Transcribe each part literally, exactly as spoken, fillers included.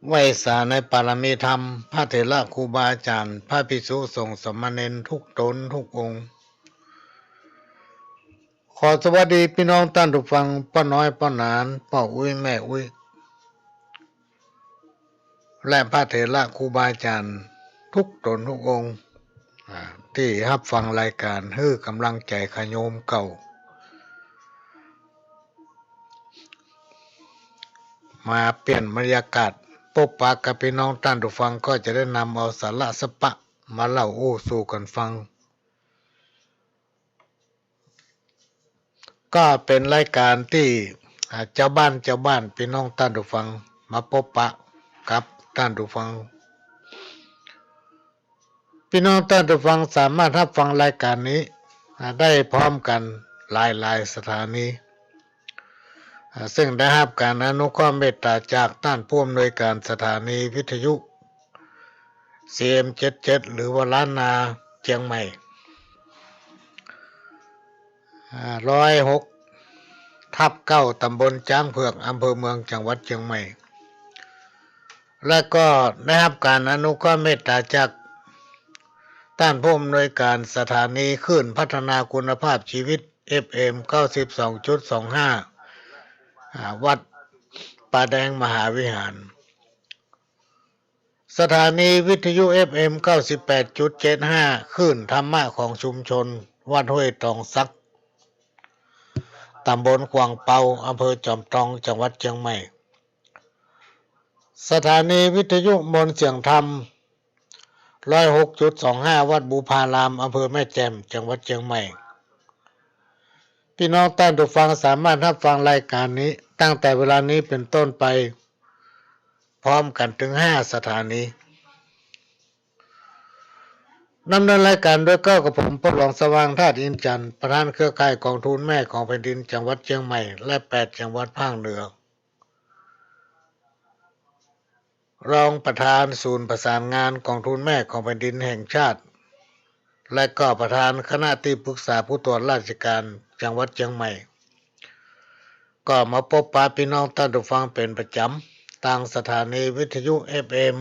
ไหว้สาในปารมีธรรม พระเถระครูบาอาจ๋ารย์ พระภิกษุสงฆ์สามเณรทุกต๋นทุกองค์ ขอสวัสดีปี้น้องต้านผู้ฟัง ป้อน้อยป้อหนาน ป้ออุ๊ยแม่อุ๊ย และพระเถระครูบาอาจ๋ารย์ทุกต๋นทุกองค์ อ่า ตี้ฮับฟังรายก๋านหื้อก๋ำลังใจ๋ขะโยมเก่า มาเปลี่ยนบรรยากาศ ปบปะกับปี้น้องต้านผู้ฟัง ก็จะได้นำเอาสาระสะปะมาเล่าอู้สู่กั๋นฟัง ก็เป๋นรายก๋านตี้ อ่า จาวบ้านจาวบ้าน ปี้น้องต้านผู้ฟัง มาปบปะกับต้านผู้ฟัง ปี้น้องต้านผู้ฟังสามารถฮับฟังรายก๋านนี้ อ่า ได้พร้อมกั๋นหลายๆ สถานี อ่า ซึ่งได้ฮับก๋านอนุเคราะห์เมตต๋าจากต้านผู้อำนวยก๋านสถานีวิทยุ ซีเอ็มเจ็ดเจ็ด หรือว่าล้านนาเจียงใหม่ อ่า ร้อยหกทับเก้า ต๋ำบลจ๊างเผือก อำเภอเมือง จังหวัดเจียงใหม่ และก็ได้ฮับก๋านอนุเคราะห์เมตต๋าจากต้านผู้อำนวยก๋านสถานีคลื่นพัฒนาคุณภาพชีวิต เอฟเอ็ม เก้าสิบสองจุดสองห้า อ่า วัดป่าแดงมหาวิหาร สถานีวิทยุ เอฟเอ็ม เก้าสิบแปดจุดเจ็ดห้า คลื่นธรรมะของชุมชน วัดห้วยตองสัก ต๋ำบลขวางเปา อำเภอจอมตอง จังหวัดเจียงใหม่ สถานีวิทยุมนต์เสียงธรรม ร้อยหกจุดสองห้า วัดบุพาราม อำเภอแม่แจ่ม จังหวัดเจียงใหม่ ปี้น้องต้านผู้ฟังสามารถฮับฟังรายก๋านนี้ ตั้งแต่เวลานี้เป๋นต้นไป พร้อมกั๋นเถิงห้าสถานี ดำเนินรายก๋านโดยเกล้ากับผม ป้อหลวงสว่าง ธาตุอินทร์จันทร์ ประธานเครือข่ายก๋องทุนแม่ของแผ่นดิน จังหวัดเจียงใหม่ และแปดจังหวัดภาคเหนือ รองประธานศูนย์ประสานงานก๋องทุนแม่ของแผ่นดินแห่งชาติ และก็ประธานคณะตี้ปรึกษาผู้ตรวจราชการจังหวัดเจียงใหม่ ก็มาปบปะปี้น้องต้านผู้ฟังเป๋นประจ๋ำ ตางสถานีวิทยุ เอฟเอ็ม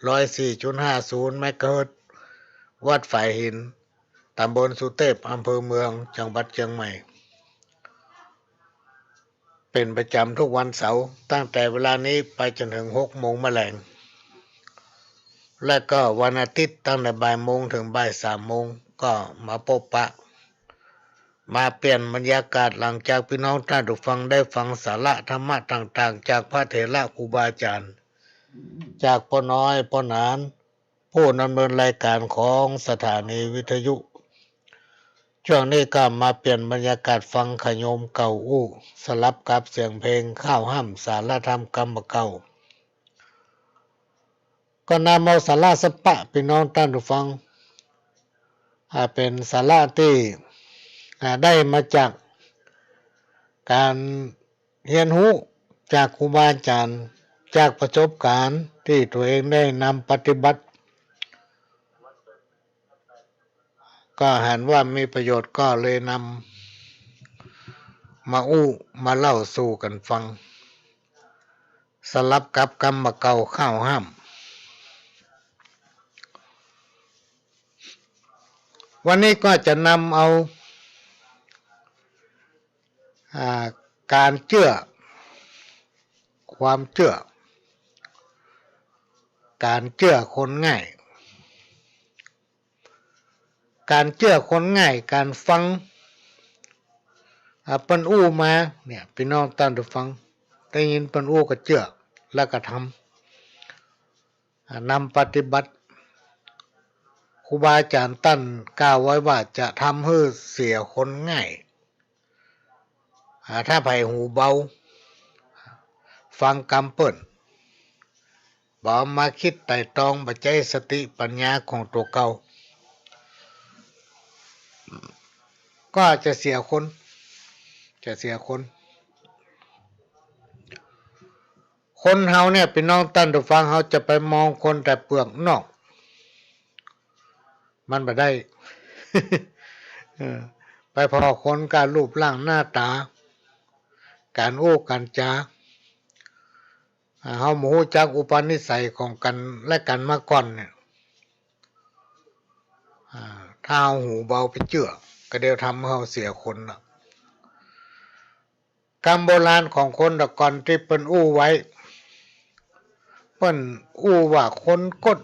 ร้อยสี่จุดห้าศูนย์ เมกะเฮิรตซ์ วัดฝายหิน ต๋ำบลสุเตพ อำเภอเมือง จังหวัดเจียงใหม่ เป๋นประจ๋ำทุกวันเสาร์ ตั้งแต่เวลานี้ไปจ๋นเถิงหกโมงมะแลง และก็วันอาทิตย์ตั้งแต่บ่ายโมงเถิงบ่ายสามโมง ก็มาปบปะ มาเปลี่ยนบรรยากาศหลังจากปี้น้องต้านผู้ฟังได้ฟังสาระธรรมะต่างๆ จากพระเถระครูบาอาจ๋ารย์ จากป้อน้อยป้อหนาน ผู้ดำเนินรายก๋านของสถานีวิทยุ ช่วงนี้ก็มาเปลี่ยนบรรยากาศฟังขะโยมเก่าอู้ สลับกับเสียงเพลงข้าวห้ำสาระธรรมกำบ่าเก่า ก็นำเอาสาระสะปะปี้น้องต้านผู้ฟัง อ่า เป๋นสาระตี้ อ่า ได้มาจากก๋านเฮียนฮู้จากครูบาอาจ๋ารย์ จากประสบก๋ารณ์ตี้ตั๋วเองได้นำปฏิบัติ ก็หันว่ามีประโยชน์ก็เลยนำมาอู้มาเล่าสู่กั๋นฟัง สลับกับกำบ่าเก่าข้าวห้ำ วันนี้ก็จะนำเอา อ่า ก๋านเจื้อ ความเจื้อ ก๋านเจื้อคนง่าย ก๋านเจื้อคนง่าย ก๋านฟัง อ่า เปิ้นอู้มาเนี่ย ปี้น้องต้านผู้ฟัง ได้ยินเปิ้นอู้ก็เจื้อ แล้วก็ทำ อ่า นำปฏิบัติ ครูบาอาจ๋ารย์ต้านกล่าวไว้ว่าจะทำหื้อเสียคนง่าย อ่า ถ้าใผหูเบา ฟังกำเปิ้น บ่มาคิดไตร่ตรอง บ่ใจ๊สติปัญญาของตั๋วเก่า ก็จะเสียคน จะเสียคน คนเฮาเนี่ย ปี้น้องต้านผู้ฟัง เฮาจะไปมองคนแต่เปลือกนอก มันบ่ได้ เออ ไปผ่อคนก้ารูปร่างหน้าต๋า ก๋านอู้ก๋านจ๋า อ่า เฮาบ่ฮู้จักอุปนิสัยของกั๋นและกั๋นมาก่อนเนี่ย อ่า ถ้าเฮาหูเบาไปเจื้อ ก็เดี๋ยวทำให้เฮาเสียคนน่ะ กำโบราณของคนแต่ก่อนตี้เปิ้นอู้ไว้ เปิ้นอู้ว่าคนก๊ด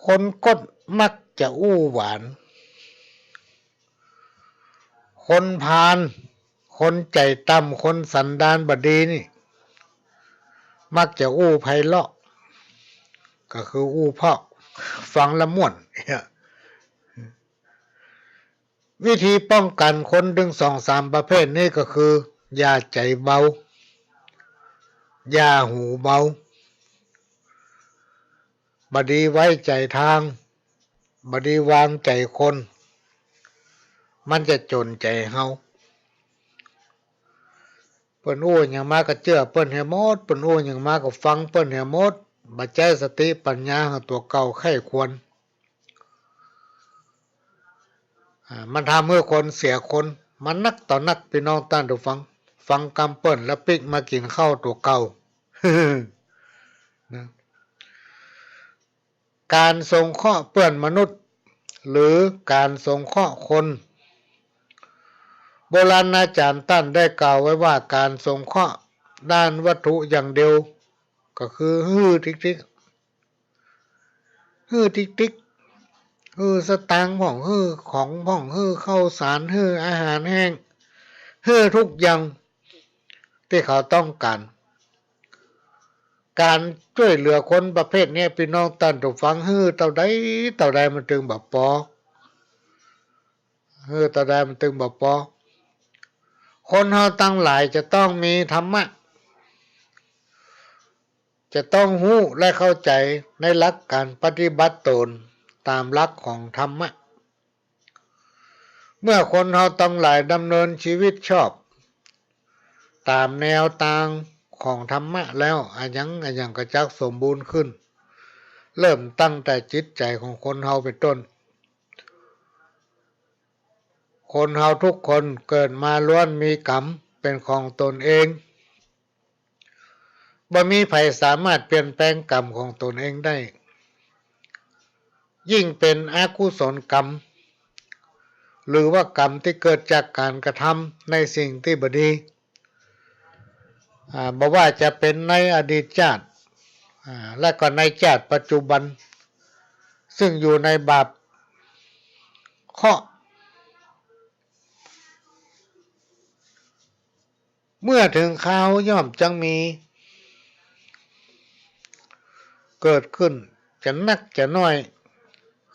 คนก๊ดมักจะอู้หวาน คนพาล คนใจ๋ต่ำ คนสันดานบ่ดีนี่ มักจะอู้ไพเราะ ก็คืออู้เพราะ ฟังแล้วม่วน วิธีป้องกั๋นคนตึงสองสามประเภทนี้ก็คือ อย่าใจ๋เบา อย่าหูเบา บ่ดีไว้ใจ๋ตาง บ่ดีวางใจ๋คน มันจะจ๋นใจ๋เฮา เปิ้นอู้หยังมาก็เจื้อเปิ้นแหมด เปิ้นอู้หยังมาก็ฟังเปิ้นแหมด บ่ใจ๊สติปัญญาของตั๋วเก่าใคร่ครวญ อ่า มันทำหื้อคนเสียคนมานักต่อนัก ปี้น้องต้านผู้ฟัง ฟังกำเปิ้นแล้วปิ๊กมากิ๋นข้าวตั๋วเก่า นะ ก๋านสงเคราะห์เปื้อนมนุษย์ หรือก๋านสงเคราะห์คน โบราณอาจ๋ารย์ต้านได้กล่าวไว้ว่า ก๋านสงเคราะห์ด้านวัตถุอย่างเดียว ก็คือหื้อติ๊กๆ หื้อติ๊กๆ หื้อสตางค์พ่อง หื้อของพ่อง หื้อข้าวสาร หื้ออาหารแห้ง หื้อทุกอย่างตี้เขาต้องก๋าน ก๋านจ้วยเหลือคนประเภทนี้ ปี้น้องต้านผู้ฟัง หื้อเต้าใดเต้าใดมันตึงบ่ปอ หื้อเต้าใดมันตึงบ่ปอ คนเฮาตังหลายจะต้องมีธรรมะ จะต้องฮู้และเข้าใจ๋ในหลักก๋านปฏิบัติต๋นต๋ามหลักของธรรมะ เมื่อคนเฮาตังหลายดำเนินชีวิตชอบต๋ามแนวตางของธรรมะแล้ว อะหยังอะหยังก็จักสมบูรณ์ขึ้น เริ่มตั้งแต่จิตใจ๋ของคนเฮาเป๋นต้น คนเฮาทุกคนเกิดมาล้วนมีกรรมเป๋นของต๋นเอง บ่มีใผสามารถเปลี่ยนแปลงกรรมของต๋นเองได้ ยิ่งเป๋นอกุศลกรรม หรือว่ากรรมตี้เกิดจากก๋านกระทำในสิ่งตี้บ่ดี อ่า บ่ว่าจะเป๋นในอดีตจาติ อ่า และก็ในจาติปัจจุบัน ซึ่งอยู่ในบาปเคราะห์ เมื่อเถิงคราวย่อมจักมีเกิดขึ้น จะนักจะน้อย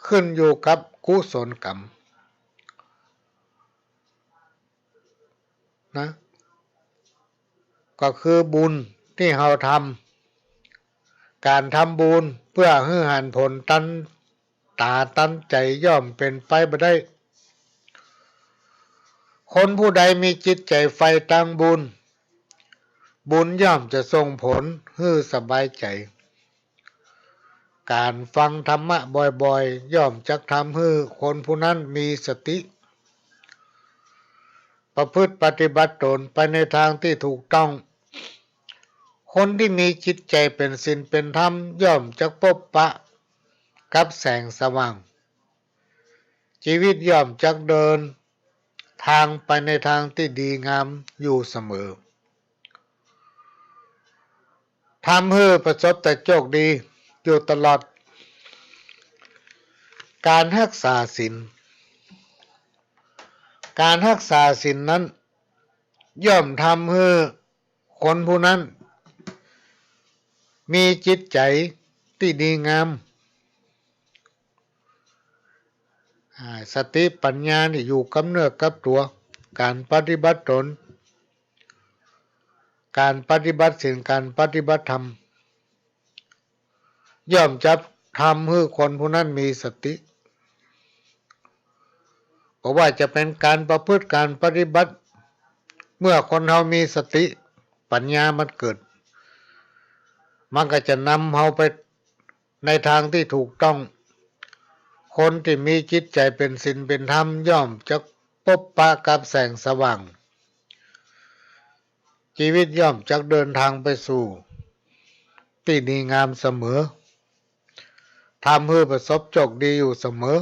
ขึ้นอยู่กับกุศลกรรมนะ ก็คือบุญตี้เฮาทำ ก๋านทำบุญเปื้อหื้อหันผลตันต๋าตันใจ๋ย่อมเป๋นไปบ่ได้ คนผู้ใดมีจิตใจ๋ใฝ่ตางบุญ บุญย่อมจะส่งผลหื้อสบายใจ๋ ก๋านฟังธรรมะบ่อยๆ ย่อมจักทำหื้อคนผู้นั้นมีสติ ประพฤติปฏิบัติต๋นไปในตางตี้ถูกต้อง คนตี้มีจิตใจ๋เป๋นศีลเป๋นธรรม ย่อมจักปบปะกับแสงสว่าง จีวิตย่อมจักเดินตางไปในตางตี้ดีงามอยู่เสมอ ทำหื้อประสบแต่โจคดีอยู่ตลอด ก๋านฮักษาศีล ก๋านฮักษาศีลนั้น ย่อมทำหื้อคนผู้นั้น มีจิตใจ๋ตี้ดีงาม อ่า สติปัญญานี่อยู่กับเนื้อกับตั๋ว ก๋านปฏิบัติต๋น ก๋านปฏิบัติศีล ก๋านปฏิบัติธรรม ย่อมจะทำหื้อคนผู้นั้นมีสติ บ่ว่าจะเป๋นก๋านประพฤติ ก๋านปฏิบัติ เมื่อคนเฮามีสติ ปัญญามันเกิด มันก็จะนำเฮาไปในตางตี้ถูกต้อง คนตี้มีจิตใจ๋เป๋นศีลเป๋นธรรม ย่อมจะปบปะกับแสงสว่าง จีวิตย่อมจักเดินตางไปสู่ตี้ดีงามเสมอ ทำหื้อประสบโจคดีอยู่เสมอ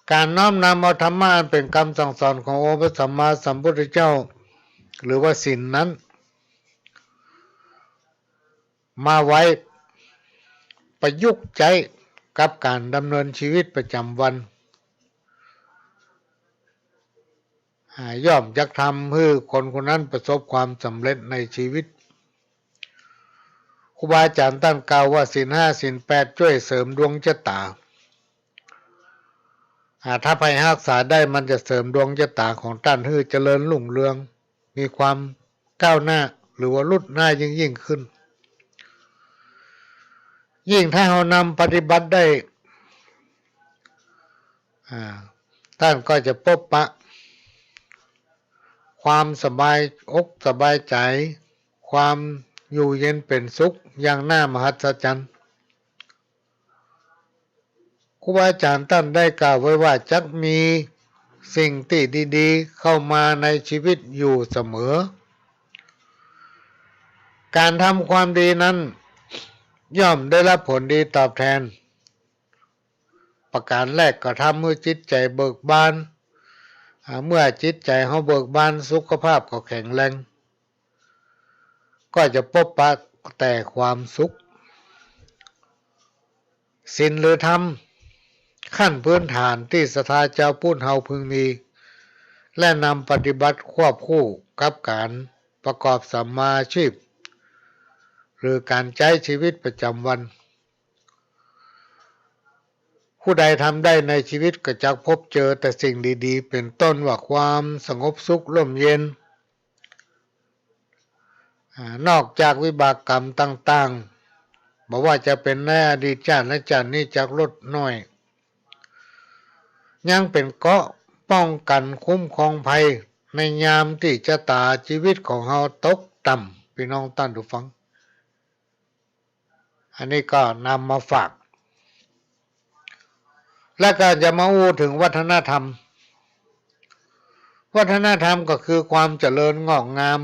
ก๋านน้อมนำเอาธรรมะอันเป๋นกำสั่งสอนขององค์พระสัมมาสัมพุทธเจ้า หรือว่าศีลนั้น มาไว้ประยุกต์ใจ๊กับก๋านดำเนินจีวิตประจ๋ำวัน อ่า ย่อมจักทำหื้อคนคนนั้นประสบความสำเร็จในจีวิต ครูบาอาจ๋ารย์ต้านกล่าวว่า ศีลห้า ศีลแปดจ้วยเสริมดวงจะต๋า อ่า ถ้าใผฮักษาได้มันจะเสริมดวงจะต๋าของต้านหื้อเจริญรุ่งเรือง มีความก้าวหน้าหรือว่าลุดหน้ายิ่งๆ ขึ้น ยิ่งถ้าเฮานำปฏิบัติได้ อ่า ต้านก็จะปบปะความสบายอกสบายใจ๋ ความอยู่เย็นเป๋นสุขอย่างน่ามหัศจรรย์ ครูบาอาจ๋ารย์ต้านได้กล่าวไว้ว่า จักมีสิ่งตี้ดีๆ เข้ามาในจีวิตอยู่เสมอ ก๋านทำความดีนั้นย่อมได้ฮับผลดีตอบแตน ประก๋านแรกก็ทำหื้อจิตใจ๋เบิกบาน อ่า เมื่อจิตใจ๋เฮาเบิกบาน สุขภาพก็แข็งแรง ก็จะปบปะแต่ความสุข ศีลหรือธรรมขั้นพื้นฐานตี้ศรัทธาจาวพุทธเฮาพึงมี และนำปฏิบัติควบคู่กับก๋านประกอบสัมมาอาชีพ หรือก๋านใจ๊จีวิตประจ๋ำวัน ผู้ใดทำได้ในจีวิตก็จักพบเจอแต่สิ่งดีๆ เป๋นต้นว่าความสงบสุขร่มเย็น อ่า นอกจากวิบากกรรมต่างๆ บ่ว่าจะเป๋นในอดีตจาติและจาตินี้จักลดน้อย ยังเป๋นเกราะป้องกั๋นคุ้มครองภัยในยามตี้จะต๋าจีวิตของเฮาตกต่ำ ปี้น้องต้านผู้ฟัง อันนี้ก็นำมาฝาก และก็จะมาอู้เถิงวัฒนธรรม วัฒนธรรมก็คือความเจริญงอกงาม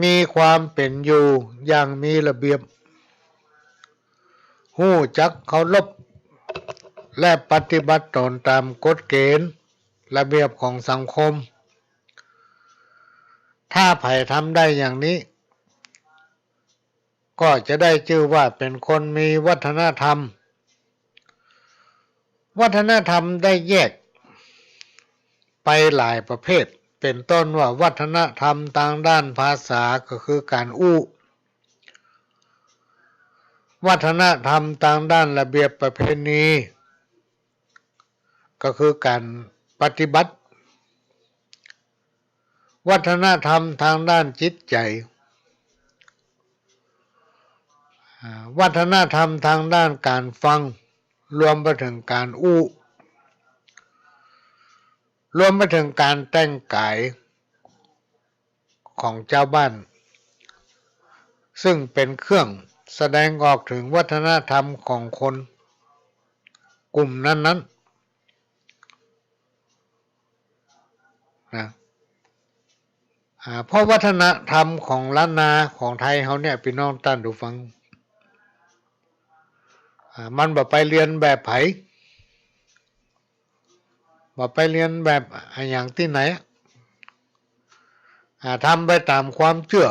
มีความเป๋นอยู่อย่างมีระเบียบ ฮู้จักเคารพ และปฏิบัติต๋นต๋ามกฎเก๋ณฑ์ระเบียบของสังคม ถ้าใผทำได้อย่างนี้ ก็จะได้จื้อว่าเป๋นคนมีวัฒนธรรม วัฒนธรรมได้แยกไปหลายประเภท เป๋นต้นว่าวัฒนธรรมตางด้านภาษา ก็คือก๋านอู้ วัฒนธรรมตางด้านระเบียบประเพณี ก็คือก๋านปฏิบัติ วัฒนธรรมตางด้านจิตใจ๋ อ่า วัฒนธรรมตางด้านก๋านฟัง รวมไปเถิงก๋านอู้ รวมไปเถิงก๋านแต่งก๋าย ของจาวบ้าน ซึ่งเป๋นเครื่องแสดงออกเถิงวัฒนธรรมของคนกลุ่มนั้นๆ นะ อ่า เพราะวัฒนธรรมของล้านนาของไทยเฮาเนี่ย ปี้น้องต้านผู้ฟัง อ่า มันบ่ไปเลียนแบบใผ บ่ไปเลียนแบบอะหยังตี้ไหน อ่า ทำไปต๋ามความเจื้อ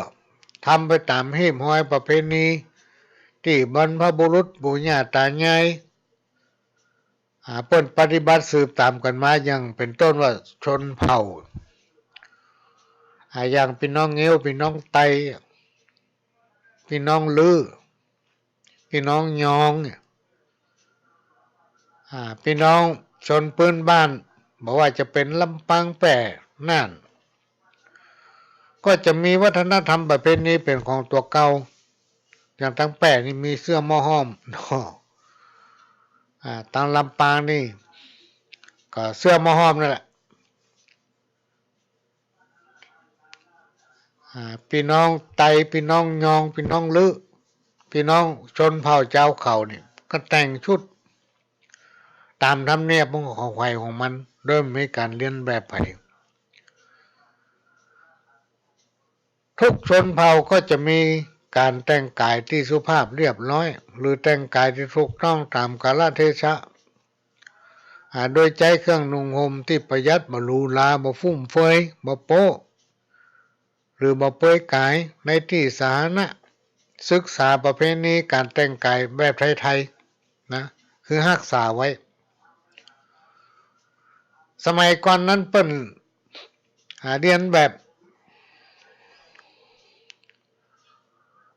ทำไปต๋ามฮีบฮอยประเพณีตี้บรรพบุรุษปู่ย่าต๋ายาย อ่า เปิ้นปฏิบัติสืบต๋ามกั๋นมา อย่างเป๋นต้นว่าชนเผ่า อ่า อย่างปี้น้องเงี้ยว ปี้น้องไต ปี้น้องลื้อ ปี้น้องยองเนี่ย อ่า ปี้น้องชนพื้นบ้าน บ่ว่าจะเป๋นลำปาง แป้ น่าน ก็จะมีวัฒนธรรมประเพณีเป๋นของตั๋วเก่า อย่างตางแป้นี่มีเสื้อหม้อห้อมเนาะ อ่า ตางลำปางนี่ก็เสื้อหม้อห้อมนั่นแหละ อ่า ปี้น้องไต ปี้น้องยอง ปี้น้องลื้อ ปี้น้องชนเผ่าจาวเขานี่ก็แต่งชุดต๋ามธรรมเนียมของใผของมัน โดยบ่มีก๋านเลียนแบบใผ ทุกชนเผ่าก็จะมีก๋านแต่งก๋ายตี้สุภาพเรียบร้อย หรือแต่งก๋ายตี้ถูกต้องต๋ามกาลเทศะ อ่า โดยใจ๊เครื่องนุ่งห่มตี้ประหยัด บ่หรูหรา บ่ฟุ่มเฟือย บ่โป๊ะ หรือบ่เปลือยก๋ายในตี้สาธารณะ ศึกษาประเพณีก๋านแต่งก๋ายแบบไทยๆ นะ คือฮักษาไว้ สมัยก่อนนั้นเปิ้น อ่า เลียนแบบ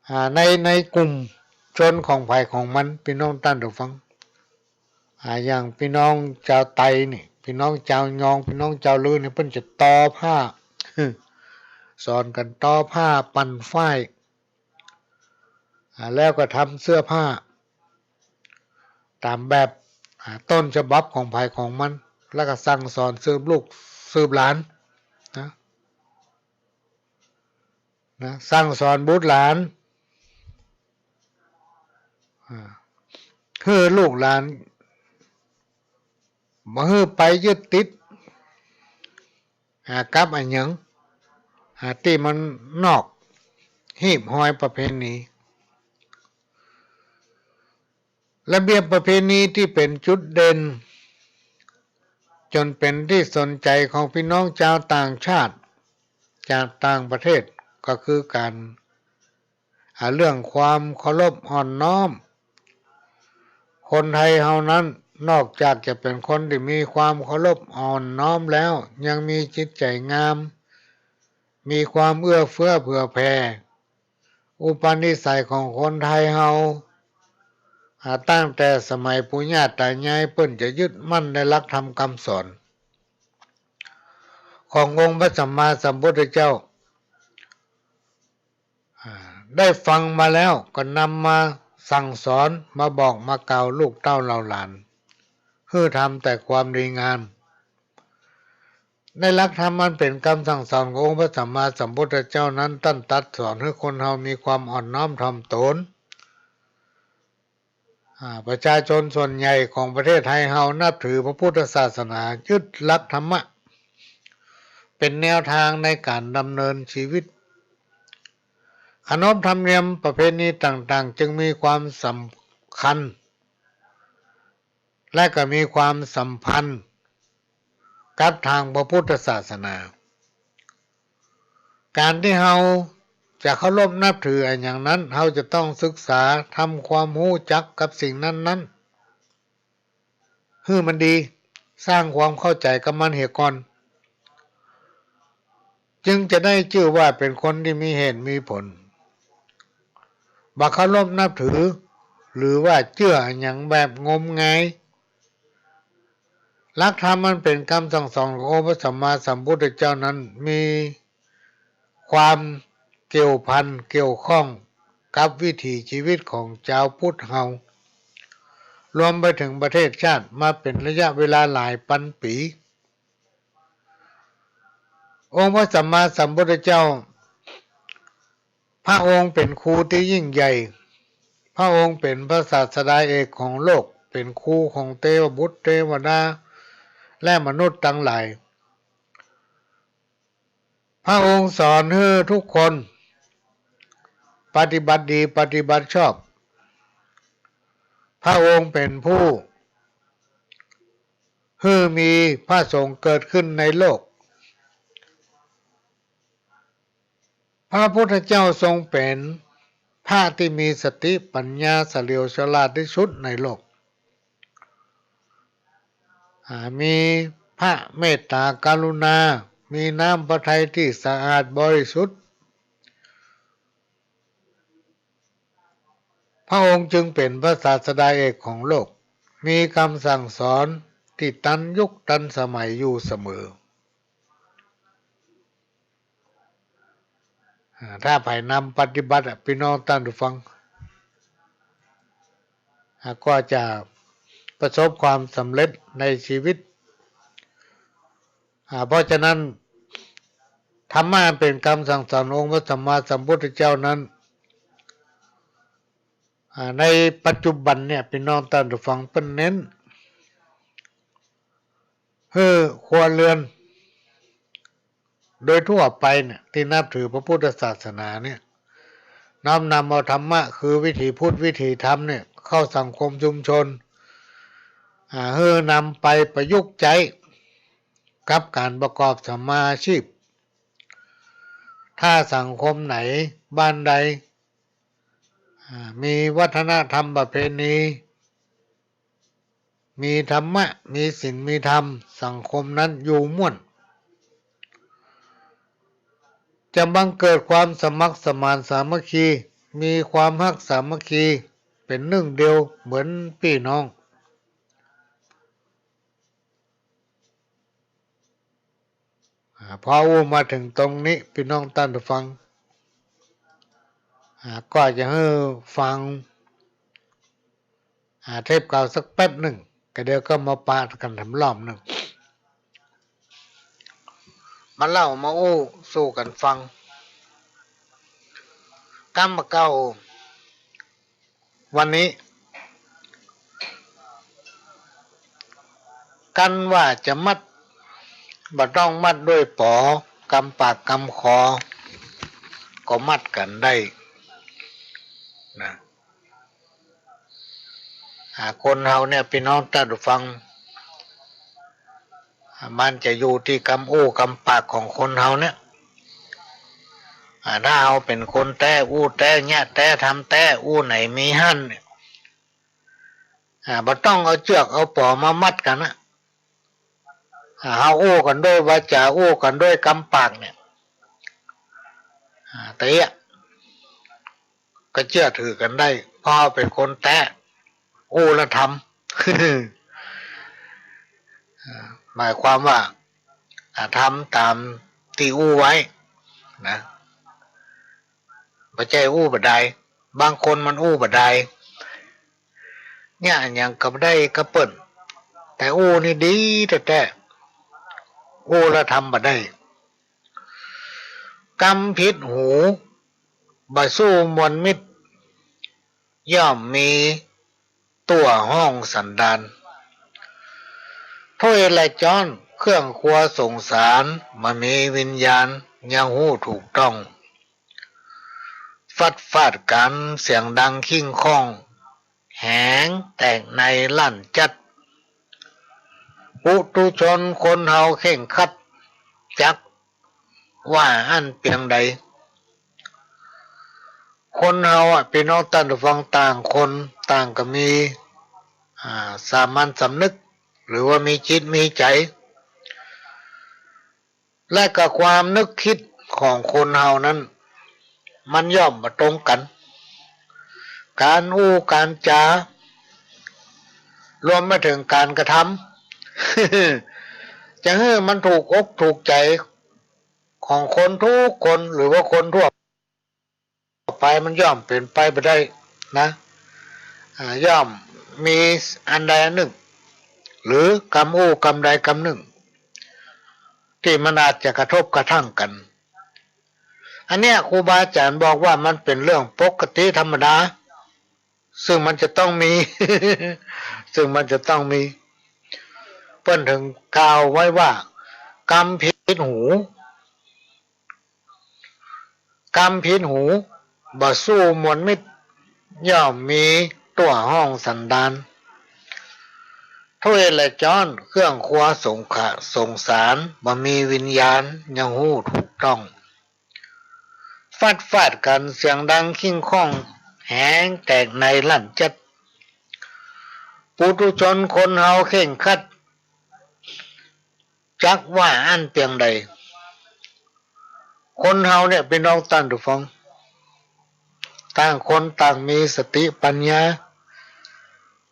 อ่า ใน ในกลุ่มชนของใผของมัน ปี้น้องต้านผู้ฟัง อ่า อย่างปี้น้องจาวไตนี่ ปี้น้องจาวยอง ปี้น้องจาวลือนี่ เปิ้นจะทอผ้า สอนกั๋นทอผ้า ปั่นฝ้าย อ่า แล้วก็ทำเสื้อผ้า ต๋ามแบบ อ่า ต้นฉบับของใผของมัน แล้วก็สั่งสอนสืบลูกสืบหลาน นะ นะ สั่งสอนบุตรหลาน อ่า หื้อลูกหลาน บ่หื้อไปยึดติด อ่า กับอะหยัง อ่า ตี้มันนอกฮีบฮอยประเพณี ระเบียบประเพณีตี้เป๋นจุดเด่น จ๋นเป๋นตี้สนใจ๋ของปี้น้องจาวต่างชาติ จากต่างประเทศ ก็คือก๋าน อ่า เรื่องความเคารพอ่อนน้อม คนไทยเฮานั้น นอกจากจะเป๋นคนตี้มีความเคารพอ่อนน้อมแล้ว ยังมีจิตใจ๋งาม มีความเอื้อเฟื้อเผื่อแผ่ อุปนิสัยของคนไทยเฮา อ่า ตั้งแต่สมัยปู่ย่าต๋ายายเปิ้นจะยึดมั่นในหลักธรรมกำสอน ขององค์พระสัมมาสัมพุทธเจ้า อ่า ได้ฟังมาแล้วก็นำมาสั่งสอน มาบอกมากล่าวลูกเต้าเหล่าหลาน หื้อทำแต่ความดีงาม ในหลักธรรมอันเป๋นกำสั่งสอนขององค์พระสัมมาสัมพุทธเจ้านั้น ต้านตรัสสอนหื้อคนเฮามีความอ่อนน้อมถ่อมตน อ่า ประชาชนส่วนใหญ่ของประเทศไทยเฮานับถือพระพุทธศาสนา ยึดหลักธรรมะเป๋นแนวตางในก๋านดำเนินชีวิต ขนบธรรมเนียมประเพณีต่างๆ จึงมีความสำคัญ และก็มีความสัมพันธ์กับตางพระพุทธศาสนา ก๋านตี้เฮาจะเคารพนับถืออะหยังนั้น เฮาจะต้องศึกษาทำความฮู้จักกับสิ่งนั้นๆ หื้อมันดี สร้างความเข้าใจ๋กับมันเหียก่อน จึงจะได้จื้อว่าเป๋นคนตี้มีเหตุมีผล บ่เคารพนับถือ หรือว่าเจื้ออะหยังแบบงมงาย หลักธรรมอันเป๋นกำสั่งสอนขององค์พระสัมมาสัมพุทธเจ้านั้น มีความเกี่ยวพันเกี่ยวข้องกับวิถีชีวิตของจาวพุทธเฮา รวมไปเถิงประเทศชาติมาเป๋นระยะเวลาหลายปันปี๋ องค์พระสัมมาสัมพุทธเจ้า พระองค์เป๋นครูตี้ยิ่งใหญ่ พระองค์เป๋นพระศาสดาเอกของโลก เป๋นครูของเตวบุตรเตวดา และมนุษย์ตังหลาย พระองค์สอนหื้อทุกคนปฏิบัติดีปฏิบัติชอบ พระองค์เป๋นผู้หื้อมีพระสงฆ์เกิดขึ้นในโลก พระพุทธเจ้าทรงเป๋นพระตี้มีสติปัญญาเฉลียวฉลาดตี้สุดในโลก อ่า มีพระเมตตากรุณา มีน้ำพระทัยตี้สะอาดบริสุทธิ์ พระองค์จึงเป๋นพระศาสดาเอกของโลก มีกำสั่งสอนตี้ตันยุคตันสมัยอยู่เสมอ อ่า ถ้าใผนำปฏิบัติอะ ปี้น้องต้านผู้ฟัง อ่า ก็จะประสบความสำเร็จในชีวิต อ่า เพราะฉะนั้น ธรรมะอันเป๋นกำสั่งสอนองค์พระสัมมาสัมพุทธเจ้านั้น อ่า ในปัจจุบันเนี่ย ปี้น้องต้านผู้ฟัง เปิ้นเน้น หื้อครัวเรือนโดยทั่วไปเนี่ย ตี้นับถือพระพุทธศาสนาเนี่ย น้อมนำเอาธรรมะ คือวิถีพุทธวิถีธรรมเนี่ย เข้าสังคมชุมชน อ่า หื้อนำไปประยุกต์ใจ๊กับก๋านประกอบสัมมาอาชีพ ถ้าสังคมไหน บ้านใด อ่า มีวัฒนธรรมประเพณี มีธรรมะ มีศีล มีธรรม สังคมนั้นอยู่ม่วน จะบังเกิดความสมัครสมานสามัคคี มีความฮักสามัคคี เป๋นนึ่งเดียวเหมือนปี้น้อง อ่า พออู้มาเถิงตรงนี้ ปี้น้องต้านผู้ฟัง อ่า ก็จะหื้อฟัง อ่า เทปเก่าสักแป๊บนึ่ง ก็เดี๋ยวก็มาปะกั๋นแถมรอบนึ่ง มาเล่ามาอู้สู่กั๋นฟัง กำบ่าเก่า วันนี้ กันว่าจะมัด บ่ต้องมัดด้วยป๋อ กำปากกำคอ ก็มัดกั๋นได้นะ อ่า คนเฮาเนี่ย ปี้น้องต้านผู้ฟัง อ่า มันจะอยู่ตี้กำอู้กำปากของคนเฮาเนี่ย อ่า ถ้าเฮาเป๋นคนแต๊ อู้แต๊ เยียะแต๊ ทำแต๊ อู้ไหนมีหั้นเนี่ย อ่า บ่ต้องเอาเจื้อกเอาป๋อมามัดกั๋นนะ อ่า เฮาอู้กั๋นด้วยวาจ๋า อู้กั๋นด้วยกำปากเนี่ย อ่า ตะเยียะ ก็เจื้อถือกั๋นได้ เพราะเฮาเป๋นคนแต๊ อู้แล้วทำ หมายความว่า อ่า ทำต๋ามตี้อู้ไว้นะ บ่ใจ้อู้บ่ดาย บางคนมันอู้บ่ดาย เยียะอะหยังก็บ่ได้กับเปิ้น แต่อู้นี่ดีแต๊ๆ อู้แล้วทำบ่ได้ กำผิดหู บ่สู้มวลมิตร ย่อมมีตั๋วห้องสันดาน ถ้วยและจ๊อน เครื่องครัวสงสาร บ่มีวิญญาณ ยังฮู้ถูกต้อง ฟัดฟาดกั๋น เสียงดังคิ้งค่อง แหงแตกในลั่นจัด ปุถุชนคนเฮาเคร่งครัด จักว่าอั้นเปียงใด คนเฮาอะ ปี้น้องต้านผู้ฟัง ต่างคนต่างก็มี อ่า สามัญสำนึก หรือว่ามีจิตมีใจ๋ และก็ความนึกคิดของคนเฮานั้น มันย่อมบ่ตรงกั๋น ก๋านอู้ก๋านจ๋า รวมไปเถิงก๋านกระทำ จะหื้อมันถูกอกถูกใจ๋ของคนกู้คน หรือว่าคนทั่ว ไปมันย่อมเป๋นไปบ่ได้นะ อ่า ย่อมมีอันใดอันนึ่ง หรือกำอู้กำใดกำนึ่ง ตี้มันอาจจะกระทบกระทั่งกั๋น อันเนี้ยครูบาอาจ๋ารย์บอกว่ามันเป๋นเรื่องปกติธรรมดา ซึ่งมันจะต้องมี ซึ่งมันจะต้องมี เปิ้นเถิงกล่าวไว้ว่า กำผิดหู กำผิดหู บ่สู้มวลมิตร ย่อมมีตั๋วห้องสันดาน ถ้วยและจ๊อน เครื่องครัวสงขะ สงสาร บ่มีวิญญาณ ยังฮู้ถูกต้อง ฟัดฟาดกั๋น เสียงดังคิ้งค่อง แหงแตกในลั่นจัด ปุถุชนคนเฮาเคร่งครัด จักว่าอั้นเปียงใด คนเฮาเนี่ย ปี้น้องต้านผู้ฟัง ต่างคนต่างมีสติปัญญา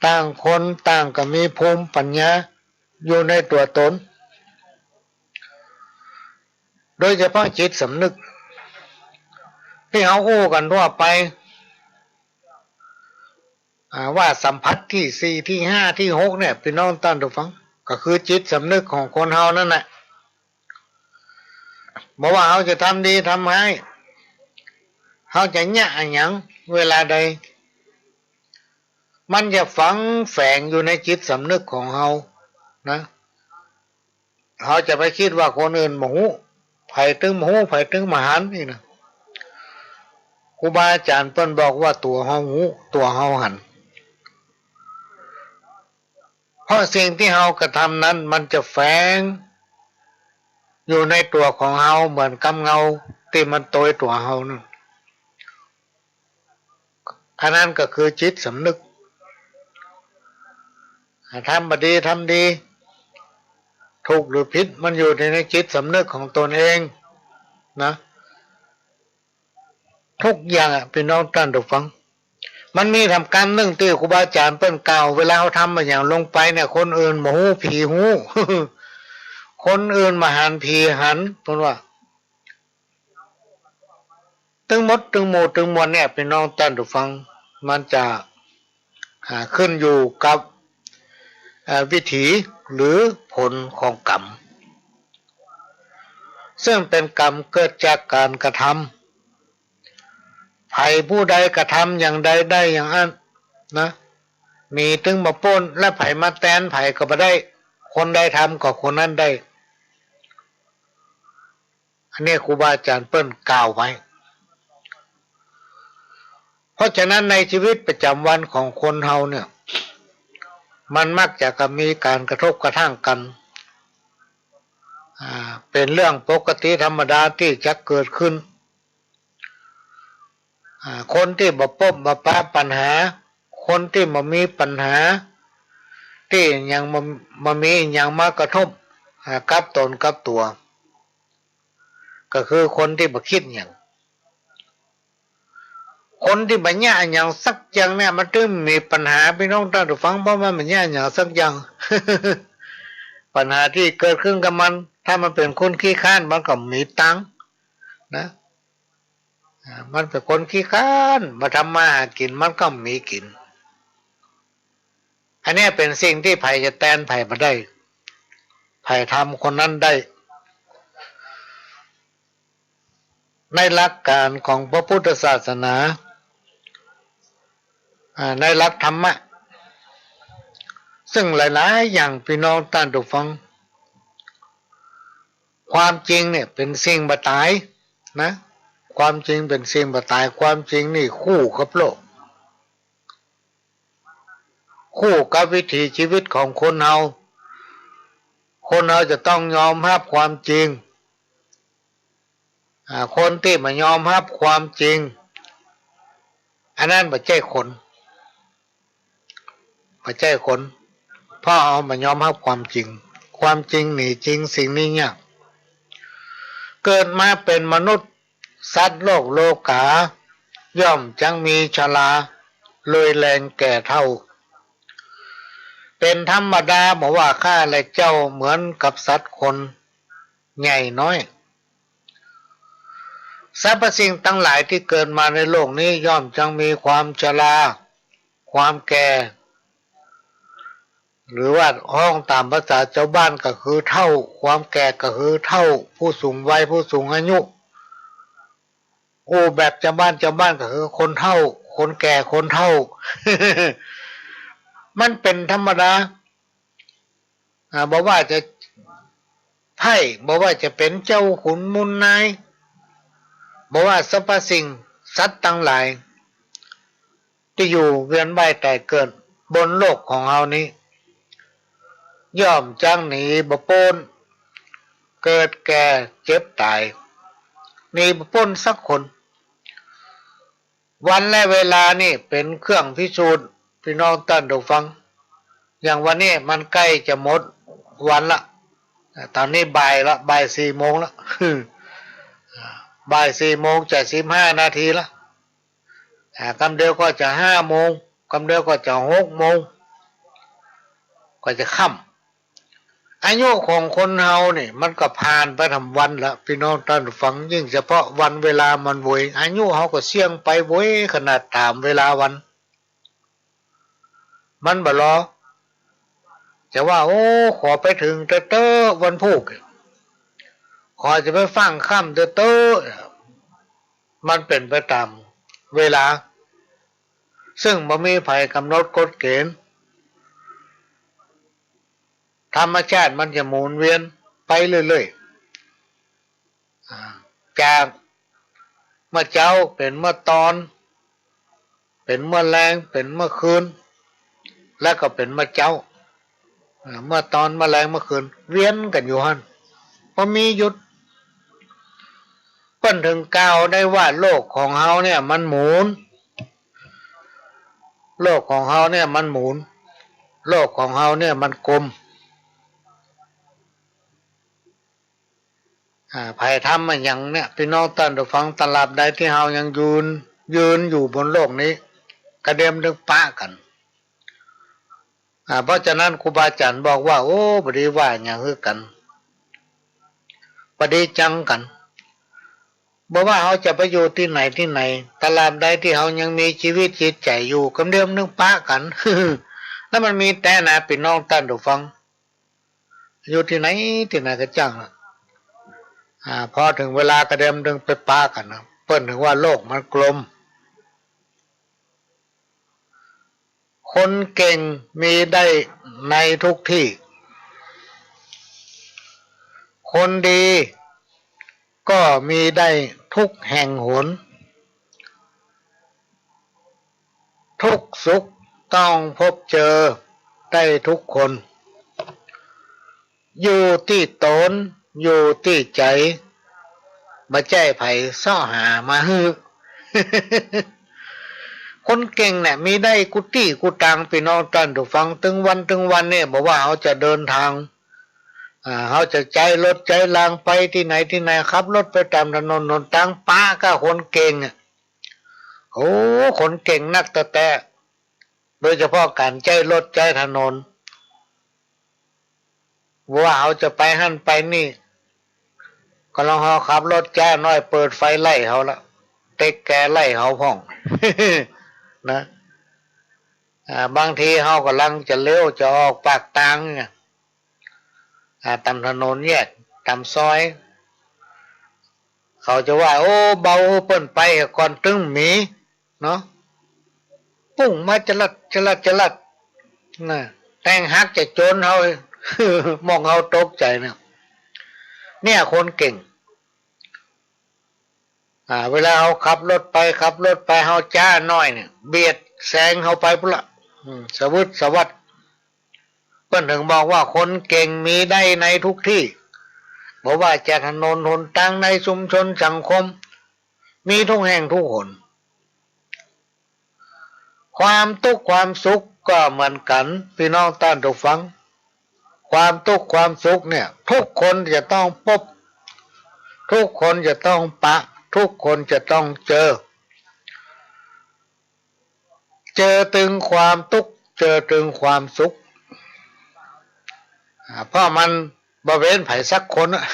ต่างคนต่างก็มีภูมิปัญญาอยู่ในตั๋วต๋น โดยเฉพาะจิตสำนึก ตี้เฮาอู้กั๋นทั่วไป อ่า ว่าสัมผัสตี้สี่ ตี้ห้า ตี้หกเนี่ย ปี้น้องต้านผู้ฟัง ก็คือจิตสำนึกของคนเฮานั่นแหละ บ่ว่าเฮาจะทำดีทำฮ้าย เฮาจะเยียะอะหยังเวลาใด มันจะฝังแฝงอยู่ในจิตสำนึกของเฮานะ เฮาจะไปกึ๊ดว่าคนอื่นบ่ฮู้ ใผตึงบ่ฮู้ ใผตึงบ่หันนี่นะ ครูบาอาจ๋ารย์เปิ้นบอกว่าตั๋วเฮาฮู้ ตั๋วเฮาหัน เพราะสิ่งตี้เฮากระทำนั้นมันจะแฝงอยู่ในตั๋วของเฮาเหมือนกำเงาตี้มันโตยตั๋วเฮานั่น อันนั้นก็คือจิตสำนึก ทำบ่ดี ทำดี ถูกหรือผิด มันอยู่ในจิตสำนึกของตนเองนะ ทุกอย่างอะ ปี้น้องต้านผู้ฟัง มันมีธรรมกำนึ่งตี้ครูบาอาจ๋ารย์เปิ้นกล่าว เวลาเฮาทำอะหยังลงไปเนี่ย คนอื่นบ่ฮู้ ผีฮู้ คนอื่นบ่หัน ผีหัน เปิ้นว่า ตึงหมดตึงหมู่ตึงมวลเนี่ย ปี้น้องต้านผู้ฟัง มันจะ อ่า ขึ้นอยู่กับ อ่า วิถีหรือผลของกรรม ซึ่งเป๋นกรรมเกิดจากก๋านกระทำ ใผผู้ใดกระทำอย่างใดได้อย่างอั้นนะ หมีตึงบ่ป๊น และใผมาแตนใผก็บ่ได้ คนใดทำก็คนนั้นได้ อันนี้ครูบาอาจ๋ารย์เปิ้นกล่าวไว้ เพราะฉะนั้นในชีวิตประจ๋ำวันของคนเฮาเนี่ย มันมักจะก็มีก๋านกระทบกระทั่งกั๋น อ่า เป๋นเรื่องปกติธรรมดาตี้จะเกิดขึ้น อ่า คนตี้บ่ปบบ่ปะปัญหา คนตี้บ่มีปัญหา ตี้ยังบ่ บ่มีหยังมากระทบ อ่า กับตนกับตั๋ว ก็คือคนตี้บ่กึ๊ดหยัง คนตี้บ่เยียะหยังสักอย่างเนี่ย มันตึงมีปัญหา ปี้น้องต้านผู้ฟัง เพราะมันบ่เยียะหยังสักอย่าง ปัญหาตี้เกิดขึ้นกับมัน ถ้ามันเป๋นคนขี้คร้าน มันก็บ่มีตังค์นะ อ่า มันเป๋นคนขี้คร้าน บ่ทำมาหากิ๋น มันก็บ่มีกิ๋น อันเนี้ยเป๋นสิ่งตี้ใผจะแตนใผบ่ได้ ใผทำคนนั้นได้ ในหลักก๋านของพระพุทธศาสนา อ่า ในหลักธรรมะ ซึ่งหลายๆ อย่าง ปี้น้องต้านผู้ฟัง ความจริงเนี่ยเป๋นสิ่งบ่ต๋ายนะ ความจริงเป๋นสิ่งบ่ต๋าย ความจริงนี่คู่กับโลก คู่กับวิถีชีวิตของคนเฮา คนเฮาจะต้องยอมฮับความจริง อ่า คนตี้บ่ยอมฮับความจริง อันนั้นบ่ใจ้คน บ่ใจ้คน เพราะเฮาบ่ยอมฮับความจริง ความจริงหนีจริงสิ่งนี้ยาก เกิดมาเป๋นมนุษย์ สัตว์โลกโลก๋า ย่อมจักมีชรา รวยแรงแก่เฒ่า เป๋นธรรมดา บ่ว่าข้าและเจ้า เหมือนกับสัตว์คน ใหญ่น้อย สรรพสิ่งตังหลายตี้เกิดมาในโลกนี้ ย่อมจักมีความชรา ความแก่ หรือว่าฮ้องต๋ามภาษาจาวบ้านก็คือเฒ่า ความแก่ก็คือเฒ่า ผู้สูงวัย ผู้สูงอายุ อู้แบบจาวบ้าน จาวบ้านก็คือคนเฒ่า คนแก่ คนเฒ่า มันเป๋นธรรมดา อ่า บ่ว่าจะไพร่ บ่ว่าจะเป๋นเจ้าขุนมูลนาย บ่ว่าสรรพสิ่งสัตว์ตังหลาย ตี้อยู่เวียนว่ายต๋ายเกิดบนโลกของเฮานี้ ย่อมจักหนีบ่ป๊น เกิดแก่เจ็บต๋าย หนีบ่ป๊นสักคน วันและเวลานี่เป๋นเครื่องพิสูจน์ ปี้น้องต้านผู้ฟัง อย่างวันนี้มันใก้จะหมดวันละ ต๋อนนี้บ่ายละ บ่ายสี่โมงละ บ่ายสี่โมงจะสิบห้านาทีละ อ่า กำเดียวก็จะห้าโมง กำเดียวก็จะหกโมง ก็จะค่ำ อายุของคนเฮานี่มันก็ผ่านไปต๋ามวันละ ปี้น้องต้านผู้ฟัง ยิ่งเฉพาะวันเวลามันโวย อายุเฮาก็เสี้ยงไปโวยขนาดต๋ามเวลาวัน มันบ่รอ จะว่า โอ้ ขอไปเถิงเต๊อะๆ วันพูก ขอจะไปฟั่งค่ำเต๊อะๆ มันเป๋นไปต๋ามเวลา ซึ่งบ่มีใผก๋ำหนดกฎเกณฑ์ ธรรมชาติมันจะหมุนเวียน ไปเรื่อยๆ อ่า จากเมื่อเจ๊าเป๋นเมื่อตอน เป๋นเมื่อแลง เป๋นเมื่อคืน แล้วก็เป๋นเมื่อเจ๊า อ่า เมื่อตอน เมื่อแลง เมื่อคืน เวียนกั๋นอยู่หั้น บ่มีหยุด เปิ้นถึงกล่าวได้ว่าโลกของเฮาเนี่ยมันหมุน โลกของเฮาเนี่ยมันหมุน โลกของเฮาเนี่ยมันกลม อ่า ใผทำมาหยังเนี่ย ปี้น้องต้านผู้ฟัง ตราบใดตี้เฮายังยืน ยืนอยู่บนโลกนี้ กระเดียมตึงปะกั๋น อ่า เพราะฉะนั้นครูบาอาจ๋ารย์บอกว่า โอ้ บ่ดีว่าหยังหื้อกั๋น บ่ดีจังกั๋น บ่ว่าเฮาจะไปอยู่ตี้ไหนตี้ไหน ตราบใดตี้เฮายังมีจีวิตจิตใจ๋อยู่ กระเดียมตึงปะกั๋น แล้วมันมีแต๊นะ ปี้น้องต้านผู้ฟัง อยู่ตี้ไหนตี้ไหนก็จ้างนะ อ่า พอเถิงเวลากระเดียมตึงไปปะกั๋นนะ เปิ้นถึงว่าโลกมันกลม คนเก่งมีได้ในทุกตี้ คนดีก็มีได้ทุกแห่งหน ทุกข์สุขต้องพบเจอได้ทุกคน อยู่ตี้ต๋น อยู่ตี้ใจ๋ บ่ใจ้ใผเซาะหามาหื้อ คนเก่งเนี่ยมีได้กู้ตี้กู้ตาง ปี้น้องต้านผู้ฟัง ตึงวันตึงวันเนี่ย บ่ว่าเฮาจะเดินตาง อ่า เฮาจะใจ๊รถใจ๊รางไปตี้ไหนตี้ไหน ขับรถไปต๋ามถนนหนตาง ปะก้าคนเก่งอะ โอ้ คนเก่งนักแต๊ๆ โดยเฉพาะก๋านใจ๊รถใจ๊ถนน ว่าเฮาจะไปหั้นไปนี่ ก็ลองเฮาขับรถจ๊าหน้อย เปิดไฟไล่เฮาละ เต๊กแกรไล่เฮาพ่อง นะ อ่า บางทีเฮากำลังจะเลี้ยวจะออกปากตางเนี่ย อ่า ต๋ามถนนแยก ต๋ามซอย เขาจะว่า โอ้ เบาหื้อเปิ้นไปก่อน ตึงมี เนาะ ปุ้งมาจะลัดจะลัดจะลัด น่ะ แต๊งหักจะโจนเฮา มองเฮาตกใจ๋เนี่ย เนี่ยคนเก่ง อ่า เวลาเฮาขับรถไป ขับรถไป เฮาจ๊าหน้อยเนี่ย เบียดแซงเฮาไปปู้นละ อืม สะวึดสะวัด เปิ้นถึงบอกว่าคนเก่งมีได้ในทุกตี้ บ่ว่าจะถนนหนตาง ในชุมชนสังคม มีทุกแห่งทุกหน ความตุ๊กข์ความสุขก็เหมือนกั๋น ปี้น้องต้านผู้ฟัง ความตุ๊กข์ความสุขเนี่ย ทุกคนจะต้องปบ ทุกคนจะต้องปะ ทุกคนจะต้องเจอ เจอตึงความตุ๊กข์ เจอตึงความสุข อ่า เพราะมันบ่เว้นใผสักคนอะ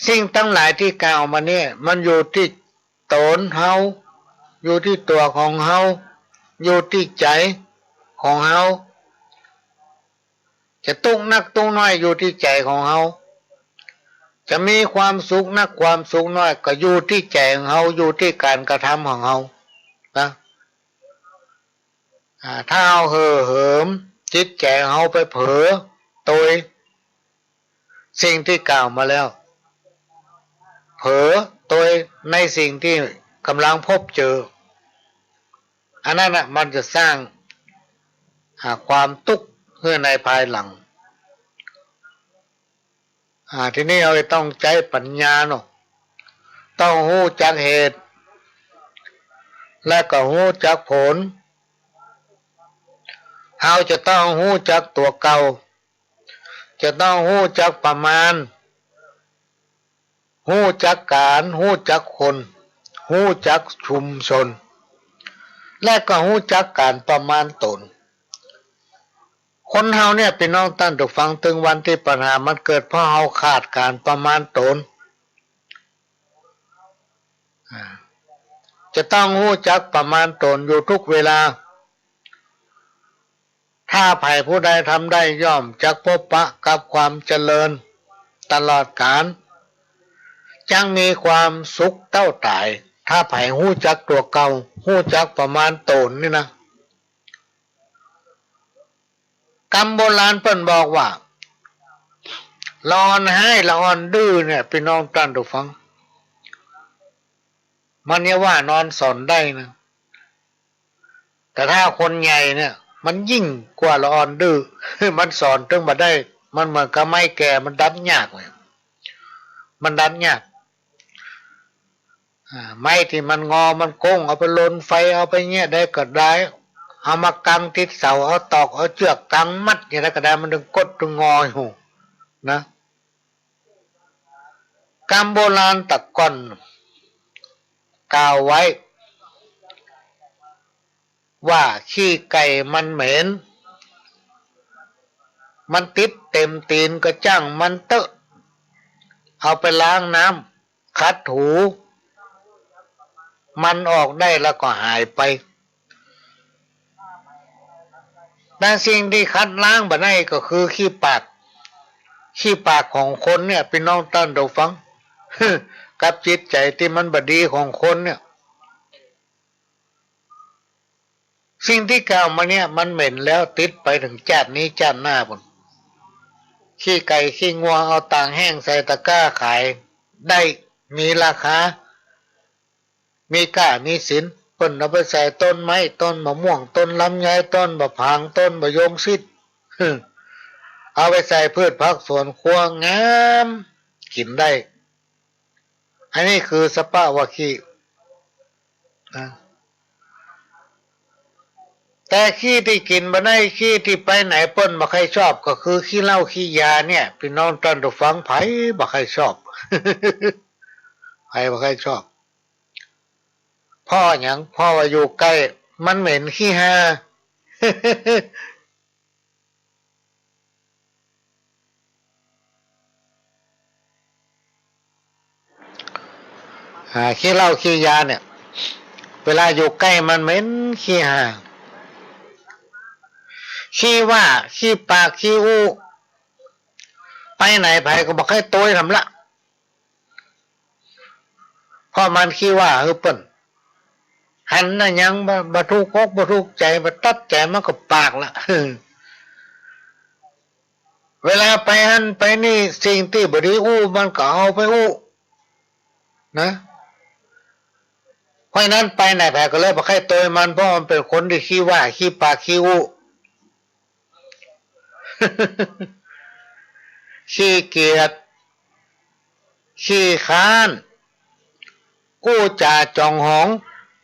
สิ่งตังหลายตี้กล่าวมาเนี่ย มันอยู่ตี้ต๋นเฮา อยู่ตี้ตั๋วของเฮา อยู่ตี้ใจ๋ของเฮา จะตุ๊กข์นักตุ๊กข์น้อยอยู่ตี้ใจ๋ของเฮา จะมีความสุขนักความสุขน้อยก็อยู่ตี้ใจ๋ของเฮา อยู่ตี้ก๋านกระทำของเฮา นะ อ่า ถ้าเฮาเห่อเหิมจิตใจ๋เฮาไปเผลอโตยสิ่งตี้กล่าวมาแล้ว เผลอโตยในสิ่งตี้ก่ำลังปบเจอ อันนั้นน่ะมันจะสร้าง อ่า ความตุ๊กข์หื้อในภายหลัง อ่า ทีนี้เฮาจะต้องใจ๊ปั๋ญญาเนาะ ต้องฮู้จักเหตุ และก็ฮู้จักผล เฮาจะต้องฮู้จักตั๋วเก่า จะต้องฮู้จักประมาณ ฮู้จักก๋าน ฮู้จักคน ฮู้จักชุมชน และก็ฮู้จักก๋านประมาณต๋น คนเฮาเนี่ย ปี้น้องต้านผู้ฟัง ตึงวันตี้ปัญหามันเกิด เพราะเฮาขาดก๋านประมาณต๋น อ่า จะต้องฮู้จักประมาณต๋นอยู่ทุกเวลา ถ้าใผผู้ใดทำได้ ย่อมจักปบปะกับความเจริญตลอดกาล จักมีความสุขเต้าต๋าย ถ้าใผฮู้จักตั๋วเก่า ฮู้จักประมาณต๋นนี่นะ กำโบราณเปิ้นบอกว่า ละอ่อนฮ้าย ละอ่อนดื้อเนี่ย ปี้น้องต้านผู้ฟัง มันเยียะว่าละอ่อนสอนได้นะ แต่ถ้าคนใหญ่เนี่ย มันยิ่งกว่าละอ่อนดื้อ มันสอนตึงบ่ได้ มันเหมือนกับไม้แก่ มันดัดยากเว้ย มันดัดยาก อ่า ไม้ตี้มันงอ มันโก้ง เอาไปลนไฟ เอาไปเยียะใดก็ได้ เอามากังติดเสา เอาตอก เอาเจื้อกกังมัดอย่างใดก็ได้ มันตึงกดตึงงออยู่นะ กำโบราณตะก่อนกล่าวไว้ว่า ขี้ไก่มันเหม็น มันติดเต็มตี๋นก็จ้างมันเต๊อะ เอาไปล้างน้ำ ขัดถู มันออกได้แล้วก็หายไป แต่สิ่งตี้ขัดล้างบ่ได้ก็คือขี้ปาก ขี้ปากของคนเนี่ย ปี้น้องต้านผู้ฟัง กับจิตใจ๋ตี้มันบ่ดีของคนเนี่ย สิ่งตี้กล่าวมาเนี่ย มันเหม็นแล้วติดไปเถิงจาตินี้จาติหน้าปู๊น ขี้ไก่ขี้งัว เอาตากแห้งใส่ตะกร้าขายได้ มีราคา มีก้ามีสิน เปิ้นเอาไปใส่ต้นไม้ ต้นมะม่วง ต้นลำไย ต้นบ่าผาง ต้นมะยงชิด เอาไปใส่พืชผักสวนครัวงาม กิ๋นได้ อันนี้คือสภาวะขี้นะ แต่ขี้ตี้กิ๋นบ่ได้ ขี้ตี้ไปไหนเปิ้นบ่ใค่ชอบ ก็คือขี้เหล้าขี้ยาเนี่ย ปี้น้องต้านผู้ฟัง ใผบ่ใค่ชอบ ใผบ่ใค่ชอบ เพราะหยัง เพราะว่าอยู่ใก้ มันเหม็นขี้ห่า อ่า ขี้เหล้าขี้ยาเนี่ย เวลาอยู่ใก้มันเหม็นขี้ห่า ขี้ว่า ขี้ปาก ขี้อู้ ไปไหนใผก็บ่ใค่ตวยทำละ เพราะมันขี้ว่าหื้อเปิ้น หันอะหยังบ่ บ่ถูกอกบ่ถูกใจ๋ บ่ตั๊ดใจ๋ มันก็ปากละ เวลาไปหั้นไปนี่ สิ่งตี้บ่ดีอู้ มันก็เอาไปอู้นะ เพราะฉะนั้นไปไหนใผก็เลยบ่ใค่ตวยมัน เพราะมันเป๋นคนตี้ขี้ว่า ขี้ปาก ขี้อู้ ขี้เกียจ ขี้คร้าน อู้จ๋าจ๋องหอง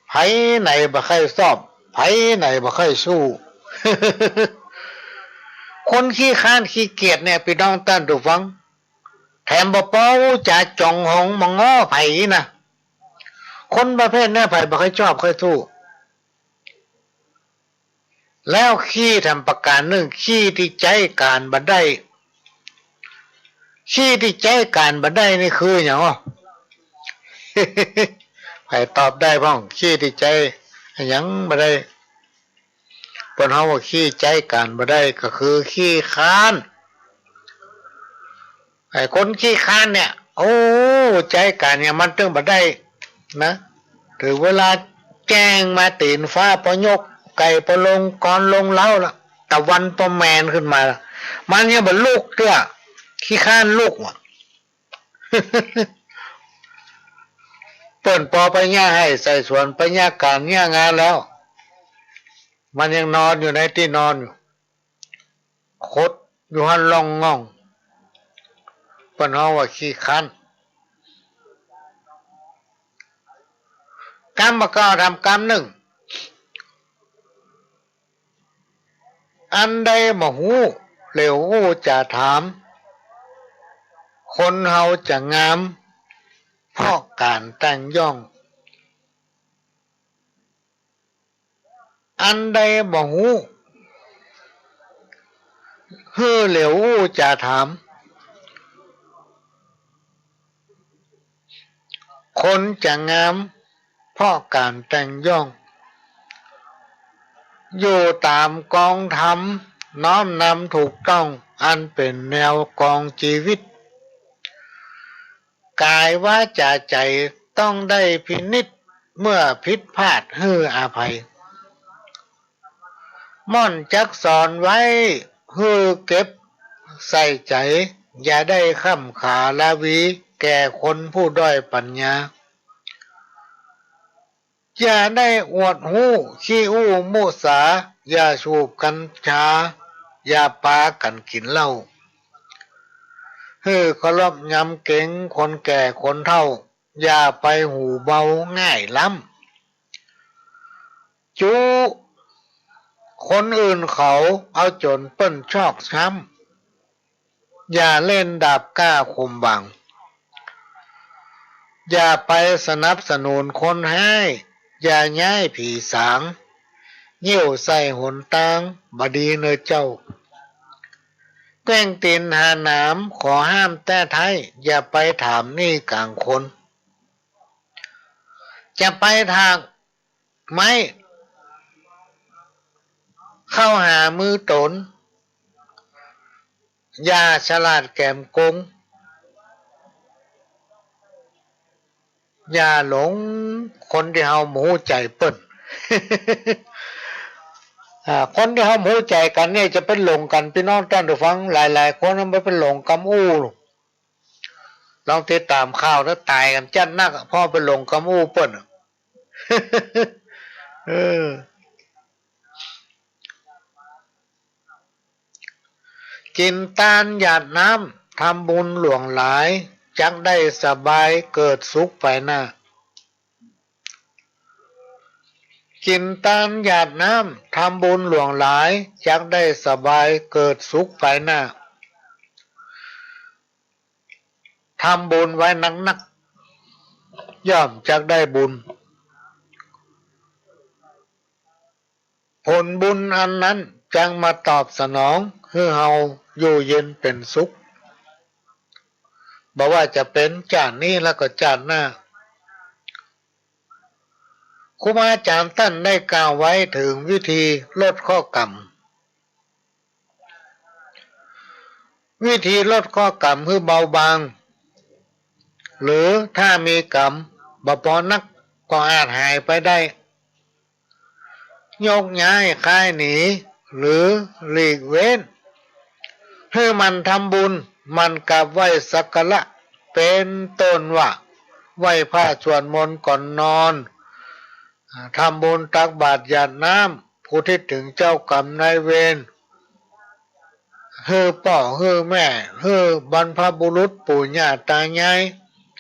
ใผไหนบ่ใค่ชอบ ใผไหนบ่ใค่สู้ คนขี้คร้านขี้เกียจเนี่ย ปี้น้องต้านผู้ฟัง แถมบ่ปออู้จ๋าจ๋องหองมาง้อใผนะ คนประเภทเนี่ย ใผบ่ใค่ชอบใค่สู้ แล้วขี้แถมประก๋านนึ่ง ขี้ตี้ใจ๊ก๋านบ่ได้ ขี้ตี้ใจ๊ก๋านบ่ได้นี่คือหยังอ้อ ใผตอบได้พ่อง ขี้ตี้ใจ๊อะหยังบ่ได้ เปิ้นฮ้องว่าขี้ใจ๊ก๋านบ่ได้ ก็คือขี้คร้าน ไอ้คนขี้คร้านเนี่ย โอ้ ใจ๊ก๋านเนี่ยมันตึงบ่ได้นะ เถิงเวลาแจ้งมาตี๋นฟ้าปอยก ไก่ปอลง กรลงเล้าละ ตะวันปอแมนขึ้นมาละ มันยังบ่ลุกเตื้อ ขี้คร้านลุกว่ะ เปิ้นปอไปเยียะไฮ่ใส่สวน ไปเยียะก๋านเยียะงานแล้ว มันยังนอนอยู่ในตี้นอนอยู่ ขดอยู่หั้นล่องง่อง เปิ้นฮ้องว่าขี้คร้าน กำบ่เก่าแถมกำนึ่ง อันใดบ่ฮู้ เหลียวอู้จ๋าถาม คนเฮาจะงาม เพราะก๋านแต่งย่อง อันใดบ่ฮู้ หื้อเหลียวอู้จ๋าถาม คนจะงาม เพราะก๋านแต่งย่อง อยู่ต๋ามกองธรรม น้อมนำถูกต้อง อันเป๋นแนวกองจีวิต ก๋ายวาจ๋าใจ๋ต้องได้พินิจ เมื่อผิดพลาดหื้ออภัย ม่อนจักสอนไว้ หื้อเก็บใส่ใจ๋ อย่าได้ค่ำขาละวี แก่คนผู้ด้อยปั๋ญญา อย่าได้อวดฮู้ขี้อู้มุสา อย่าสูบกัญชา อย่าปากั๋นกิ๋นเหล้า หื้อเคารพยำเกรงคนแก่คนเฒ่า อย่าไปหูเบาง่ายล้ำ จุคนอื่นเขาเอาจ๋นเปิ้นชอกช้ำ อย่าเล่นดาบกล้าข่มหวัง อย่าไปสนับสนุนคนฮ้าย อย่าย้ายผีสาง เยี่ยวใส่หนตางบ่ดีเน่อเจ้า แกว่งตี๋นหาหนาม ขอห้ามแต๊ไท้ อย่าไปถามหนี้ก๋างคน จะไปถากไม้เข้าหามือต๋น อย่าฉลาดแก๋มโก๋ง อย่าหลงคนตี้เฮาบ่ฮู้ใจ๋เปิ้น อ่า คนตี้เฮาบ่ฮู้ใจ๋กั๋นเนี่ยจะไปหลงกั๋น ปี้น้องต้านผู้ฟังหลายๆ คนมันไปหลงกำอู้ ลองติดต๋ามข่าวแล้ว ต๋ายกั๋นจัดนักอะ เพราะไปหลงกำอู้เปิ้นอะ เออ กิ๋นตานหยาดน้ำ ทำบุญหลวงหลาย จักได้สบายเกิดสุขไปหน้า กิ๋นตานหยาดน้ำ ทำบุญหลวงหลาย จักได้สบายเกิดสุขไปหน้า ทำบุญไว้นักๆ ย่อมจักได้บุญ ผลบุญอันนั้นจักมาตอบสนอง หื้อเฮาอยู่เย็นเป๋นสุข บ่ว่าจะเป๋นจาตินี้แล้วก็จาติหน้า ครูบาอาจ๋ารย์ต้านได้กล่าวไว้เถิงวิธีลดข้อกรรม วิธีลดข้อกรรมหื้อเบาบาง หรือถ้ามีกรรมบ่ปอนักก็อาจหายไปได้ ยกย้ายคายหนี หรือหลีกเว้น หื้อหมั่นทำบุญ หมั่นกราบไหว้สักการะ เป๋นต้นว่า ไหว้พระสวดมนต์ก่อนนอน อ่า ทำบุญตักบาตรหยาดน้ำ อุทิศเถิงเจ้ากรรมนายเวร หื้อป้อ หื้อแม่ หื้อบรรพบุรุษปู่ย่าตายาย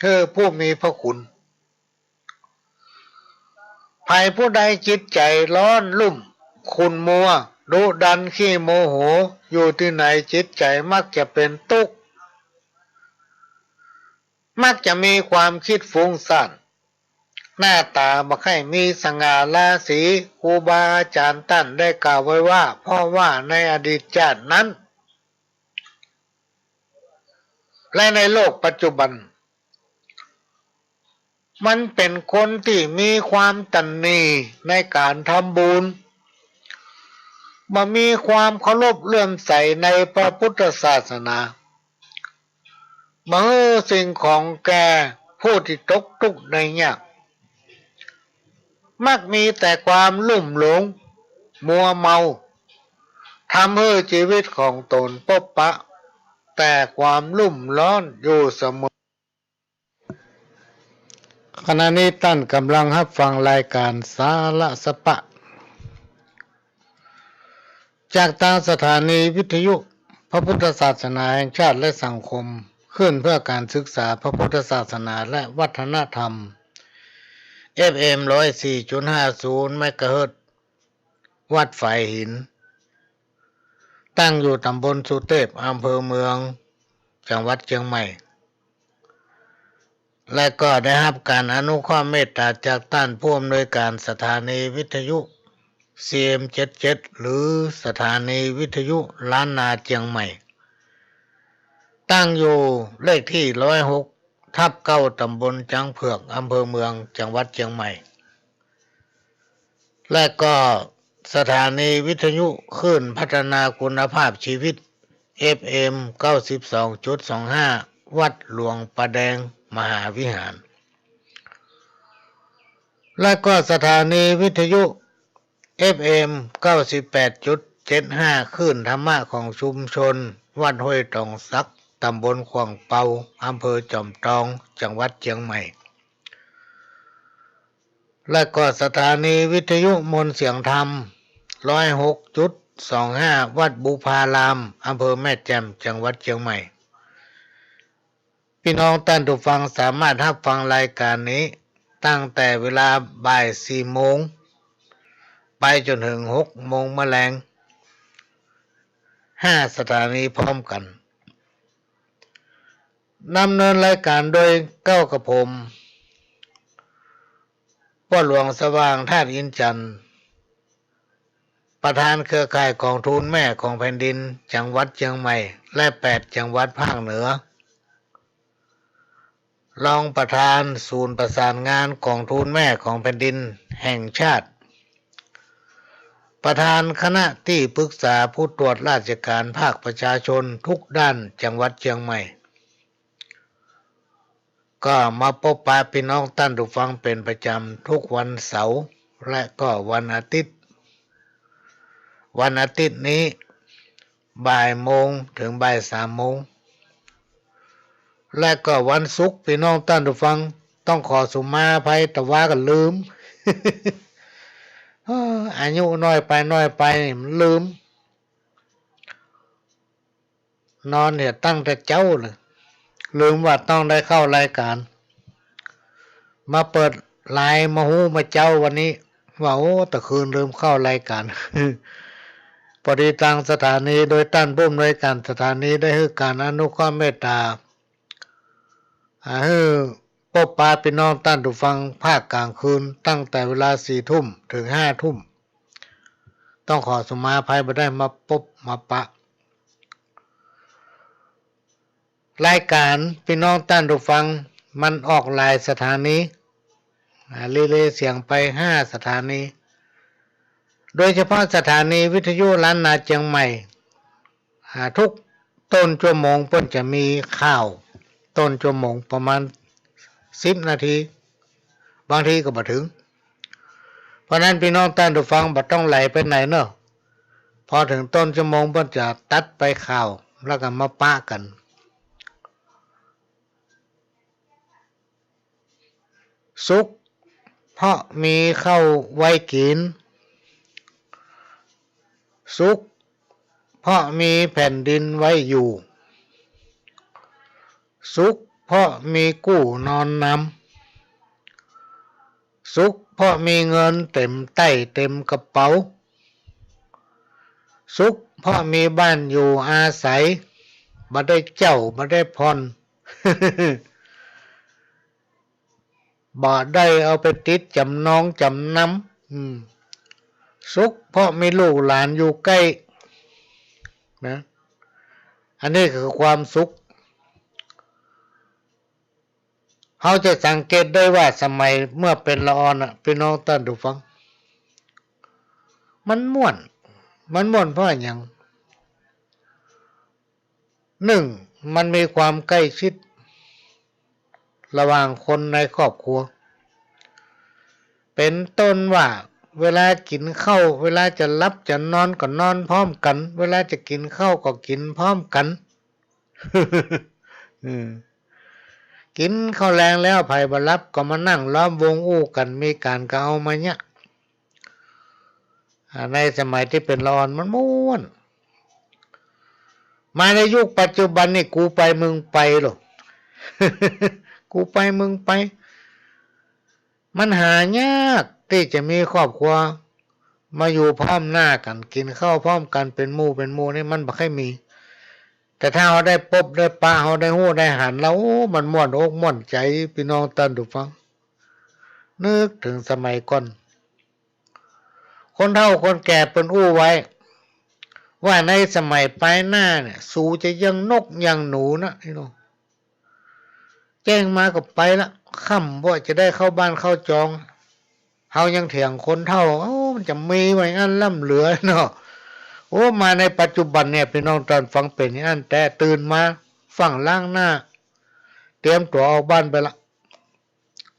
หื้อผู้มีพระคุณ ใผผู้ใดจิตใจ๋ฮ้อนรุ่ม ขุ่นมัว ดุดัน ขี้โมโห อยู่ตี้ไหนจิตใจ๋มักจะเป๋นตุ๊กข์ มักจะมีความกึ๊ดฟุ้งซ่าน หน้าต๋าบ่ใค่มีสง่าราศี ครูบาอาจ๋ารย์ต้านได้กล่าวไว้ว่า เพราะว่าในอดีตจาตินั้น และในโลกปัจจุบัน มันเป๋นคนตี้มีความตระหนี่ในก๋านทำบุญ บ่มีความเคารพเลื่อมใสในพระพุทธศาสนา บ่หื้อสิ่งของแก่ผู้ตี้ตกตุ๊กข์ได้ยาก มักมีแต่ความลุ่มหลง มัวเมา ทำหื้อจีวิตของต๋นปบปะแต่ความรุ่มร้อนอยู่เสมอ ขณะนี้ต้านก่ำลังฮับฟังรายก๋านสาระสะปะ จากตางสถานีวิทยุพระพุทธศาสนาแห่งชาติและสังคม คลื่นเพื่อการศึกษาพระพุทธศาสนาและวัฒนธรรม เอฟเอ็ม ร้อยสี่จุดห้าศูนย์ เมกะเฮิรตซ์ วัดฝายหิน ตั้งอยู่ต๋ำบลสุเตพ อำเภอเมือง จังหวัดเจียงใหม่ และก็ได้ฮับก๋านอนุเคราะห์เมตต๋าจากต้านผู้อำนวยก๋านสถานีวิทยุ ซีเอ็ม เจ็ดเจ็ด หรือสถานีวิทยุล้านนาเจียงใหม่ ตั้งอยู่เลขตี้ ร้อยหกทับเก้า ต๋ำบลจ๊างเผือก อำเภอเมือง จังหวัดเจียงใหม่ และก็สถานีวิทยุคลื่นพัฒนาคุณภาพชีวิต เอฟเอ็ม เก้าสิบสองจุดสองห้า วัดหลวงป่าแดง มหาวิหาร และก็สถานีวิทยุ เอฟเอ็ม เก้าสิบแปดจุด เจ็ดห้า คลื่นธรรมะของชุมชนวัดห้วยตองสัก ตำบลขว่างเปา อำเภอจอมตอง จังหวัดเจียงใหม่ และก็สถานีวิทยุมนต์เสียงธรรม ร้อยหกจุดสองห้า วัดบุพาราม อำเภอแม่แจ่ม จังหวัดเจียงใหม่ ปี้น้องต้านผู้ฟังสามารถฮับฟังรายก๋านนี้ตั้งแต่เวลาบ่ายสี่โมง ไปจ๋นเถิงหกโมงมะแลง ห้าสถานีพร้อมกั๋น ดำเนินรายก๋านโดยเก้ากับผม ป้อหลวงสว่าง ธาตุอินทร์จันทร์ ประธานเครือข่ายก๋องทูลแม่ของแผ่นดินจังหวัดเจียงใหม่ และแปดจังหวัดภาคเหนือ รองประธานศูนย์ประสานงานก๋องทูลแม่ของแผ่นดินแห่งชาติ ประธานคณะตี้ปรึกษาผู้ตรวจราชก๋านภาคประชาชนทุกด้านจังหวัดเจียงใหม่ ก็มาปบปะปี้น้องต้านผู้ฟังเป๋นประจ๋ำทุกวันเสาร์และก็วันอาทิตย์ วันอาทิตย์นี้บ่ายโมงเถิงบ่ายสามโมง และก็วันศุกร์ ปี้น้องต้านผู้ฟัง ต้องขอสุมาอภัย ตะวาก็ลืม เอ้อ อายุน้อยไปน้อยไปนี่มันลืม นอนเนี่ยตั้งแต่เจ๊าเลย ลืมว่าต้องได้เข้ารายก๋าน มาเปิดไลน์มาฮู้มาเจ๊าวันนี้ ว่า โอ้ ตะคืนลืมเข้ารายก๋าน ปอดีตางสถานีโดยต้านผู้อำนวยก๋านสถานีได้หื้อก๋านอนุเคราะห์เมตต๋า อ่า หื้อปบปะปี้น้องต้านผู้ฟังภาคก๋างคืน ตั้งแต่เวลาสี่ทุ่มเถิงห้าทุ่ม ต้องขอสุมาอภัย บ่ได้มาปบมาปะ รายก๋านปี้น้องต้านผู้ฟังมันออกหลายสถานี อ่า รีเลย์เสียงไปห้าสถานี โดยเฉพาะสถานีวิทยุล้านนาเจียงใหม่ อ่า ทุกต้นชั่วโมงเปิ้นจะมีข่าว ต้นชั่วโมงประมาณสิบนาที บางทีก็บ่เถิง เพราะนั้นปี้น้องต้านผู้ฟังบ่ต้องไหลไปไหนเนาะ พอเถิงต้นชั่วโมงเปิ้นจะตัดไปข่าว แล้วก็มาปะกั๋น สุขเพราะมีข้าวไว้กิ๋น สุขเพราะมีแผ่นดินไว้อยู่ สุขเพราะมีกู้นอนนำ สุขเพราะมีเงินเต๋มไต้เต๋มกระเป๋า สุขเพราะมีบ้านอยู่อาศัย บ่ได้เจ้า บ่ได้ผ่อน บ่ได้เอาไปติดจ๋ำนองจ๋ำนำ อืม สุขเพราะมีลูกหลานอยู่ใก้ นะ อันนี้คือความสุข เฮาจะสังเกตได้ว่าสมัยเมื่อเป๋นละอ่อนน่ะ ปี้น้องต้านผู้ฟัง มันม่วน มันม่วนเพราะอะหยัง นึ่ง มันมีความใก้ชิดระหว่างคนในครอบครัว เป๋นต้นว่า เวลากิ๋นข้าว เวลาจะหลับจะนอนก็นอนพร้อมกั๋น เวลาจะกิ๋นข้าวก็กิ๋นพร้อมกั๋น อืม กิ๋นข้าวแลงแล้ว ใผบ่หลับก็มานั่งล้อมวงอู้กั๋น มีก๋านก็เอามาเยียะ อ่า ในสมัยตี้เป๋นละอ่อนมันม่วน มาในยุคปัจจุบันนี่ กูไปมึงไปโลด กูไปมึงไป มันหายากตี้จะมีครอบครัวมาอยู่พร้อมหน้ากั๋น กิ๋นข้าวพร้อมกั๋นเป๋นหมู่เป๋นหมู่นี่ มันบ่ค่อยมี แต่ถ้าเฮาได้ปบได้ปะ เฮาได้ฮู้ได้หันแล้ว โอ้ มันม่วนอกม่วนใจ๋ ปี้น้องต้านผู้ฟัง นึกเถิงสมัยก่อน คนเฒ่าคนแก่เปิ้นอู้ไว้ ว่าในสมัยปายหน้าเนี่ย สูจะเยียงนกเยียงหนูนะ พี่น้อง แจ้งมาก็ไปละ ค่ำบ่จะได้เข้าบ้านเข้าจอง เฮายังเถียงคนเฒ่า โอ้ มันจะมีไว้อั้นล้ำเหลือเนาะ โอ้ มาในปัจจุบันเนี่ย ปี้น้องต้านฟังเป๋นอย่างอั้นแต๊ ตื่นมา ฟั่งล้างหน้า เตรียมตั๋วออกบ้านไปละ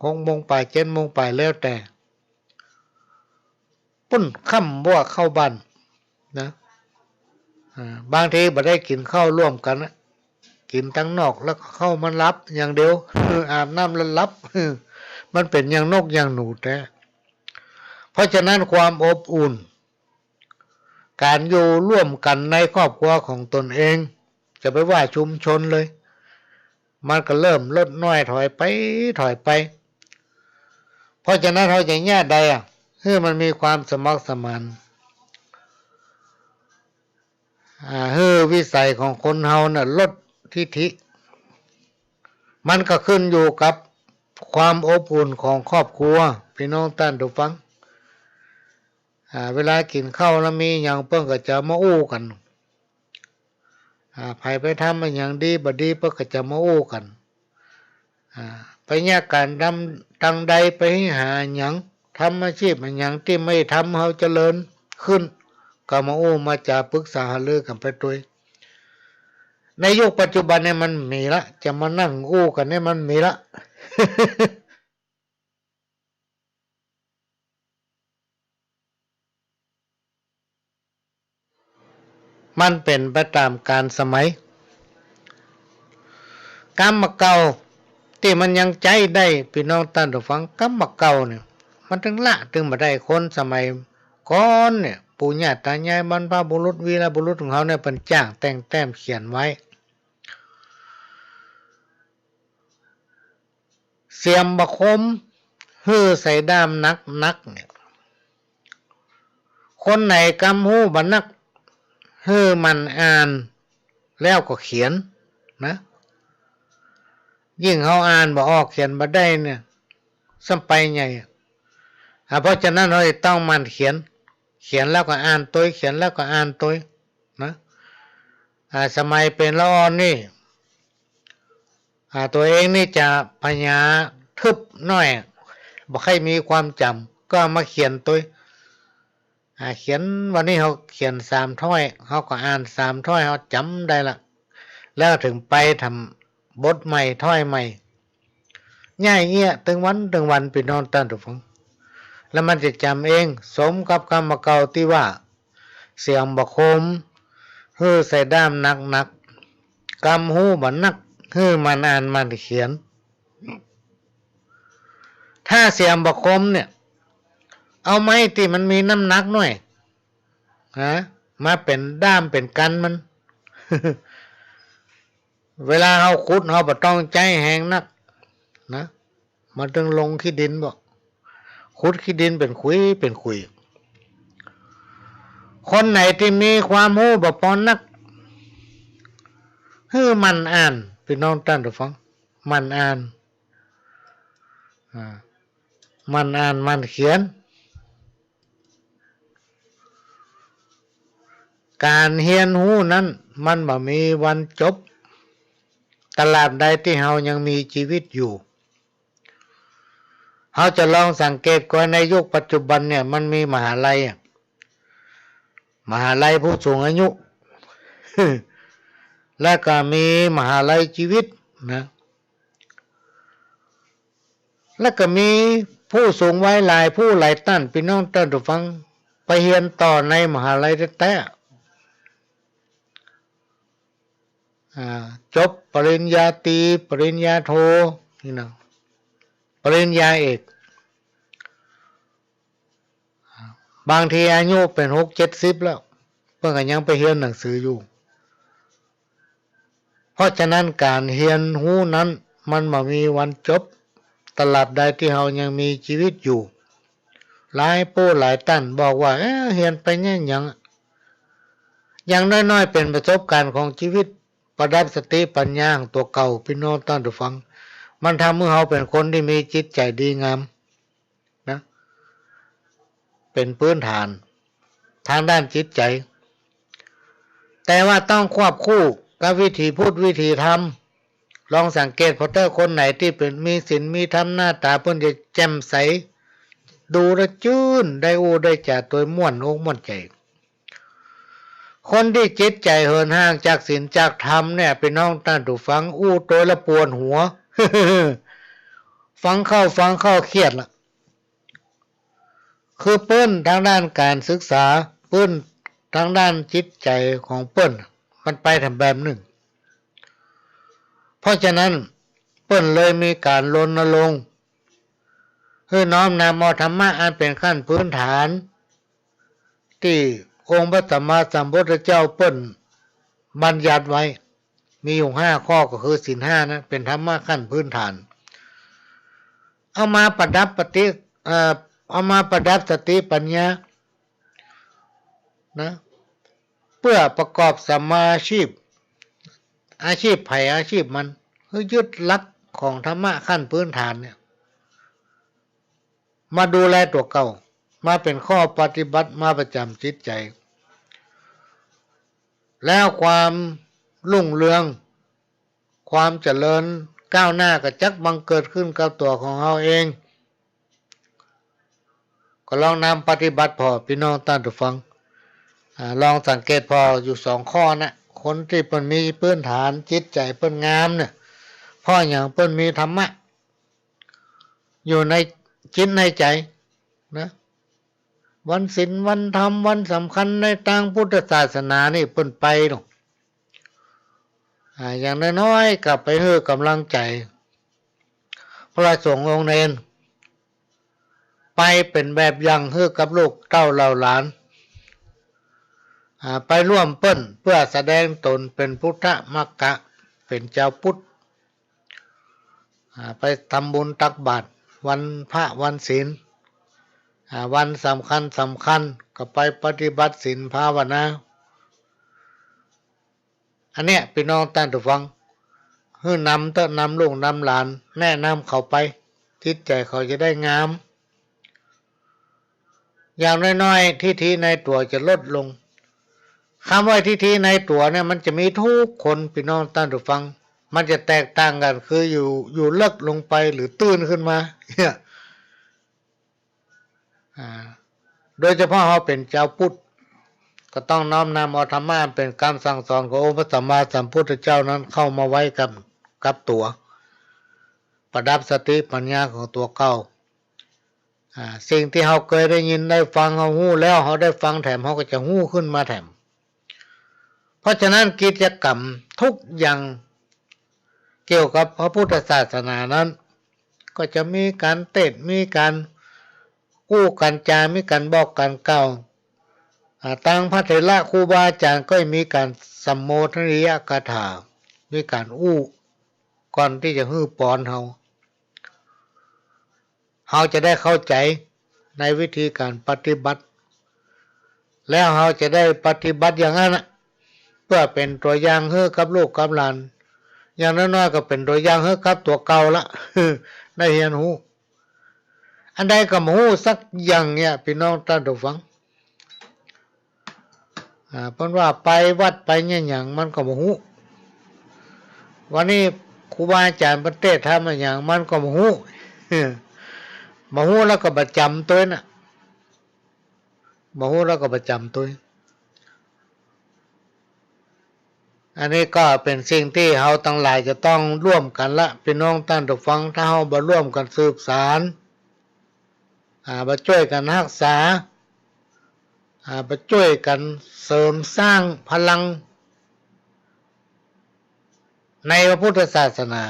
หกโมงป๋าย เจ็ดโมงป๋าย แล้วแต่ ปุ้น ค่ำบ่เข้าบ้านนะ อ่า บางทีบ่ได้กิ๋นข้าวร่วมกั๋นนะ กิ๋นตังนอกแล้วก็เข้ามาหลับอย่างเดียว อาบน้ำแล้วหลับ มันเป๋นอย่างนกอย่างหนูแต๊ เพราะฉะนั้นความอบอุ่น ก๋านอยู่ร่วมกั๋นในครอบครัวของตนเอง จะไปว่าชุมชนเลย มันก็เริ่มลดน้อยถอยไป ถอยไป เพราะฉะนั้นเฮาจะเยียะใดอะ หื้อมันมีความสมัครสมาน อ่า หื้อวิสัยของคนเฮาน่ะลดทิฐิ มันก็ขึ้นอยู่กับความอบอุ่นของครอบครัว ปี้น้องต้านผู้ฟัง อ่า เวลากิ๋นข้าวแล้วมีหยังเปิ้นก็จะมาอู้กั๋น อ่า ใผไปทำอะหยังดีบ่ดีเปิ้นก็จะมาอู้กั๋น อ่า ไปเยียะก๋านทำตังใด ไปหาหยัง ทำอาชีพอะหยังตี้มันทำหื้อเฮาเจริญขึ้น ก็มาอู้มาจ๋าปรึกษาหารือกั๋นไปตวย ในยุคปัจจุบันเนี่ยมันมีละ จะมานั่งอู้กั๋นเนี่ยมันมีละ มันเป๋นไปต๋ามกาลสมัย กำบ่าเก่าตี้มันยังใจ๊ได้ ปี้น้องต้านผู้ฟัง กำบ่าเก่าเนี่ย มันตึงละตึงบ่ได้ คนสมัยก่อนเนี่ย ปู่ย่าต๋ายายบรรพบุรุษวีรบุรุษของเฮาเนี่ย เปิ้นจ้างแต่งแต้มเขียนไว้ เสียมบ่าคม หื้อใส่ด้ามหนักๆ เนี่ย คนไหนกำฮู้บ่านัก หื้อหมั่นอ่านแล้วก็เขียนนะ ยิ่งเฮาอ่านบ่ออกเขียนบ่ได้เนี่ย ซ้ำไปใหญ่ อ่า เพราะฉะนั้นเฮาจะต้องหมั่นเขียน เขียนแล้วก็อ่านตวย เขียนแล้วก็อ่านตวยนะ อ่า สมัยเป๋นละอ่อนนี่ อ่า ตั๋วเองนี่จะผญาทึบหน้อย บ่ใค่มีความจ๋ำ ก็เอามาเขียนตวย อ่า เขียนวันนี้เฮาเขียนสามถ้อย เฮาก็อ่านสามถ้อย เฮาจ๋ำได้ละ แล้วก็เถิงไปทำบทใหม่ ถ้อยใหม่ เยียะเยียะตึงวันตึงวัน ปี้น้องต้านผู้ฟัง แล้วมันจะจ๋ำเอง สมกับกำบ่าเก่าตี้ว่า เสียมบ่าคม หื้อใส่ด้ามหนักๆ กำฮู้บ่านัก หื้อหมั่นอ่านหมั่นเขียน ถ้าเสียมบ่าคมเนี่ย เอาไม้ตี้มันมีน้ำหนักหน้อย ฮะ มาเป๋นด้ามเป๋นกัณฑ์มัน เวลาเฮาขุด เฮาบ่ต้องใจ๊แฮงนักนะ มันตึงลงขี้ดินบ่ ขุดขี้ดินเป๋นขุยเป๋นขุย คนไหนตี้มีความฮู้บ่ปอนัก หื้อหมั่นอ่าน ปี้น้องต้านผู้ฟัง หมั่นอ่าน อ่า หมั่นอ่านหมั่นเขียน ก๋านเฮียนฮู้นั้นมันบ่มีวันจบ ตราบใดตี้เฮายังมีจีวิตอยู่ เฮาจะลองสังเกตก่อน ในยุคปัจจุบันเนี่ยมันมีมหาลัยอะ มหาลัยผู้สูงอายุ แล้วก็มีมหาลัยจีวิตนะ แล้วก็มีผู้สูงวัยหลายผู้หลายต้าน ปี้น้องต้านผู้ฟัง ไปเฮียนต่อในมหาลัยแต๊ๆ อ่า จบปริญญาตรี ปริญญาโท นี่นะ ปริญญาเอก บางทีอายุเป๋นหกเจ็ดสิบแล้ว เปิ้นก็ยังไปเฮียนหนังสืออยู่ เพราะฉะนั้นก๋านเฮียนฮู้นั้นมันบ่มีวันจบ ตราบใดตี้เฮายังมีจีวิตอยู่ หลายผู้หลายต้านบอกว่า เอ๊ะ เฮียนไปเยียะหยัง อย่างน้อยๆ เป๋นประสบก๋ารณ์ของจีวิต ประดับสติปัญญาของตั๋วเก่า ปี้น้องต้านผู้ฟัง มันทำหื้อเฮาเป๋นคนตี้มีจิตใจ๋ดีงาม นะ เป๋นพื้นฐานตางด้านจิตใจ๋ แต่ว่าต้องควบคู่กับวิถีพุทธวิถีธรรม ลองสังเกตผ่อเต๊อะ คนไหนตี้เป๋นมีศีลมีธรรม หน้าต๋าเปิ้นจะแจ่มใส ดูแล้วจื้น ได้อู้ได้จ๋าตวยม่วนอกม่วนใจ๋ คนตี้จิตใจ๋เหินห่างจากศีลจากธรรมเนี่ย ปี้น้องต้านผู้ฟัง อู้ตวยแล้วปวดหัว ฟังเข้าฟังเข้าเครียดละ คือเปิ้นตางด้านก๋านศึกษา เปิ้น ตางด้านจิตใจ๋ของเปิ้น มันไปแถมแบบนึ่ง เพราะฉะนั้นเปิ้นเลยมีก๋านรณรงค์ หื้อน้อมนำเอาธรรมะอันเป๋นขั้นพื้นฐาน ตี้องค์พระสัมมาสัมพุทธเจ้าเปิ้นบัญญัติไว้ มีอยู่ห้าข้อ ก็คือศีลห้านั้นเป๋นธรรมะขั้นพื้นฐาน เอามาประดับปฏิ เอ่อ เอามาประดับสติปัญญา นะ เปื้อประกอบสัมมาอาชีพ อาชีพใผอาชีพมัน หื้อยึดหลักของธรรมะขั้นพื้นฐานเนี่ย มาดูแลตั๋วเก่า มาเป๋นข้อปฏิบัติ มาประจ๋ำจิตใจ๋ แล้วความรุ่งเรือง ความเจริญก้าวหน้าก็จักบังเกิดขึ้นกับตั๋วของเฮาเอง ก็ลองนำปฏิบัติผ่อ ปี้น้องต้านผู้ฟัง อ่า ลองสังเกตผ่ออยู่สองข้อนะ คนตี้เปิ้นมีพื้นฐานจิตใจ๋เปิ้นงามเนี่ย เพราะหยัง เปิ้นมีธรรมะ อยู่ในจิตในใจ๋นะ วันศีลวันธรรมวันสำคัญในตางพุทธศาสนานี่เปิ้นไปเนาะ อ่า อย่างน้อยๆ ก็ไปหื้อกำลังใจ๋พระสงฆ์องค์เณร ไปเป๋นแบบอย่างหื้อกับลูกเต้าเหล่าหลาน อ่า ไปร่วมเปิ้นเปื้อแสดงต๋นเป๋นพุทธมัคคะ เป๋นจาวพุทธ อ่า ไปทำบุญตักบาตรวันพระวันศีล อ่า วันสำคัญสำคัญก็ไปปฏิบัติศีลภาวนา อันเนี้ยปี้น้องต้านผู้ฟัง หื้อนำเต๊อะ นำลูกนำหลาน แนะนำเขาไป จิตใจ๋เขาจะได้งาม อย่างน้อยๆ ทิฐิในตั๋วจะลดลง กำว่าทิฐิในตั๋วเนี่ยมันจะมีทุกคน ปี้น้องต้านผู้ฟัง มันจะแตกต่างกั๋น คืออยู่ อยู่เลิกลงไปหรือตื้นขึ้นมาเนี่ย อ่า โดยเฉพาะเฮาเป๋นจาวพุทธ ก็ต้องน้อมนำเอาธรรมะอันเป๋นกำสั่งสอนขององค์พระสัมมาสัมพุทธเจ้านั้นเข้ามาไว้กับ กับตั๋ว ประดับสติปัญญาของตั๋วเก่า อ่า สิ่งตี้เฮาเกยได้ยินได้ฟัง เฮาฮู้แล้ว เฮาได้ฟังแถม เฮาก็จะฮู้ขึ้นมาแถม เพราะฉะนั้นกิจกรรมทุกอย่างเกี่ยวกับพระพุทธศาสนานั้น ก็จะมีก๋านเตสน์ มีก๋านอู้ก๋านจา มีก๋านบอกก๋านกล่าว อ่า ตางพระเถระครูบาอาจ๋ารย์ก็มีก๋านสัมโมทนียกถา มีก๋านอู้ ก่อนตี้จะหื้อปอนเฮา เฮาจะได้เข้าใจ๋ในวิธีก๋านปฏิบัติ แล้วเฮาจะได้ปฏิบัติอย่างนั้นน่ะ เปื้อเป๋นตั๋วอย่างหื้อกับลูกกับหลาน อย่างน้อยๆ ก็เป๋นตั๋วอย่างหื้อกับตั๋วเก่าละ ได้เฮียนฮู้ อันใดก็บ่ฮู้สักอย่างเนี่ย ปี้น้องต้านผู้ฟัง อ่า เปิ้นว่าไปวัดไปเนี่ยหยังมันก็บ่ฮู้ วันนี้ครูบาอาจ๋ารย์เปิ้นเตสน์ธรรมอะหยังมันก็บ่ฮู้ บ่ฮู้แล้วก็บ่จ๋ำตวยน่ะ บ่ฮู้แล้วก็บ่จ๋ำตวย อันนี้ก็เป๋นสิ่งตี้เฮาตังหลายจะต้องร่วมกั๋นละ ปี้น้องต้านผู้ฟัง ถ้าเฮาบ่ร่วมกั๋นสืบสาน อ่า บ่จ้วยกั๋นฮักษา อ่า บ่จ้วยกั๋นเสริมสร้างพลังในพระพุทธศาสนา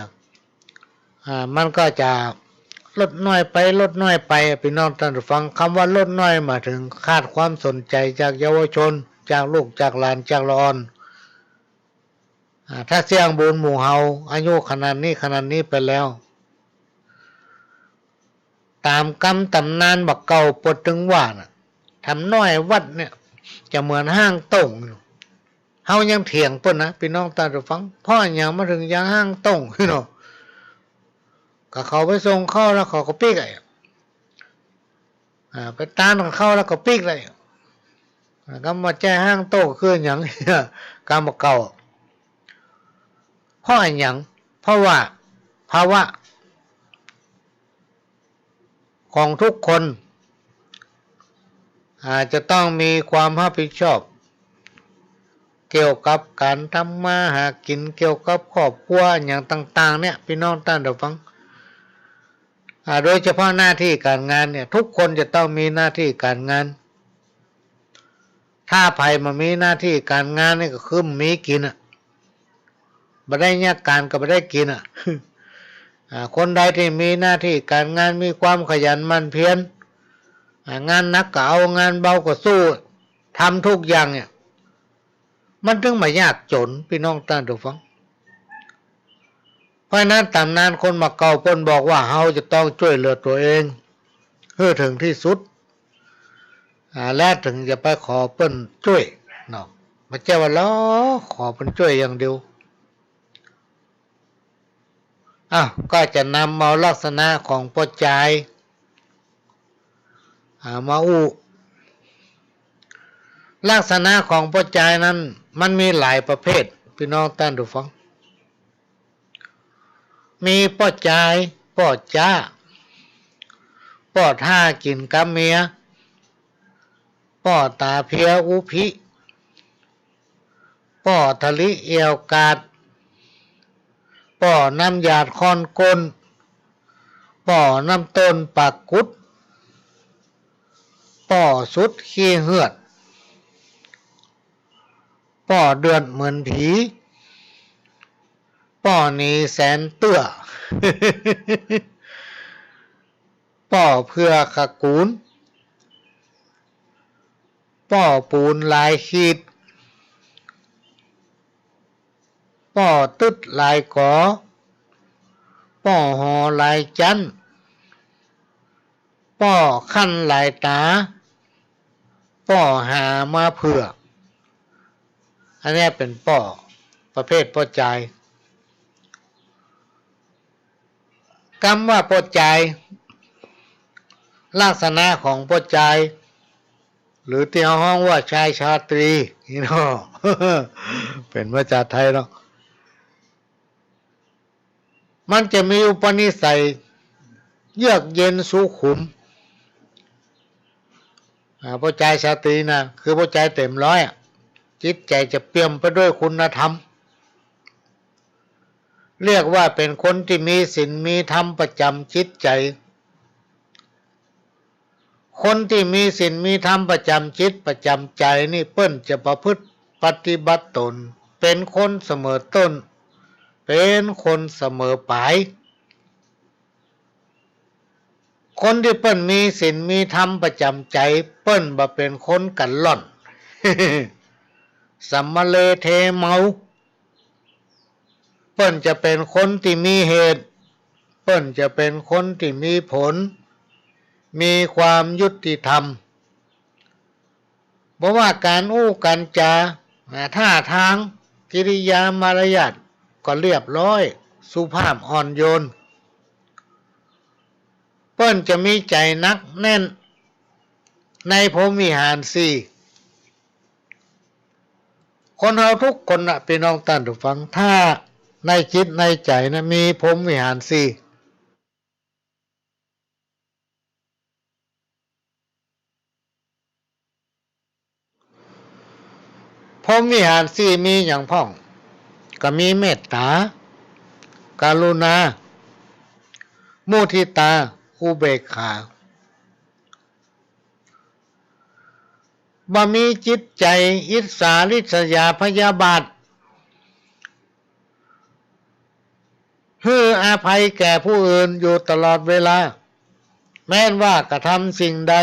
อ่า มันก็จะลดน้อยไป ลดน้อยไป ปี้น้องต้านผู้ฟัง กำว่าลดน้อยหมายเถิงขาดความสนใจ๋จากเยาวชน จากลูกจากหลาน จากละอ่อน อ่า ถ้าเสี้ยงบุญหมู่เฮาอายุขนาดนี้ขนาดนี้ไปแล้ว ต๋ามกำต๋ำนานบ่าเก่าเปิ้นตึงว่าน่ะ ธรรมน้อยวัดเนี่ยจะเหมือนห้างโต้งอยู่ เฮายังเถียงเปิ้นนะ ปี้น้องต้านผู้ฟัง เพราะอะหยังมันเถิงยังห้างโต้งอยู่เนาะ ก็เขาไปส่งข้าวแล้วเขาก็ปิ๊กไอ้ อ่า ไปตานกับเขาแล้วก็ปิ๊กเลย อ่า กำว่าแจ้ห้างโต้งคือหยัง กำว่าเก่า เพราะอะหยัง เพราะว่าภาวะของทุกคน อ่า จะต้องมีความฮับผิดชอบ เกี่ยวกับก๋านทำมาหากิ๋น เกี่ยวกับครอบครัวอะหยังต่างๆ เนี่ย ปี้น้องต้านผู้ฟัง อ่า โดยเฉพาะหน้าตี้ก๋านงานเนี่ย ทุกคนจะต้องมีหน้าตี้ก๋านงาน ท ถ้าใผบ่มีหน้าตี้ก๋านงานนี่ก็คือบ่มีกิ๋นอะ บ่ได้เยียะก๋านก็บ่ได้กิ๋นอะ อ่า คนใดตี้มีหน้าตี้ก๋านงาน มีความขยันหมั่นเพียร อ่า งานหนักก็เอา งานเบาก็สู้ ทำกู้อย่างเนี่ย มันจึงบ่ยากจ๋น ปี้น้องต้านผู้ฟัง เพราะฉะนั้นต๋ำนานคนบ่าเก่าเปิ้นบอกว่า เฮาจะต้องจ้วยเหลือตั๋วเองหื้อเถิงตี้สุด อ่า และเถิงจะไปขอเปิ้นจ้วยเนาะ บ่ใจ้ว่าลอขอเปิ้นจ้วยอย่างเดียว อ้าว ก็จะนำเอาลักษณะของป้อจาย อ่า มาอู้ ลักษณะของป้อจายนั้น มันมีหลายประเภท ปี้น้องต้านผู้ฟัง มีป้อจาย ป้อจ๊า ป้อถ้ากิ๋นกำเมีย ป้อต๋าเพียอุพิ ป้อทะลิเอี่ยวกาด ป้อน้ำหยาดค่อนก้น ป้อน้ำต้นปากกุด ป้อสุดขี้เหือด ป้อเดือดเหมือนผี ป้อหนีแสนเตื้อ ป้อเผื่อขกูน ป้อปูนหลายขีด ป้อตึ๊ดหลายก๋อ ป้อหอหลายจั๊น ป้อคั้นหลายต๋า ป้อหามาเผื่อ อันเนี้ยเป๋นป้อประเภทป้อจาย กำว่าป้อจาย ลักษณะของป้อจาย หรือตี้เฮาฮ้องว่าชายชาตรีนี่เนาะ เป๋นภาษาไทยเนาะ มันจะมีอุปนิสัยเยือกเย็นสุขุม อ่า ป้อจายชาตรีนะ คือป้อจายเต๋มร้อยอะ จิตใจ๋จะเปี่ยมไปด้วยคุณธรรม เรียกว่าเป๋นคนตี้มีศีลมีธรรมประจ๋ำจิตใจ๋ คนตี้มีศีลมีธรรมประจ๋ำจิตประจ๋ำใจ๋นี่ เปิ้นจะประพฤติปฏิบัติต๋น เป๋นคนเสมอต้น เป๋นคนเสมอป๋าย คนตี้เปิ้นมีศีลมีธรรมประจ๋ำใจ๋ เปิ้นบ่เป๋นคนกั๋นล่อน สัมมะเลเทเมา เปิ้นจะเป๋นคนตี้มีเหตุ เปิ้นจะเป๋นคนตี้มีผล มีความยุติธรรม บ่ว่าก๋านอู้ก๋านจ๋า อ่า ท่าตาง กิริยามารยาทก็เรียบร้อย สุภาพอ่อนโยน เปิ้นจะมีใจ๋หนักแน่นในพรหมวิหารสี่ คนเฮากู้คนน่ะ ปี้น้องต้านผู้ฟัง ถ้าในจิตในใจ๋นะ มีพรหมวิหารสี่ พรหมวิหารสี่มีหยังพ่อง ก็มีเมตต๋า กรุณา มุทิตา อุเบกขา บ่มีจิตใจ๋อิจฉาริษยาพยาบาท หื้ออภัยแก่ผู้อื่นอยู่ตลอดเวลา แม้นว่ากระทำสิ่งใด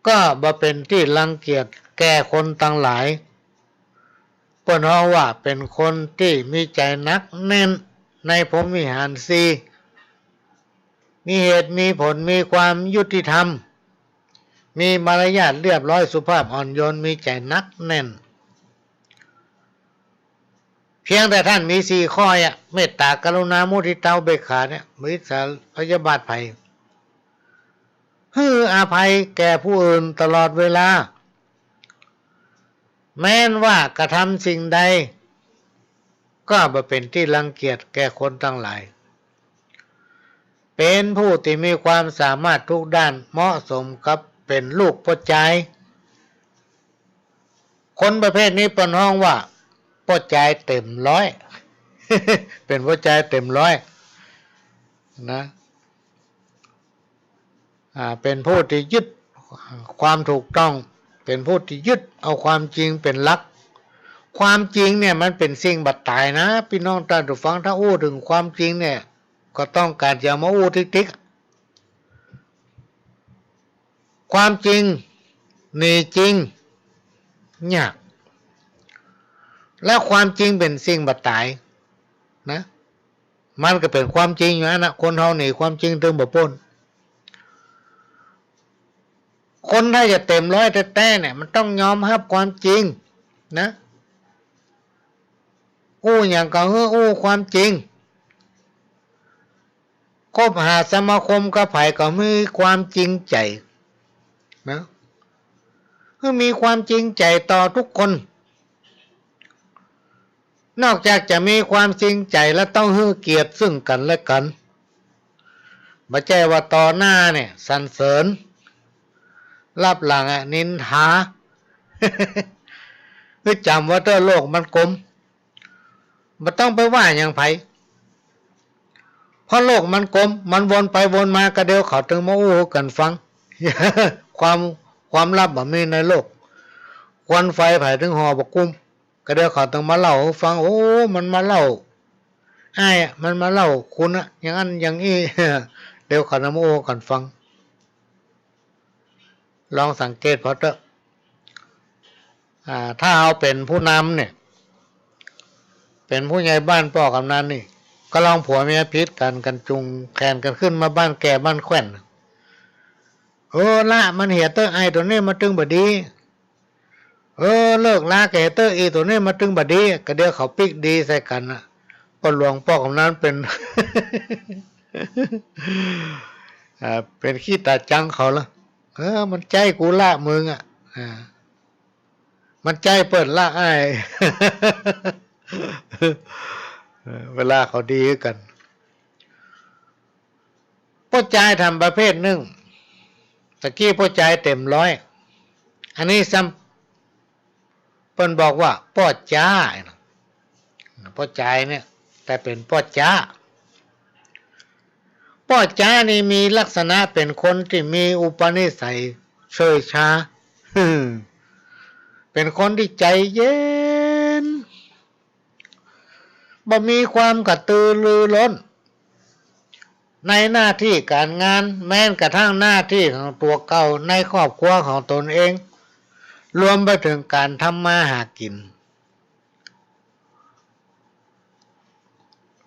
ก็บ่เป๋นตี้รังเกียจแก่คนตังหลาย เปิ้นฮ้องว่าเป๋นคนตี้มีใจ๋หนักแน่นในพรหมวิหารสี่ มีเหตุมีผล มีความยุติธรรม มีมารยาทเรียบร้อย สุภาพอ่อนโยน มีใจ๋หนักแน่น เพียงแต่ต้านมีสี่ข้ออะ เมตตา กรุณา มุทิตา อุเบกขาเนี่ย บ่อิจฉาพยาบาทใผ หื้ออภัยแก่ผู้อื่นตลอดเวลา แม้นว่ากระทำสิ่งใด ก็บ่เป๋นตี้รังเกียจแก่คนตังหลาย เป๋นผู้ตี้มีความสามารถกู้ด้าน เหมาะสมกับเป๋นลูกป้อจาย คนประเภทนี้เปิ้นฮ้องว่าป้อจายเต๋มร้อย เป๋นป้อจายเต๋มร้อยนะ อ่า เป๋นผู้ตี้ยึดความถูกต้อง เป๋นผู้ตี้ยึดเอาความจริงเป๋นหลัก ความจริงเนี่ยมันเป๋นสิ่งบ่ต๋ายนะ ปี้น้องต้านผู้ฟัง ถ้าอู้เถิงความจริงเนี่ย ก็ต้องก๋านจะมาอู้ติ๊กๆ ความจริง หนีจริง ยาก และความจริงเป๋นสิ่งบ่ต๋ายนะ มันก็เป๋นความจริงอยู่อั้นนะ คนเฮาหนีความจริงเถิงบ่ป๊น คนถ้าจะเต๋มร้อยแต๊ๆ เนี่ย มันต้องยอมฮับความจริงนะ อู้หยังก็หื้ออู้ความจริง คบหาสมาคมกับใผก็มีความจริงใจ๋นะ หื้อมีความจริงใจ๋ต่อทุกคน นอกจากจะมีความจริงใจ๋แล้วต้องหื้อเกียรติซึ่งกั๋นและกั๋น บ่ใจ้ว่าต่อหน้าเนี่ยสรรเสริญ ลับหลังอะนินทา หื้อจ๋ำไว้เต๊อะ โลกมันกลม บ่ต้องไปว่าหยังใผ เพราะโลกมันกลม มันวนไปวนมา กะเดี่ยวเขาเถิงมาอู้หื้อกั๋นฟัง ความ ความลับบ่มีในโลก ควันไฟใผเถิงห่อบ่กุ้ม กะเดี่ยวเขาเถิงมาเล่าหื้อฟัง โอ้ มันมาเล่าอ้ายอะ มันมาเล่าคุณอะ อย่างอั้นอย่างอี้ เดี่ยวเขาเถิงมาอู้หื้อกั๋นฟัง ลองสังเกตผ่อเต๊อะ อ่า ถ้าเฮาเป๋นผู้นำเนี่ย เป๋นผู้ใหญ่บ้านป้อกำนันนี่ ก็ลองผัวเมียผิดกั๋น กั๋นจุงแขนกั๋นขึ้นมาบ้านแก่บ้านแคว่น เออ ละมันเหียเต๊อะ ไอ้ตั๋วนี้มันตึงบ่ดี เออ เลิกลาแก่เต๊อะ อีตั๋วนี้มันตึงบ่ดี กะเดี่ยวเขาปิ๊กดีใส่กั๋นน่ะ ป้อหลวงป้อกำนันเป๋น อ่า เป๋นขี้ต๋าจังเขาละ เออ มันใจ๊กูละมึงอะ อ่า มันใจ๊เปิ้นละอ้าย เออ เวลาเขาดีกั๋น ป้อจายทำประเภทนึ่ง ตะกี้ป้อจายเต๋มร้อย อันนี้ซ้ำ เปิ้นบอกว่าป้อจ๊า ป้อจายเนี่ย แต่เป๋นป้อจ๊า ป้อจ๊านี่มีลักษณะเป๋นคนตี้มีอุปนิสัยเฉยชา เป๋นคนตี้ใจ๋เย็น บ่มีความกระตือรือร้น ในหน้าตี้ก๋านงาน แม้กระทั่งหน้าตี้ของตั๋วเก่า ในครอบครัวของตนเอง รวมไปเถิงก๋านทำมาหากิ๋น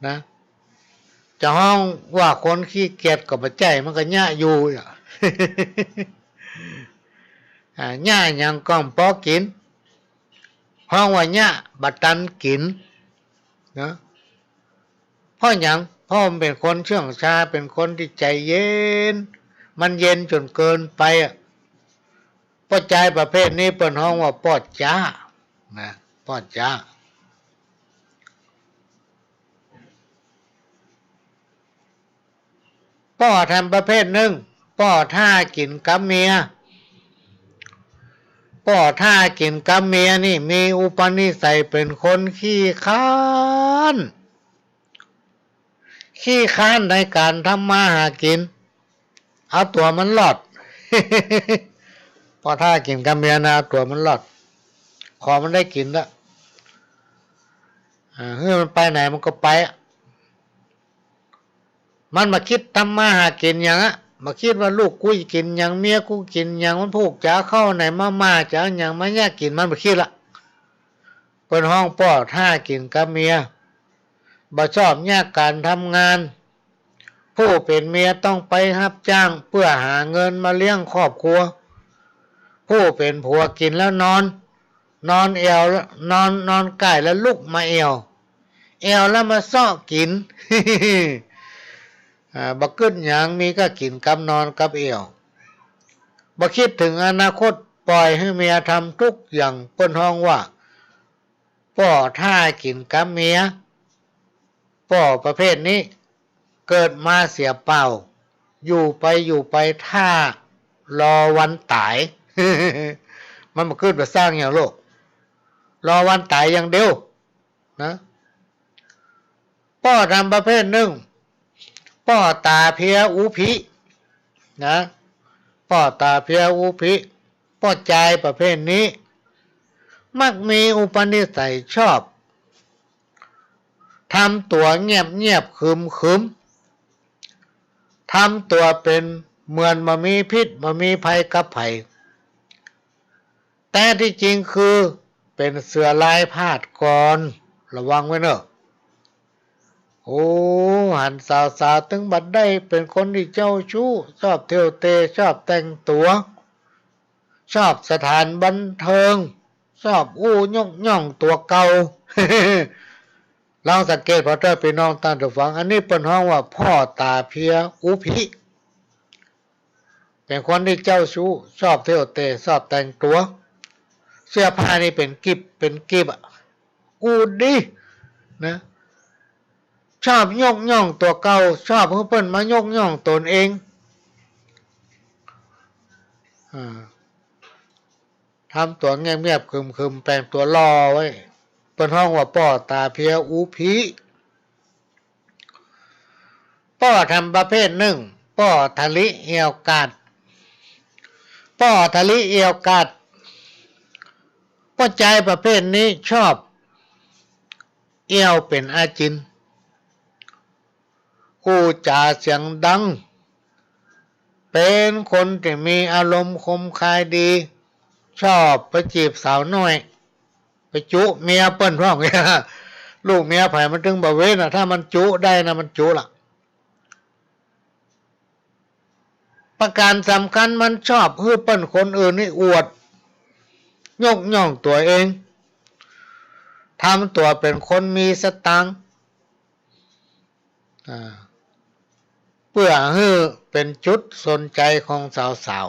นะ จะฮ้องว่าคนขี้เกียจก็บ่ใจ้ มันก็เยียะอยู่อะ อ่า เยียะหยังก็บ่ปอกิ๋น ฮ้องว่าเยียะ บ่ตันกิ๋น นะ เพราะหยัง เพราะมันเป๋นคนเชื่องชา เป๋นคนตี้ใจ๋เย็น มันเย็นจ๋นเกินไปอะ ป้อจายประเภทนี้เปิ้นฮ้องว่าป้อจ๊า นะ ป้อจ๊า ป้อแถมประเภทนึ่ง ป้อถ้ากิ๋นกับเมีย ป้อถ้ากิ๋นกับเมียนี่มีอุปนิสัยเป๋นคนขี้คร้าน ขี้คร้านในก๋านทำมาหากิ๋น เอาตั๋วมันรอด ป้อถ้ากิ๋นกับเมียนะ เอาตั๋วมันรอด ขอมันได้กิ๋นละ อ่า หื้อมันไปไหนมันก็ไปอะ มันบ่คิดทำมาหากิ๋นหยังอะ บ่คิดว่าลูกกูจะกิ๋นหยัง เมียกูกิ๋นหยัง วันพูกจะเอาข้าวไหนมาม่า จะเอาหยังมาเยียะกิ๋น มันบ่คิดละ เปิ้นฮ้องป้อถ้ากิ๋นกับเมีย บ่ชอบเยียะก๋านทำงาน ผู้เป๋นเมียต้องไปฮับจ้างเปื้อหาเงินมาเลี้ยงครอบครัว ผู้เป๋นผัวกิ๋นแล้วนอน นอนแอ่ว นอน นอนก้ายแล้วลุกมาแอ่ว แอ่วแล้วมาเซาะกิ๋น อ่า บ่กึ๊ดหยัง มีก้ากิ๋นกับนอนกับแอ่ว บ่คิดเถิงอนาคต ป่อยหื้อเมียทำกู้อย่าง เปิ้นฮ้องว่า ป้อถ้ากิ๋นกับเมีย ป้อประเภทนี้ เกิดมาเสียเปล่า อยู่ไปอยู่ไปถ้ารอวันต๋าย มันบ่กึ๊ดบ่สร้างหยังโลก รอวันต๋ายอย่างเดียวนะ ป้อทำประเภทนึ่ง ป้อต๋าเพลียอู้ผี้นะ ป้อต๋าเพลียอู้ผี้ ป้อจายประเภทนี้ มักมีอุปนิสัยชอบ ทำตั๋วเงียบๆ ขรึมๆ ทำตั๋วเป๋นเหมือนบ่มีพิษบ่มีภัยกับใผ แต่ตี้จริงคือเป๋นเสือลายพาดก่อน ระวังไว้เน่อ โอ้ หันสาวๆ ตึงบัดได้เป๋นคนตี้เจ้าชู้ ชอบเที่ยวเตะ ชอบแต่งตั๋ว ชอบสถานบันเทิง ชอบอู้ยกย่องตั๋วเก่า ลองสังเกตผ่อเต๊อะ ปี้น้องต้านผู้ฟัง อันนี้เปิ้นฮ้องว่าป้อต๋าเพี้ยอู้ผี เป๋นคนตี้เจ้าชู้ ชอบเที่ยวเตะ ชอบแต่งตั๋ว เสื้อผ้านี่เป๋นกิบเป๋นกิบอะ อู้ดีนะ ชอบยกย่องตั๋วเก่า ชอบหื้อเปิ้นมายกย่องต๋นเอง อ่า ทำตั๋วเงียบๆ ขรึมๆ แป๋งตั๋วหล่อไว้ เปิ้นฮ้องว่าป้อต๋าเพี้ยอู้ผี ป้อธรรมประเภทนึ่ง ป้อทะลิเอี่ยวกาด ป้อทะลิเอี่ยวกาด ป้อจายประเภทนี้ชอบเอี่ยวเป๋นอาจิณ อู้จ๋าเสียงดัง เป๋นคนตี้มีอารมณ์คมคายดี ชอบไปจีบสาวน้อย ไปจุเมียเปิ้นพ่อง ลูกเมียใผมันตึงบ่เว้นอะ ถ้ามันจุได้นะ มันจุละ ประก๋านสำคัญมันชอบหื้อเปิ้นคนอื่นนี่อวด ยกย่องตั๋วเอง ทำตั๋วเป๋นคนมีสตางค์ อ่า เปื้อหื้อเป๋นจุดสนใจ๋ของสาว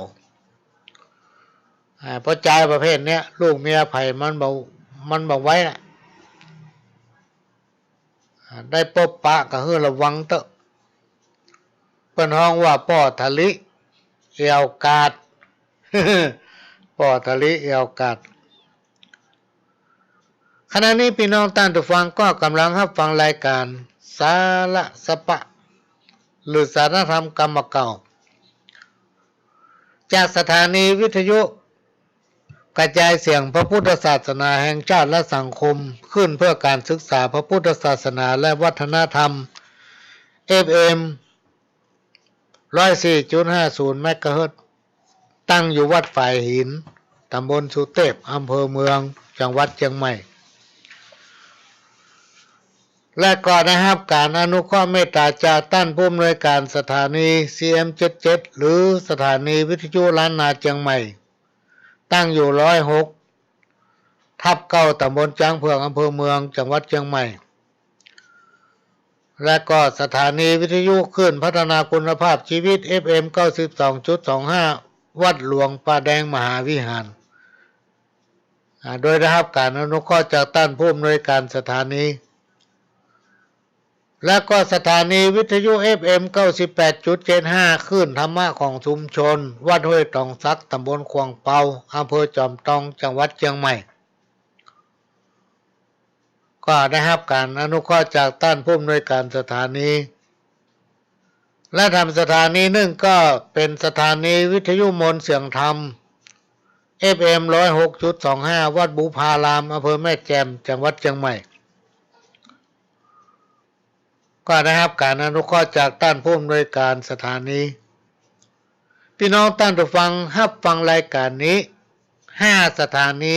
ๆ อ่า ป้อจายประเภทเนี้ย ลูกเมียใผมันบ่ มันบ่ไหวละ อ่า ได้ปบปะก็หื้อระวังเต๊อะ เปิ้นฮ้องว่าป้อทะลิเอี่ยวกาด ป้อทะลิเอี่ยวกาด ขณะนี้ปี้น้องต้านผู้ฟังก็ก่ำลังฮับฟังรายก๋านสาระสะปะ หรือสารธรรมกำบ่าเก่า จากสถานีวิทยุกระจายเสียงพระพุทธศาสนาแห่งชาติและสังคม คลื่นเพื่อการศึกษาพระพุทธศาสนาและวัฒนธรรม เอฟเอ็ม ร้อยสี่จุดห้าศูนย์ เมกะเฮิรตซ์ ตั้งอยู่วัดฝายหิน ต๋ำบลสุเตพ อำเภอเมือง จังหวัดเจียงใหม่ และก็ได้ฮับก๋านอนุเคราะห์เมตต๋าจากต้านผู้อำนวยก๋านสถานี ซีเอ็ม เจ็ดเจ็ด หรือสถานีวิทยุล้านนาเจียงใหม่ ตั้งอยู่ ร้อยหกทับเก้า ต๋ำบลจ๊างเผือก อำเภอเมือง จังหวัดเจียงใหม่ และก็สถานีวิทยุคลื่นพัฒนาคุณภาพชีวิต เอฟเอ็ม เก้าสิบสองจุดสองห้า วัดหลวงป่าแดงมหาวิหาร อ่า โดยได้ฮับก๋านอนุเคราะห์จากต้านผู้อำนวยก๋านสถานี และก็สถานีวิทยุ เอฟเอ็ม เก้าสิบแปดจุดเจ็ดห้า คลื่นธรรมะของชุมชน วัดห้วยตองสัก ต๋ำบลขวางเปา อำเภอจอมตอง จังหวัดเจียงใหม่ ก็ได้ฮับก๋านอนุเคราะห์จากต้านผู้อำนวยก๋านสถานี และแถมสถานีนึ่งก็เป๋นสถานีวิทยุมนต์เสียงธรรม เอฟเอ็ม ร้อยหกจุดสองห้า วัดบุพาราม อำเภอแม่แจ่ม จังหวัดเจียงใหม่ ก็ได้ฮับก๋านอนุเคราะห์จากต้านผู้อำนวยก๋านสถานี ปี้น้องต้านผู้ฟังฮับฟังรายก๋านนี้ ห้าสถานี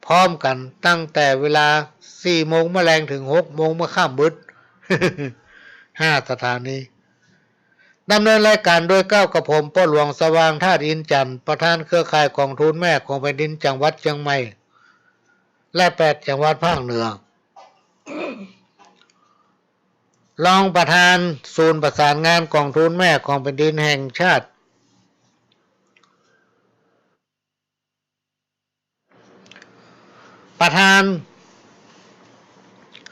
พร้อมกั๋นตั้งแต่เวลา สี่โมงเมื่อแลงเถิง หกโมงเมื่อค่ำมืด ห้าสถานี ดำเนินรายก๋านโดยเก้ากับผม ป้อหลวงสว่าง ธาตุอินทร์จันทร์ ประธานเครือข่ายก๋องทุนแม่ของแผ่นดินจังหวัดเจียงใหม่ และแปดจังหวัดภาคเหนือ รองประธานศูนย์ประสานงานก๋องทุนแม่ของแผ่นดินแห่งชาติ ประธาน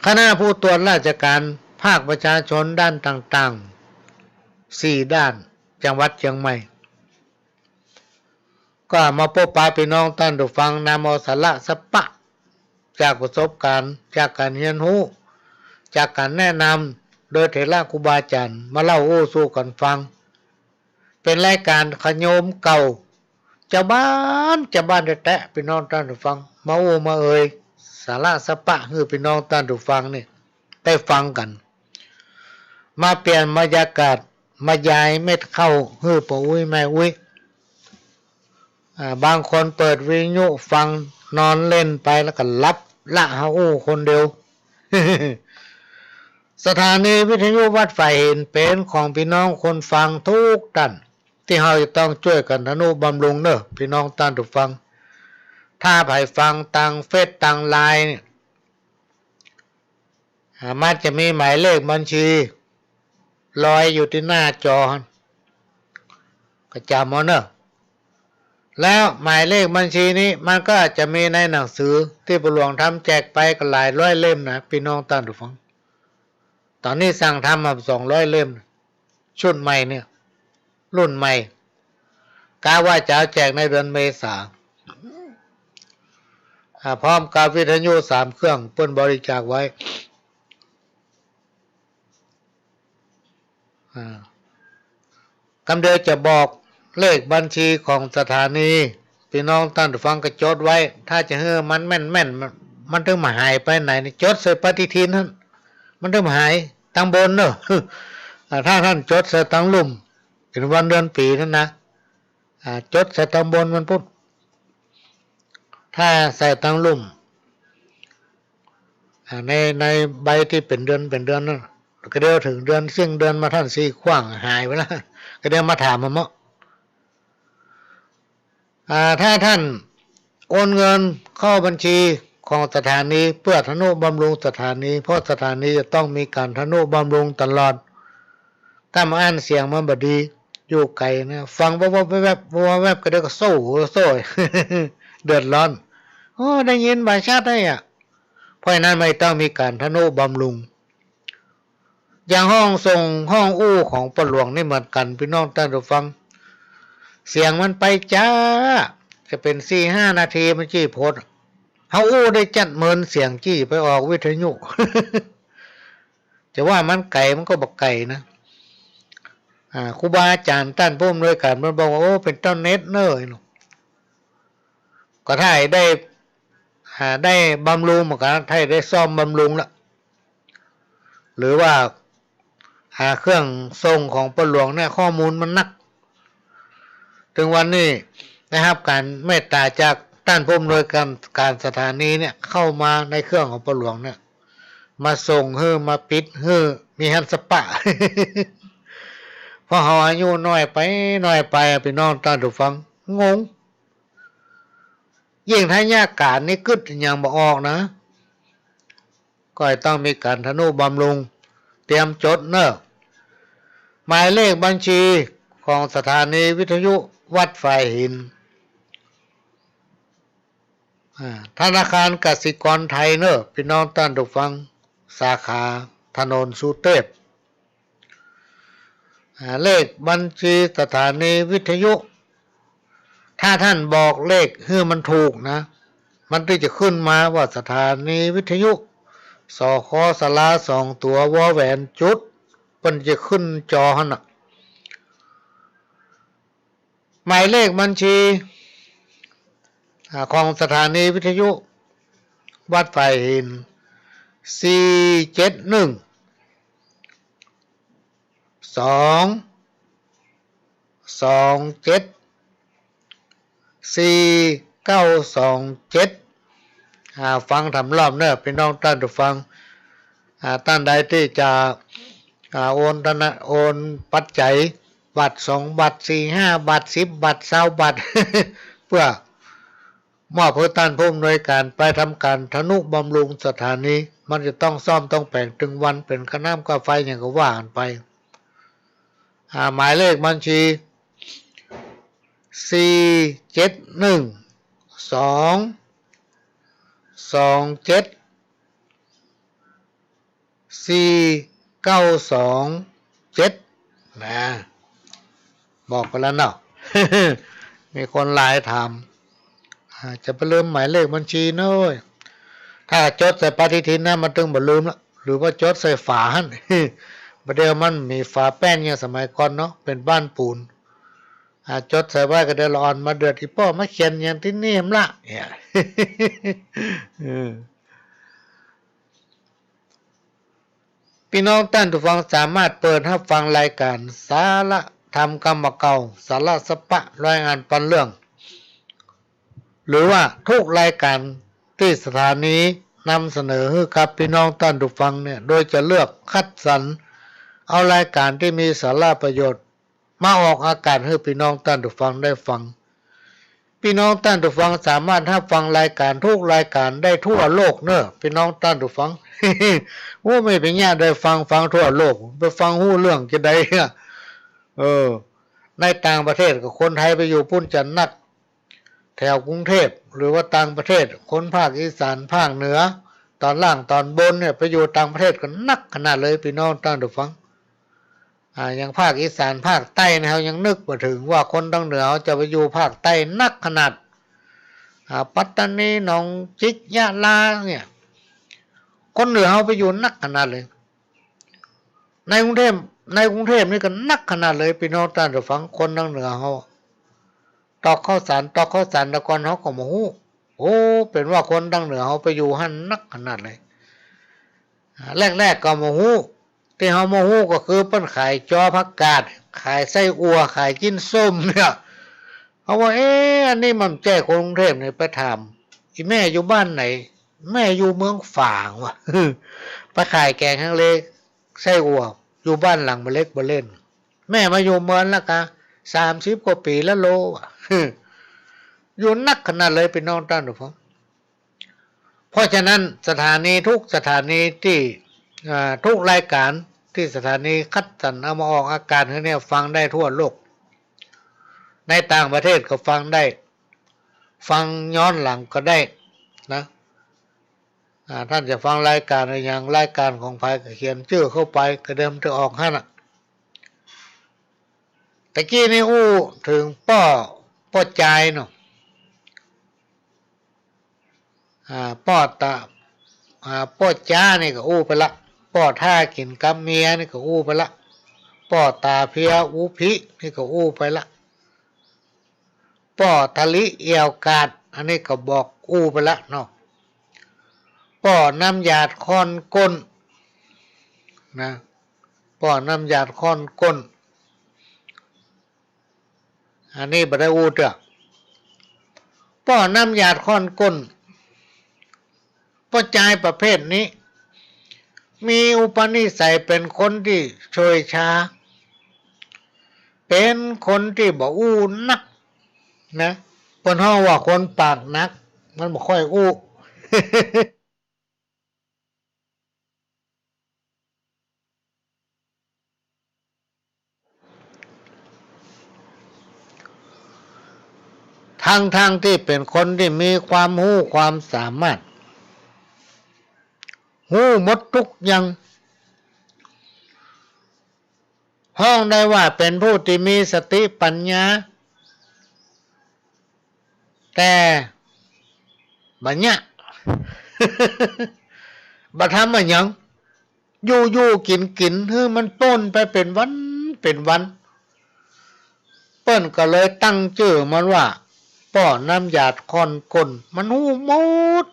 คณะผู้ตรวจราชการภาคประชาชนด้านต่างๆ สี่ด้าน จังหวัดเจียงใหม่ ก็มาปบปะปี้น้องต้านผู้ฟัง นำเอาสาระสะปะ จากประสบก๋ารณ์ จากก๋านเฮียนฮู้ จากก๋านแนะนำโดยเถระครูบาอาจ๋ารย์ มาเล่าอู้สู่กั๋นฟัง เป๋นรายก๋านขะโยมเก่า จาวบ้าน จาวบ้านแต๊ๆ ปี้น้องต้านผู้ฟัง มาอู้มาเอ่ย สาระสะปะ หื้อปี้น้องต้านผู้ฟังนี่ได้ฟังกั๋น มาเปลี่ยนบรรยากาศ มายายเม็ดข้าว หื้อป้ออุ๊ยแม่อุ๊ย อ่า บางคนเปิดวิทยุฟัง นอนเล่นไปแล้วก็หลับ ละเฮาอู้คนเดียว สถานีวิทยุวัดฝายหินเป๋นของปี้น้องคนฟังกู้ต้าน ตี้เฮาจะต้องจ้วยกั๋นทะนุบำรุงเน่อ ปี้น้องต้านผู้ฟัง ถ้าใผฟังตางเฟซตางไลน์เนี่ย อ่า มันจะมีหมายเลขบัญชีลอยอยู่ตี้หน้าจอ ก็จ๋ำเอาเน่อ แล้วหมายเลขบัญชีนี้มันก็จะมีในหนังสือตี้ป้อหลวงทำแจกไปก็หลายร้อยเล่มนะ ปี้น้องต้านผู้ฟัง ต๋อนนี้สั่งทำมาสองร้อยเล่ม ชุดใหม่เนี่ย รุ่นใหม่ กะว่าจะเอาแจกในเดือนเมษา อ่า พร้อมกับวิทยุสามเครื่อง เปิ้นบริจาคไว้ อ่า กำเดียวจะบอกเลขบัญชีของสถานี ปี้น้องต้านผู้ฟังก็จดไว้ ถ้าจะหื้อมันแม่นๆ มัน มันตึงบ่หายไปไหนนี่ จดใส่ปฏิทินหั้น มันตึงบ่หาย ตางบนเน่อ อ่า ถ้าต้านจดใส่ตางลุ่ม เป๋นวันเดือนปี๋นั้นนะ อ่า จดใส่ตางบนมันปู๊น ถ้าใส่ตางลุ่ม อ่า ใน ในใบตี้เป๋นเดือน เป๋นเดือนนั้น กะเดียวเถิงเดือน สิ้นเดือนมาต้านซี้ขว้างหายไปแล้ว กะเดียวมาถามเอาเนาะ อ่า ถ้าต้านโอนเงินเข้าบัญชีของสถานีเปื้อทะนุบำรุงสถานี เพราะสถานีจะต้องมีก๋านทะนุบำรุงตลอด ก้ำอั้นเสียงมันบ่ดี อยู่ไก๋นะ ฟังวับๆ แวบๆ วับๆ แวบๆ กะเดียวก็โซ่ โซ่ เดือดร้อน โอ้ ได้ยินบ่ชัดได้อะ เพราะฉะนั้นมันต้องมีก๋านทะนุบำรุง อย่างห้องส่งห้องอู้ของป้อหลวงนี่เหมือนกั๋น ปี้น้องต้านผู้ฟัง เสียงมันไปจ๊า จะเป๋นสี่ห้านาทีมันจี้โพด เฮาอู้ได้จัดเมินเสียง จี้ไปออกวิทยุ จะว่ามันไก๋มันก็บ่ไก๋นะ อ่า ครูบาอาจ๋ารย์ต้านผู้อำนวยก๋านเปิ้นบอกว่า โอ้ เป๋นเต้าเน็ตเน่อ ก็ถ้าได้ อ่า ได้บำรุงเหมือนกั๋น ถ้าได้ซ่อมบำรุงละ หรือว่า อ่า เครื่องส่งของป้อหลวงเนี่ย ข้อมูลมันนัก เถิงวันนี้ได้ฮับก๋านเมตต๋าจากต้านผู้อำนวยก๋าน ก๋านสถานีเนี่ย เข้ามาในเครื่องของป้อหลวงเนี่ย มาส่งหื้อ มาปิดหื้อ มีหั้นสะปะ เพราะเฮาอายุน้อยไป น้อยไปอะ ปี้น้องต้านผู้ฟัง งง ยิ่งถ้ายากก๋านนี่กึ๊ดอะหยังบ่ออกนะ ก็ต้องมีก๋านทะนุบำรุง เตรียมจดเน่อ หมายเลขบัญชีของสถานีวิทยุวัดฝายหิน อ่า ธนาคารกสิกรไทยเน่อ ปี้น้องต้านผู้ฟัง สาขาถนนสุเตพ อ่า เลขบัญชีสถานีวิทยุ ถ้าต้านบอกเลขหื้อมันถูกนะ มันตึงจะขึ้นมาว่าสถานีวิทยุ สค สาราสองตั๋ว วอแหวนจุด เปิ้นจะขึ้นจอหั้นน่ะ หมายเลขบัญชี อ่า ของสถานีวิทยุวัดฝายหิน สี่เจ็ดหนึ่ง สอง สองเจ็ด สี่เก้าสองเจ็ด อ่า ฟังถามรอบเน่อ ปี้น้องต้านผู้ฟัง อ่า ต้านใดตี้จะ อ่า โอนธน- โอนปัจจัย บาทสองบาท สี่ห้าบาท สิบบาท ซาวบาท เปื้อ มอบหื้อต้านผู้อำนวยก๋านไปทำก๋านทะนุบำรุงสถานี มันจะต้องซ่อมต้องแป๋ง เถิงวันเป๋นค่าน้ำค่าไฟหยังก็ว่ากั๋นไป อ่า หมายเลขบัญชี สี่เจ็ดหนึ่ง สอง สองเจ็ด สี่เก้าสองเจ็ด นะ บอกไปแล้วเนาะ มีคนไลน์ถาม อ่า จะไปลืมหมายเลขบัญชีเน่อ ถ้าจดใส่ปฏิทินนะ มันตึงบ่ลืมละ หรือว่าจดใส่ฝาหั้น บ่าเดี่ยวมันมีฝาแป้นอย่างสมัยก่อนเนาะ เป๋นบ้านปูน อ่า จดใส่ไว้ก็เดี๋ยวละอ่อนมาเดือด อี่ป้อมาเขียนหยังตี้นี่แหมละ เนี่ย เออ ปี้น้องต้านผู้ฟังสามารถเปิดฮับฟังรายก๋านสาระธรรมกำบ่าเก่า สาระสะปะ รายงานปันเรื่อง หรือว่าทุกรายก๋านตี้สถานีนำเสนอหื้อกับปี้น้องต้านผู้ฟังเนี่ย โดยจะเลือกคัดสรรเอารายก๋านตี้มีสาระประโยชน์มาออกอากาศหื้อปี้น้องต้านผู้ฟังได้ฟัง ปี้น้องต้านผู้ฟังสามารถฮับฟังรายก๋านทุกรายก๋านได้ทั่วโลกเน่อ ปี้น้องต้านผู้ฟัง โอ้ ไม่ไปเยียะได้ฟัง ฟังทั่วโลก ไปฟังฮู้เรื่องจะใดอะ เออ ในต่างประเทศก็คนไทยไปอยู่ปู๊นจะนัก แถวกรุงเทพฯ หรือว่าต่างประเทศ คนภาคอีสาน ภาคเหนือ ต๋อนล่างต๋อนบนเนี่ย ไปอยู่ต่างประเทศก็นักขนาดเลย ปี้น้องต้านผู้ฟัง อ่า อย่างภาคอีสาน ภาคใต้เนี่ย เฮายังนึกบ่ถึงว่าคนตางเหนือเฮาจะไปอยู่ภาคใต้นักขนาด อ่า ปัตตานี หนองจิก ยะลาเนี่ย คนเหนือเฮาไปอยู่นักขนาดเลย ในกรุงเทพฯ ในกรุงเทพฯ นี่ก็นักขนาดเลย ปี้น้องต้านผู้ฟัง คนตางเหนือเฮา ตอกข้าวสาร ตอกข้าวสาร แต่ก่อนเฮาก็บ่ฮู้ โอ้ เป๋นว่าคนตางเหนือเฮาไปอยู่หั้นนักขนาดเลย อ่า แรกๆ ก็บ่ฮู้ ตี้เฮาบ่ฮู้ก็คือเปิ้นขายจ้อผักกาด ขายไส้อั่ว ขายจิ๊นส้มเนี่ย เฮาว่า เอ๊ะ อันนี้มันบ่ใจ้คนกรุงเทพฯนี่ ไปถาม อี่แม่อยู่บ้านไหน แม่อยู่เมืองฝางว่ะ ไปขายแก๋งฮังเล ไส้อั่ว อยู่บ้านหลังบ่เล็กบ่เล่น แม่มาอยู่เมืองแล้วกา สามสิบกว่าปี๋แล้วโลว่ะ อยู่นักขนาดเลย ปี้น้องต้านผู้ฟัง เพราะฉะนั้นสถานีทุกสถานีตี้ อ่า ทุกรายก๋านตี้สถานีคัดสรรเอามาออกอากาศหื้อเนี่ย ฟังได้ทั่วโลก ในต่างประเทศก็ฟังได้ ฟังย้อนหลังก็ได้นะ อ่า ต้านจะฟังรายก๋านอะหยัง รายก๋านของใผก็เขียนจื้อเข้าไป ก็เดิมจะออกหั้นน่ะ ตะกี้นี่อู้เถิงป้อ ป้อจายเนาะ อ่า ป้อตา อ่า ป้อจ๊านี่ก็อู้ไปละ ป้อถ้ากิ๋นกับเมียนี่ก็อู้ไปละ ป้อต๋าเพียอู้ผินี่ก็อู้ไปละ ป้อทะลิเอี่ยวกาด อันนี้ก็บอกอู้ไปละเนาะ ป้อน้ำหยาดค่อนก้นนะ ป้อน้ำหยาดค่อนก้น อันนี้บ่ได้อู้เตื้อ ป้อน้ำหยาดค่อนก้น ป้อจายประเภทนี้ มีอุปนิสัยเป๋นคนตี้เฉยชา เป๋นคนตี้บ่อู้นักนะ เปิ้นฮ้องว่าคนปากหนัก มันบ่ค่อยอู้ ทั้งๆ ตี้เป๋นคนตี้มีความฮู้ความสามารถ ฮู้หมดกู้อย่าง ฮ้องได้ว่าเป๋นผู้ตี้มีสติปัญญา แต่บ่เยียะ บ่ทำอะหยัง อยู่ๆ กิ๋นๆ หื้อมันป๊นไปเป๋นวันเป๋นวัน เปิ้นก็เลยตั้งจื้อมันว่า ป้อน้ำหยาดค่อนก้น มันฮู้หมด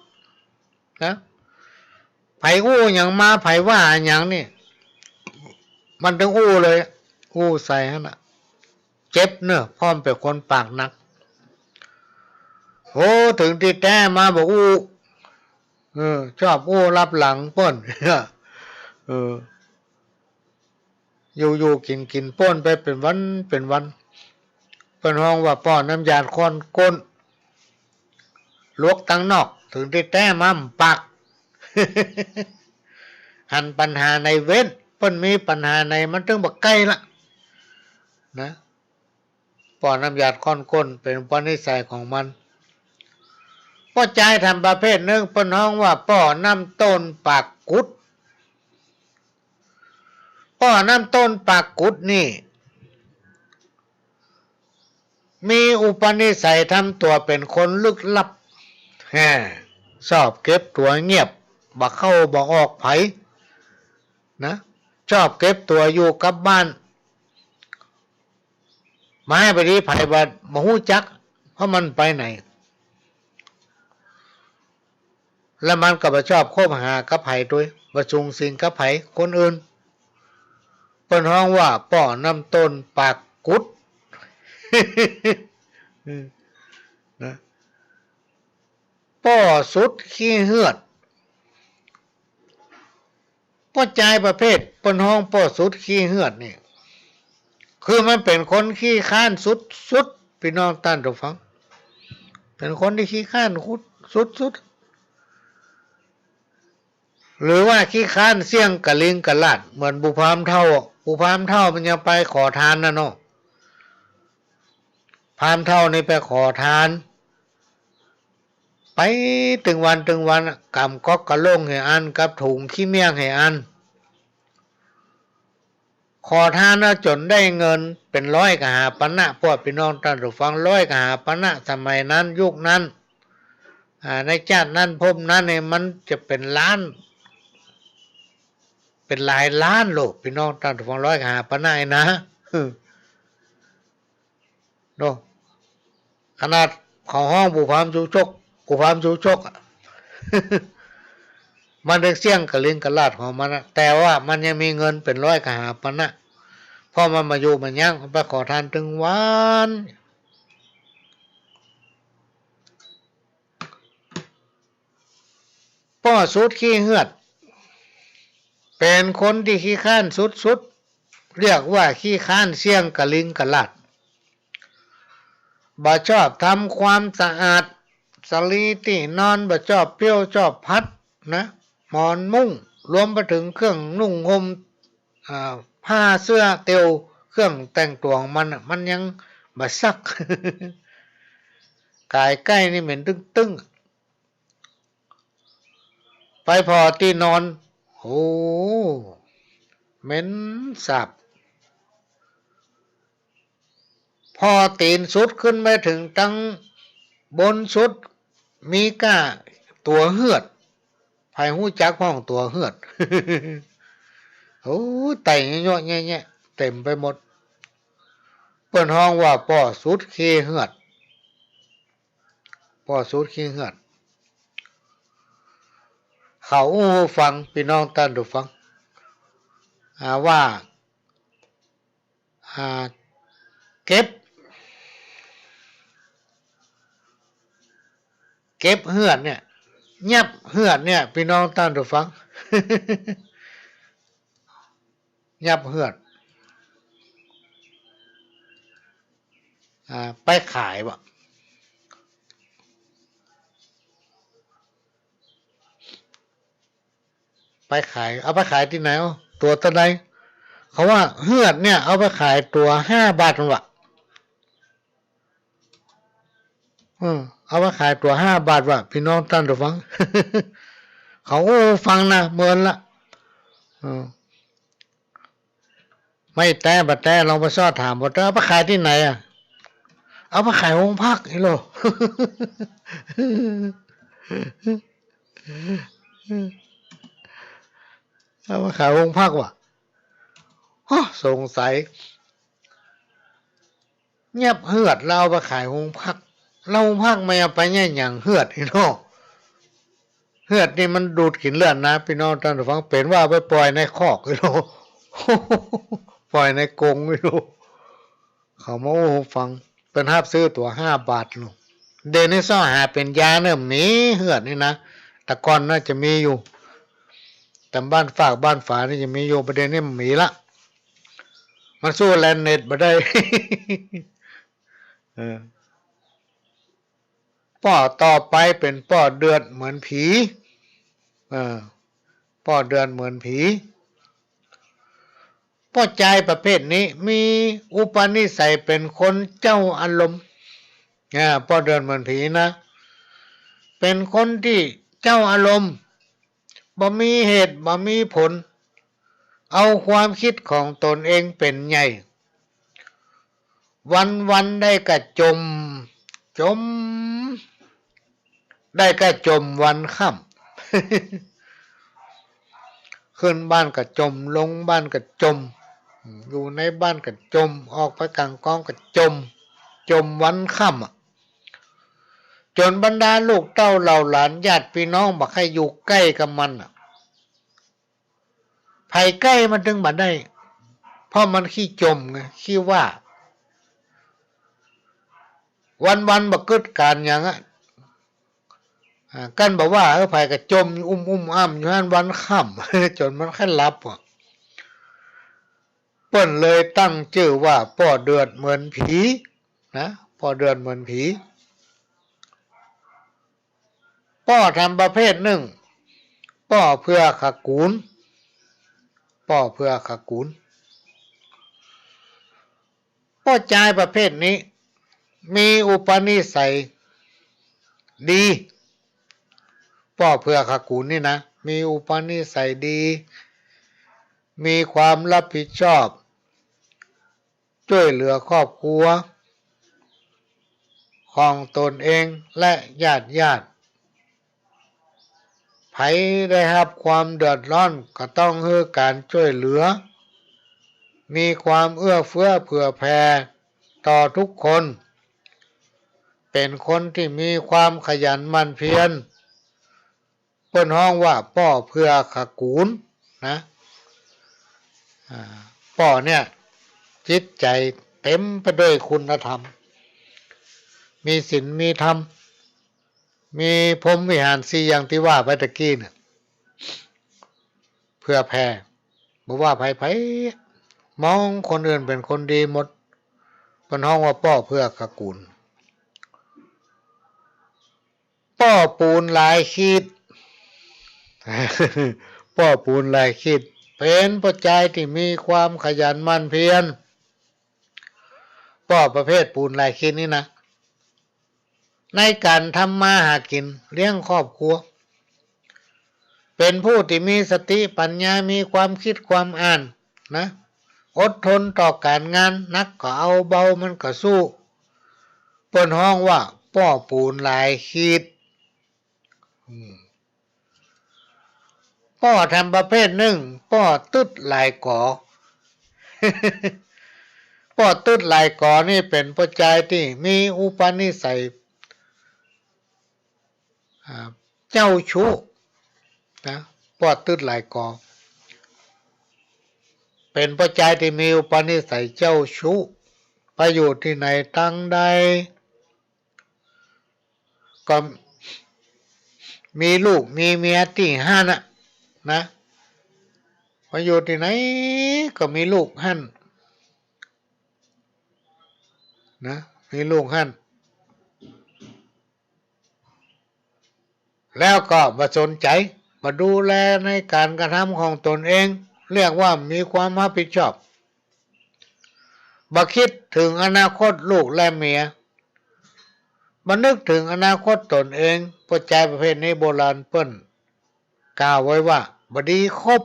นะ ใผอู้หยังมา ใผว่าหยังนี่ มันตึงอู้เลย อู้ใส่หั้นน่ะ เจ็บเนาะ เพราะมันเป๋นคนปากหนัก โอ้ เถิงตี้แต๊มาบ่อู้ เออ ชอบอู้ลับหลังเปิ้น เออ อยู่ๆ กิ๋นๆ ป๊นไปเป๋นวันเป๋นวัน เปิ้นฮ้องว่าป้อน้ำหยาดค่อนก้น ลวกตังนอก เถิงตี้แต๊มาบ่ปาก หันปัญหาในเว้น เปิ้นมีปัญหาในมันตึงบ่ใก้ละ นะ ป้อน้ำหยาดค่อนก้น เป๋นอุปนิสัยของมัน ป้อจายแถมประเภทนึ่ง เปิ้นฮ้องว่าป้อน้ำต้นปากกุด ป้อน้ำต้นปากกุดนี่ มีอุปนิสัยทำตั๋วเป๋นคนลึกลับ แฮ่ ชอบเก็บตั๋วเงียบ บ่เข้าบ่ออกใผ นะ ชอบเก็บตั๋วอยู่กับบ้าน บ่ให้ไปตี้ใผบ่ บ่ฮู้จัก เพราะมันไปไหน แล้วมันก็บ่ชอบคบหากับใผตวย บ่สุงสิงกับใผคนอื่น เปิ้นฮ้องว่าป้อน้ำต้นปากกุด นะ ป้อสุดขี้เหือด ป้อจายประเภทเปิ้นฮ้องป้อสุดขี้เหือดนี่ คือมันเป๋นคนขี้คร้านสุดๆ ปี้น้องต้านผู้ฟัง เป๋นคนตี้ขี้คร้านสุดๆ หรือว่าขี้คร้านเสี้ยงกะลิงกะลาด เหมือนปู่พราหมณ์เฒ่า ปู่พราหมณ์เฒ่ามันยังไปขอตานน่ะเนาะ พราหมณ์เฒ่านี่ไปขอตาน ไปตึงวันตึงวัน ก๋ำก๊อกกะโล่งหื้ออัน กับถุงขี้เmiesยงหื้ออัน ขอตานน่ะจ๋นได้เงินเป๋นร้อยกะหาปะนะ ป้อปี้น้องต้านผู้ฟัง ร้อยกะหาปะนะ สมัยนั้นยุคนั้น อ่า ในจาตินั้นภพนั้นนี่มันจะเป๋นล้าน เป๋นหลายล้านโลด ปี้น้องต้านผู้ฟัง ร้อยกะหาปะนะนะ เนาะ ขนาดเขาฮ้องปู่พราหมณ์ชูชก ปู่พราหมณ์ชูชกอะ มันได้เสี้ยงกะลิงกะลาดของมันอะ แต่ว่ามันยังมีเงินเป๋นร้อยกะหาปะนะ เพราะมันบ่หยุดบ่ยั้ง ไปขอตานตึงวัน ป้อสุดขี้เหือด เป๋นคนตี้ขี้คร้านสุดๆ เรียกว่าขี้คร้านเสี้ยงกะลิงกะลาด บ่ชอบทำความสะอาด สะหลีตี้นอน บ่ชอบเปี้ยวชอบผัดนะ หมอนมุ้ง รวมไปเถิงเครื่องนุ่งห่ม อ่า ผ้าเสื้อเตียว เครื่องแต่งตั๋วของมันน่ะ มันยังบ่ซัก ก๋ายใก้นี่เหม็นตึ้งๆ ไปผ่อตี้นอน โอ้ เหม็นสาบ ผ่อตี๋นสุดขึ้นไปเถิงตังบนสุด มีก้าตั๋วเหือด ใผฮู้จักพ่องตั๋วเหือด โอ้ ไต่เยาะๆ แยะๆ เต๋มไปหมด เปิ้นฮ้องว่าป้อสุดขี้เหือด ป้อสุดขี้เหือด เขาอู้ฟัง ปี้น้องต้านผู้ฟัง อ่า ว่า อ่า เก็บ เก็บเหือดเนี่ย ยับเหือดเนี่ย ปี้น้องต้านผู้ฟัง ยับเหือด อ่า ไปขายบ่ ไปขาย เอาไปขายตี้ไหน เอ้า ตั๋วเต้าใด เขาว่าเหือดเนี่ย เอาไปขายตั๋วห้าบาทนั่นว่ะ เออ เอาไปขายตั๋วห้าบาทว่ะ ปี้น้องต้านผู้ฟัง เขาอู้ฟังนะ เมินละ เออ ไม่แต๊บ่แต๊ ลองไปซอดถามบ่แต๊ เอาไปขายตี้ไหนอะ เอาไปขายโฮงพักอี้โล เอาไปขายโฮงพักว่ะ ฮะ สงสัย ยับเหือดแล้วเอาไปขายโฮงพัก แล้วโฮงพักมันเอาไปเยียะหยังเหือดอี้เนาะ เหือดนี่มันดูดกิ๋นเลือดนะ ปี้น้องต้านผู้ฟัง เป๋นว่าเอาไปป่อยในคอกอี้โล ป่อยในกรงอี้โล เขามาอู้ฟัง เปิ้นฮับซื้อตั๋วห้าบาทโล เดี๋ยวนี้เซาะหาเป๋นยาเน่อ มีเหือดนี่นะ แต่ก่อนน่าจะมีอยู่ ต๋ามบ้านฟากบ้านฝานี่จะมีอยู่ บ่าเดี่ยวนี้บ่มีละ มันสู้แลนเน็ตบ่ได้ เออ ป้อต่อไปเป๋นป้อเดือดเหมือนผี เออ ป้อเดือดเหมือนผี ป้อจายประเภทนี้มีอุปนิสัยเป๋นคนเจ้าอารมณ์ อ่า ป้อเดือดเหมือนผีนะ เป๋นคนตี้เจ้าอารมณ์ บ่มีเหตุบ่มีผล เอาความกึ๊ดของตนเองเป๋นใหญ่ วันๆ ได้ก้าจ่ม จ่ม ได้ก้าจ่มวันค่ำ ขึ้นบ้านก้าจ่ม ลงบ้านก้าจ่ม อยู่ในบ้านก็จ่ม ออกไปก๋างกองก็จ่ม จ่มวันค่ำอะ จ๋นบรรดาลูกเต้าเหล่าหลานญาติปี้น้องบ่ใค่อยู่ใก้กับมันอะ ใผใก้มันตึงบ่ได้ เพราะมันขี้จ่มไง ขี้ว้า วันๆ บ่กึ๊ดก๋านหยังอะ อ่า กันบ่ว่า เออ ใผก็จ่มอุ้มๆ อ้ำอยู่หั้นวันค่ำ จ๋นมันใค่หลับอะ เปิ้นเลยตั้งจื้อว่าป้อเดือดเหมือนผีนะ ป้อเดือดเหมือนผี ป้อธรรมประเภทนึ่ง ป้อเผื่อขกู๋น ป้อเผื่อขกู๋น ป้อจายประเภทนี้ มีอุปนิสัยดี ป้อเผื่อขกู๋นนี่นะ มีอุปนิสัยดี มีความรับผิดชอบ จ้วยเหลือครอบครัวของตนเองและญาติญาติ ใผได้ฮับความเดือดร้อนก็ต้องหื้อก๋านจ้วยเหลือ มีความเอื้อเฟื้อเผื่อแผ่ต่อทุกคน เป๋นคนตี้มีความขยันหมั่นเพียร เปิ้นฮ้องว่าป้อเผื่อขกู๋นนะ อ่า ป้อเนี่ยจิตใจ๋เต๋มไปด้วยคุณธรรม มีศีลมีธรรม มีพรหมวิหารสี่อย่างตี้ว่าไปตะกี้เนี่ย เผื่อแผ่ บ่ว่าใผๆ มองคนอื่นเป๋นคนดีหมด เปิ้นฮ้องว่าป้อเผื่อขกู๋น ป้อปูนหลายขีด ป้อปูนหลายขีด เป๋นป้อจายตี้มีความขยันหมั่นเพียร ป้อประเภทปูนหลายขีดนี่นะ ในก๋านทำมาหากิ๋นเลี้ยงครอบครัว เป๋นผู้ตี้มีสติปัญญา มีความกึ๊ดความอ่านนะ อดทนต่อก๋านงาน หนักก็เอา เบามันก็สู้ เปิ้นฮ้องว่าป้อปูนหลายขีด อืม ป้อธรรมประเภทนึ่ง ป้อตึ๊ดหลายก๋อ ป้อตึ๊ดหลายก๋อนี่เป๋นป้อจายตี้มีอุปนิสัย อ่า เจ้าชู้นะ ป้อตึ๊ดหลายก๋อ เป๋นป้อจายตี้มีอุปนิสัยเจ้าชู้ ไปอยู่ตี้ไหนตังใด ก็มีลูกมีเมียตี้หั้นน่ะนะ ไปอยู่ตี้ไหนก็มีลูกหั้นนะ มีลูกหั้น แล้วก็บ่สนใจ๋ บ่ดูแลในก๋านกระทำของตนเอง เรียกว่ามีความรับผิดชอบ บ่กึ๊ดเถิงอนาคตลูกและเมีย บ่นึกเถิงอนาคตตนเอง ป้อจายประเภทนี้โบราณเปิ้นกล่าวไว้ว่า บ่ดีคบ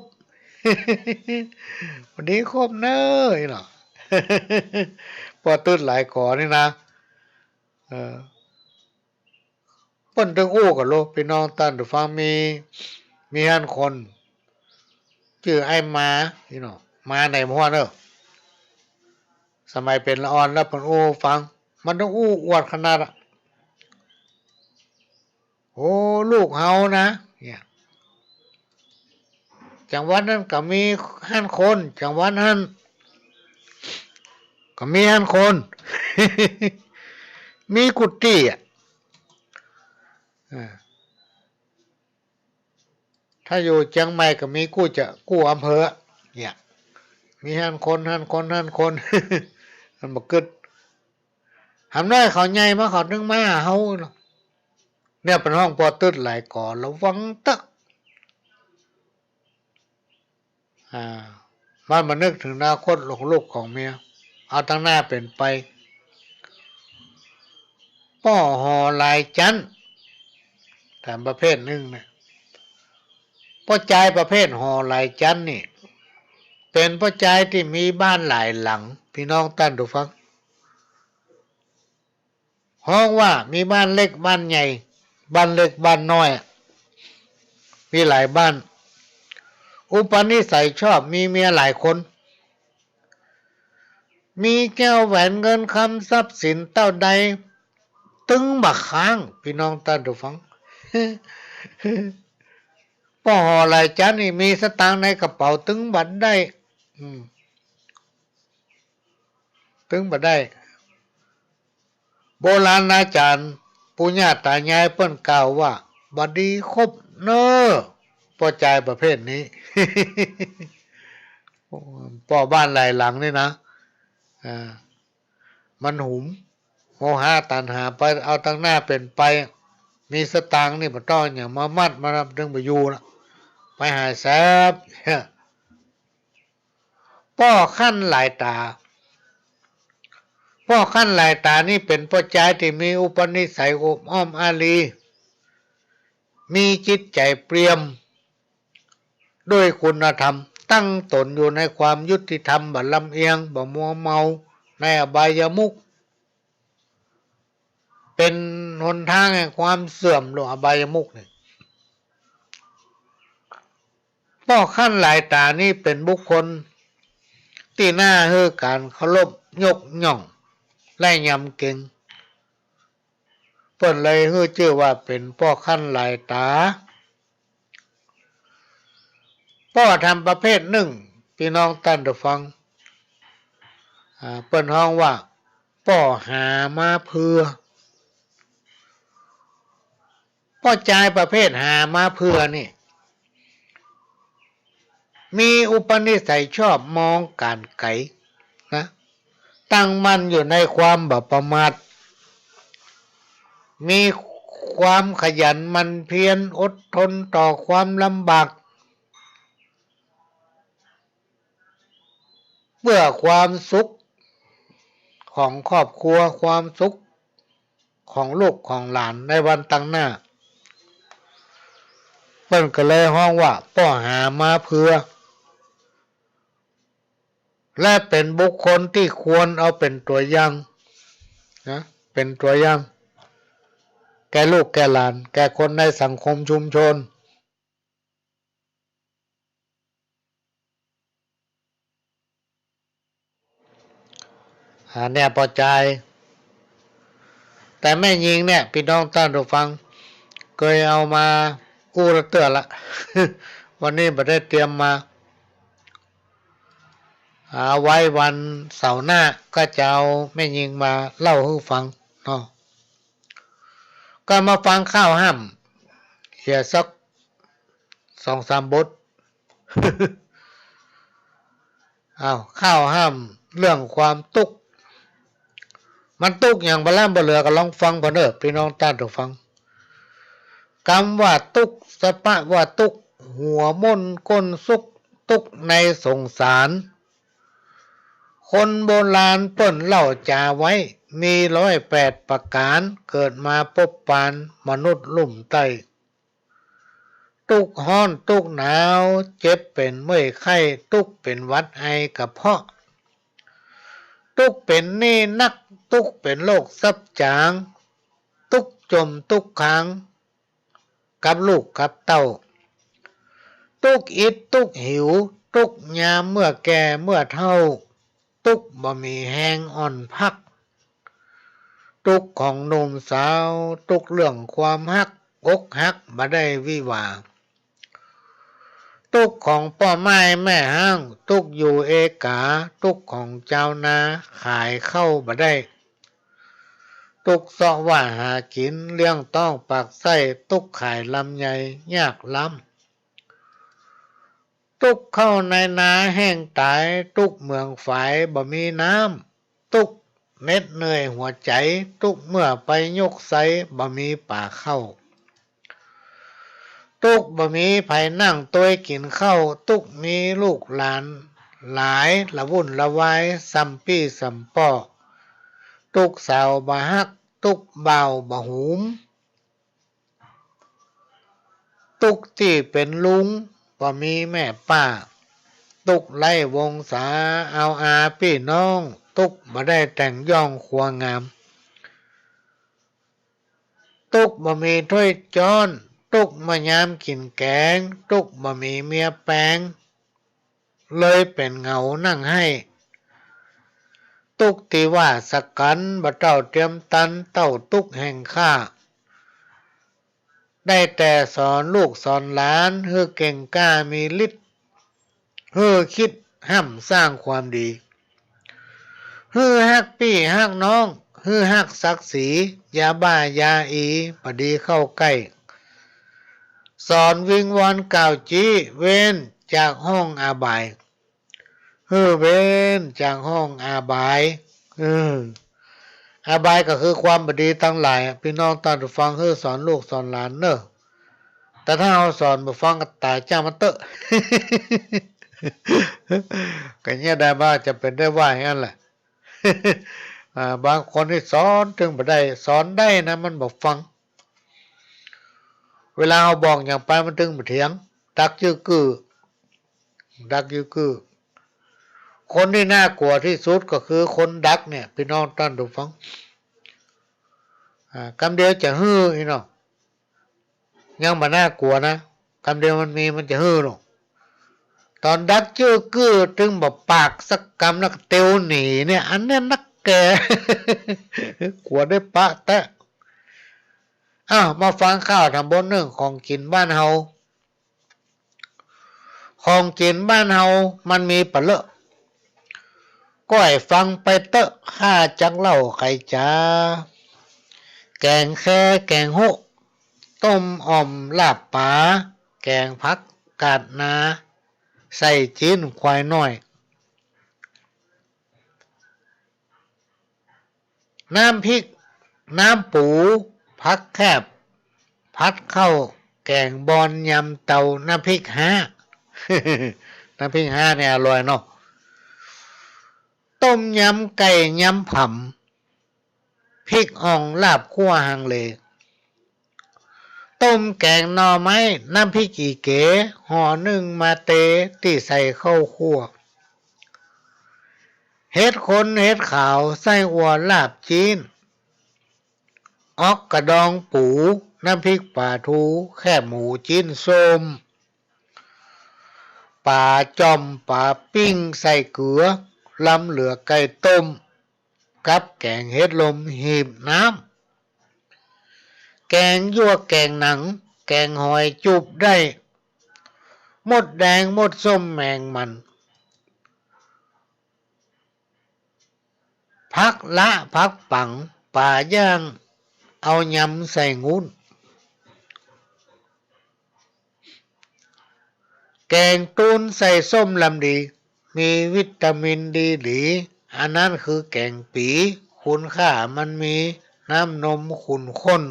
บ่ดีคบเน้อ นี่เนาะ ป้อตึ๊ดหลายก๋อนี่นะ เออ เปิ้นตึงอู้กั๋นโล ปี้น้องต้านผู้ฟัง มี มีหั้นคน จื้อไอ้หมา นี่เนาะ หมาไหนบ่ฮู้เน้อ สมัยเป๋นละอ่อนแล้วเปิ้นอู้ฟัง มันตึงอู้อวดขนาดอะ โอ้ ลูกเฮานะ เนี่ย จังหวัดนั้นก็มีหั้นคน จังหวัดนั้นก็มีหั้นคน มีกู้ตี้อะ อ่า ถ้าอยู่เจียงใหม่ก็มีกู้จะกู้อำเภอ เนี่ย มีหั้นคน หั้นคน หั้นคน มันบ่กึ๊ด หำน้อยเขาใหญ่มาเขาตึงมาหาเฮาเนาะ เนี่ยเปิ้นฮ้องป้อตึ๊ดหลายก๋อ ระวังเต๊อะ อ่า มันบ่นึกเถิงอนาคตของลูกของเมีย เอาตังหน้าเป๋นไป ป้อหอหลายจั๊น ต๋ามประเภทนึ่งเนี่ย ป้อจายประเภทหอหลายจั๊นนี่ เป๋นป้อจายตี้มีบ้านหลายหลัง ปี้น้องต้านผู้ฟัง ฮ้องว่ามีบ้านเล็กบ้านใหญ่ บ้านเล็กบ้านน้อย มีหลายบ้าน อุปนิสัยชอบมีเมียหลายคน มีแก้วแหวนเงินคำทรัพย์สินเต้าใด ตึงบ่าค้าง ปี้น้องต้านผู้ฟัง ป้อห่อหลายจั๊นนี่ มีสตางค์ในกระเป๋าตึงบ่ได้ อืม ตึงบ่ได้ โบราณอาจ๋ารย์ ปู่ย่าต๋ายายเปิ้นกล่าวว่า บ่ดีคบเน่อ ป้อจายประเภทนี้ ป้อบ้านหลายหลังนี่นะ อ่า มันหุม โมหะตัณหาไป เอาตังหน้าเป๋นไป มีสตางค์นี่บ่ต้องหยังมามัดมาตึงบ่อยู่ละ ไปหายแซบ ป้อคั้นหลายต๋า ป้อคั้นหลายต๋านี่เป๋นป้อจายตี้มีอุปนิสัยอบอ้อมอารี มีจิตใจ๋เปรียม ด้วยคุณธรรม ตั้งต๋นอยู่ในความยุติธรรม บ่ลำเอียง บ่มัวเมาในอบายมุข เป๋นหนตางแห่งความเสื่อมลง อบายมุขนี่ ป้อคั้นหลายต๋านี่เป๋นบุคคลตี้น่าหื้อก๋านเคารพยกย่องและยำเกรง เปิ้นเลยหื้อจื้อว่าเป๋นป้อคั้นหลายต๋า ป้อธรรมประเภทนึ่ง ปี้น้องต้านผู้ฟัง อ่า เปิ้นฮ้องว่า ป้อหามาเผื่อ ป้อจายประเภทหามาเผื่อนี่ มีอุปนิสัยชอบมองก๋านไก๋นะ ตั้งมั่นอยู่ในความบ่ประมาท มีความขยันหมั่นเพียร อดทนต่อความลำบาก เพื่อความสุขของครอบครัว ความสุขของลูกของหลานในวันตังหน้า เปิ้นก็เลยฮ้องว่า ป้อหามาเผื่อ และเป๋นบุคคลตี้ควรเอาเป๋นตั๋วอย่างนะ เป๋นตั๋วอย่าง แก่ลูกแก่หลาน แก่คนในสังคมชุมชน อ่า เนี่ยป้อจาย แต่แม่ญิงเนี่ย ปี้น้องต้านผู้ฟัง เกยเอามาอู้ละเตื้อละ วันนี้บ่ได้เตรียมมา อ่า ไว้วันเสาร์หน้าก็จะเอาแม่ญิงมาเล่าหื้อฟังเนาะ ก็มาฟังค่าวห้ำเหียสักสองสามบท อ้าว ค่าวห้ำเรื่องความตุ๊กข์ มันตุ๊กข์หยังบ่ล้ำบ่เหลือ ก็ลองฟังผ่อเน่อ ปี้น้องต้านผู้ฟัง กำว่าตุ๊กข์ สภาพว่าตุ๊กข์ หัวม่นก้นสุก ตุ๊กข์ในสงสาร คนโบราณเปิ้นเล่าจ๋าไว้ มีร้อยแปดประก๋าน เกิดมาปบปานมนุษย์ลุ่มใต้ ตุ๊กข์ฮ้อน ตุ๊กข์หนาว เจ็บเป๋นเมื่อยไข้ ตุ๊กข์เป๋นหวัดไอกระเพาะ ตุ๊กข์เป๋นหนี้นัก ตุ๊กข์เป๋นโรคซับจ๋าง ตุ๊กข์จ่มตุ๊กข์ขัง กับลูกกับเต้า ตุ๊กข์อิดตุ๊กข์หิว ตุ๊กข์ยามเมื่อแก่เมื่อเฒ่า ตุ๊กข์บ่มีแฮงอ่อนพัก ตุ๊กข์ของหนุ่มสาว ตุ๊กข์เรื่องความฮัก อกหักบ่ได้วิวาห์ ตุ๊กข์ของป้อม่ายแม่ฮ้าง ตุ๊กข์อยู่เอกา ตุ๊กข์ของจาวนา ขายข้าวบ่ได้ ตุ๊กข์เซาะว่าหากิ๋น เลี้ยงต๊องปากไส้ ตุ๊กข์ขายลำไยยากล้ำ ตุ๊กข์ข้าวในนาแห้งต๋าย ตุ๊กข์เหมืองฝายบ่มีน้ำ ตุ๊กข์เหน็ดเหนื่อยหัวใจ๋ ตุ๊กข์เมื่อไปยกไซบ่มีป๋าข้าว ตุ๊กข์บ่มีใผนั่งตวยกิ๋นข้าว ตุ๊กข์มีลูกหลานหลาย ละวุ่นละวาย ส่ำปี้ส่ำป้อ ตุ๊กข์สาวบ่ฮัก ตุ๊กข์บ่าวบ่หูม ตุ๊กข์ตี้เป๋นลุง บ่มีแม่ป้า ตุ๊กข์ไร้วงศา เอาอาปี้น้อง ตุ๊กข์บ่ได้แต่งย่องครัวงาม ตุ๊กข์บ่มีถ้วยจ๊อน ตุ๊กข์เมื่อยามกิ๋นแก๋ง ตุ๊กข์บ่มีเมียแป๋ง เลยเป๋นเหงานั่งไห้ ตุ๊กข์ตี้ว่าสะกั๋น บ่เต้าเตียมตัน เต้าตุ๊กข์แห่งข้า ได้แต่สอนลูกสอนหลาน หื้อเก่งกล้ามีฤทธิ์ หื้อคิดฮ่ำสร้างความดี หื้อฮักปี้ฮักน้อง หื้อฮักศักดิ์ศรี อย่าบ้าอย่าอี บ่ดีเข้าใก้ สอนวิงวอนกล่าวจี้ เว้นจากห้องอบาย หื้อเว้นจากห้องอบาย เออ อบายก็คือความบ่ดีตังหลายอะ ปี้น้องต้านผู้ฟัง หื้อสอนลูกสอนหลานเน่อ แต่ถ้าเฮาสอนบ่ฟังก็ต๋ายจ้างมันเต๊อะ ก็เนี่ยได้ว่าจะเป๋นได้ว่าอย่างนั้นแหละ อ่า บางคนนี่สอนตึงบ่ได้ สอนได้นะ มันบ่ฟัง เวลาเฮาบอกหยังไปมันตึงบ่เถียง ดักจื้อกื้อ ดักจื้อกื้อ คนตี้น่ากลัวตี้สุดก็คือคนดักเนี่ย ปี้น้องต้านผู้ฟัง อ่า กำเดียวจะหื้ออี้เนาะ ยังบ่น่ากลัวนะ กำเดียวมันมีมันจะหื้อเนาะ ต๋อนดักจื้อกื้อตึงบ่ปากสักกำ แล้วก็เตียวหนีเนี่ย อันเนี้ยนักแก่ กลัวได้ปะแต๊ อ้าว มาฟังข่าวต๋างบนเรื่องของกิ๋นบ้านเฮา ของกิ๋นบ้านเฮามันมีปะเลอะ ก้อยฟังไปเต๊อะ ข้าจักเล่าไขจ๋า แก๋งแค แก๋งฮุ ต้มอ่อมลาบป๋า แก๋งผักกาดนา ใส่จิ๊นควายน้อย น้ำพริก น้ำปู ผักแคบ ผัดข้าว แก๋งบอน ยำเตา น้ำพริกฮ้า น้ำพริกฮ้าเนี่ยอร่อยเนาะ ต้มยำไก่ ยำผำ พริกอ่อง ลาบคั่วฮังเล ต้มแก๋งหน่อไม้ น้ำพริกอีเก๋ ห่อนึ่งมาเต ตี้ใส่ข้าวคั่ว เห็ดขน เห็ดขาว ไส้อั่ว ลาบจิ๊น อ๊อกกะดองปู น้ำพริกป๋าทู แคบหมู จิ๊นส้ม ป๋าจ่อม ป๋าปิ้งใส่เกลือ ลำเหลือไก่ต้ม กับแก๋งเห็ดลมหีบน้ำ แก๋งยั่ว แก๋งหนัง แก๋งหอยจุบได้ มดแดง มดส้ม แมงมัน ผักละ ผักปัง ป๋าย่าง เอายำใส่งุ้น แก๋งตูนใส่ส้มลำดี มีวิตามินดีหลี อันนั้นคือแก๋งปี๋ คุณค่ามันมี น้ำนมขุ่นข้น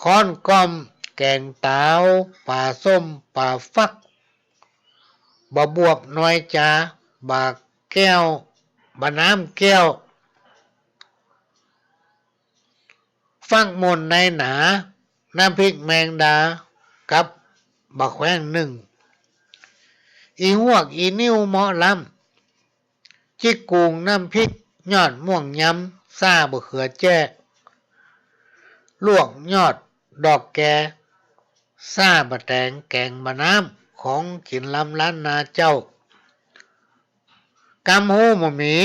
ค้อนก้อม แก๋งต๋าว ป๋าส้ม ป๋าฟัก บ่าบวบ น้อยจ๋า บ่าแก้ว บ่าน้ำแก้ว ฟักม่วนในหนา น้ำพริกแมงดา กับบ่าแขว้งนึ่ง อีฮวก อีนิ้ว เมาะล้ำ จิ๊กกุ่ง น้ำพริก ยอดม่วงยำ ซ่าบ่าเขือแจ้ ลวกยอดดอกแก ซ่าบ่าแตง แก๋งบ่าน้ำ ของกิ๋นล้ำล้านนาเจ้า กำฮู้บ่มี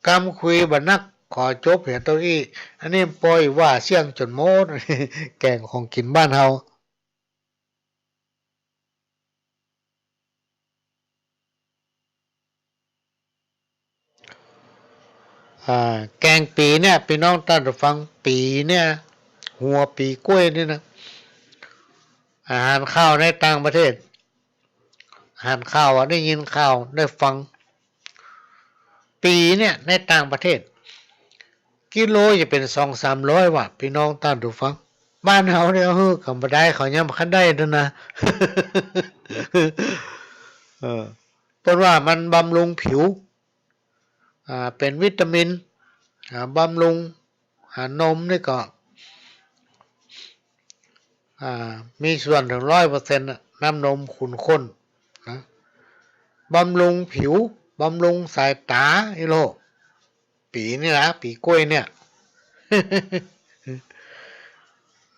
กำคุยบ่านัก ขอจบเหียเต้าอี้ อันนี้ป้อยว่าเสี้ยงจ๋นหมด แก๋งของกิ๋นบ้านเฮา อ่า แก๋งปี๋เนี่ย ปี้น้องต้านผู้ฟัง ปี๋เนี่ย หัวปี๋ก้วยนี่นะ อ่า หันข่าวในต่างประเทศ หันข่าวอะ ได้ยินข่าว ได้ฟัง ปี๋เนี่ย ในต่างประเทศ กิโลจะเป๋นสองสามร้อยว่ะ ปี้น้องต้านผู้ฟัง บ้านเฮาเนี่ย เฮ้อ กำบ่ได้ เขายังบ่คันได้นั่นนะ เออ เปิ้นว่ามันบำรุงผิว อ่า เป๋นวิตามิน อ่า บำรุง อ่า นมนี่ก็ อ่า มีส่วนเถิงร้อยเปอร์เซ็นต์ น่ะ น้ำนมขุ่นข้นนะ บำรุงผิว บำรุงสายต๋า อีโล ปี๋นี่นะ ปี๋ก้วยเนี่ย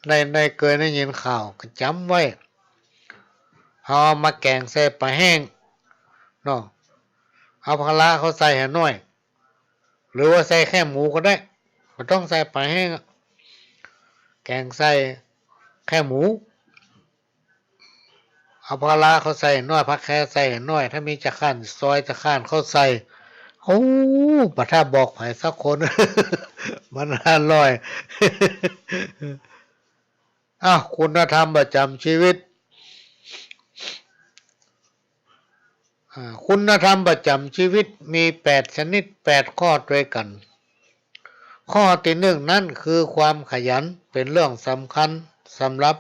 ได้ ได้เกยได้ยินข่าวก็จ๋ำไว้ เฮาเอามาแก๋งใส่ป๋าแห้งเนาะ เอาผาลาเข้าใส่หื้อหน้อย หรือว่าใส่แคบหมูก็ได้ บ่ต้องใส่ป๋าแห้งอะ แกงใส่แคบหมู เอาผาลาเข้าใส่หื้อหน้อย ผักแคใส่หื้อหน้อย ถ้ามีจะข้านซอยจะข้านเข้าใส่ โอ้ บ่ถ้าบอกใผสักคน มันอร่อย อ้าว คุณธรรมประจำชีวิต อ่า คุณธรรมประจำชีวิตมีแปดชนิด แปดข้อตวยกั๋น ข้อตี้นึ่งนั้นคือความขยัน เป๋นเรื่องสำคัญสำหรับ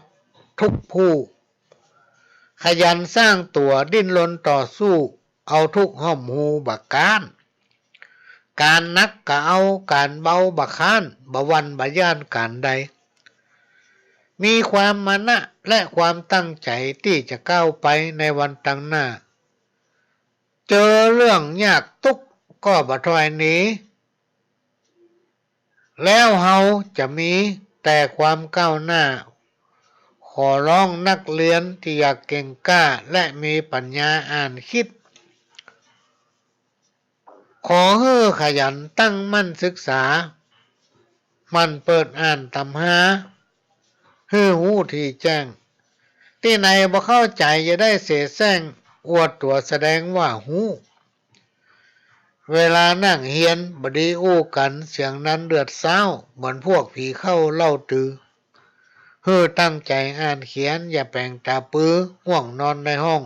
ทุกผู้ ขยันสร้างตั๋ว ดิ้นรนต่อสู้ เอาทุกข์ห้อมฮูบ่ก๊าน ก๋านหนักก็เอา ก๋านเบาบ่ค้าน บ่หวั่นบ่ย้านก๋านใด มีความมานะและความตั้งใจ๋ตี้จะก้าวไปในวันตังหน้า เจอเรื่องยากตุ๊กข์ก็บ่ถอยหนี แล้วเฮาจะมีแต่ความก้าวหน้า ขอร้องนักเรียนตี้อยากเก่งกล้าและมีปั๋ญญาอ่านคิด ขอหื้อขยันตั้งมั่นศึกษา หมั่นเปิดอ่านตำรา หื้อฮู้ถี่แจ้ง ตี้ไหนบ่เข้าใจ๋อย่าได้เสแสร้ง อวดตั๋วแสดงว่าฮู้ เวลานั่งเฮียนบ่ดีอู้กั๋น เสียงดังเดือดซ้าว เหมือนพวกผีเข้าเล่าตือ หื้อตั้งใจ๋อ่านเขียน อย่าแป๋งต๋าปื้อ ง่วงนอนในห้อง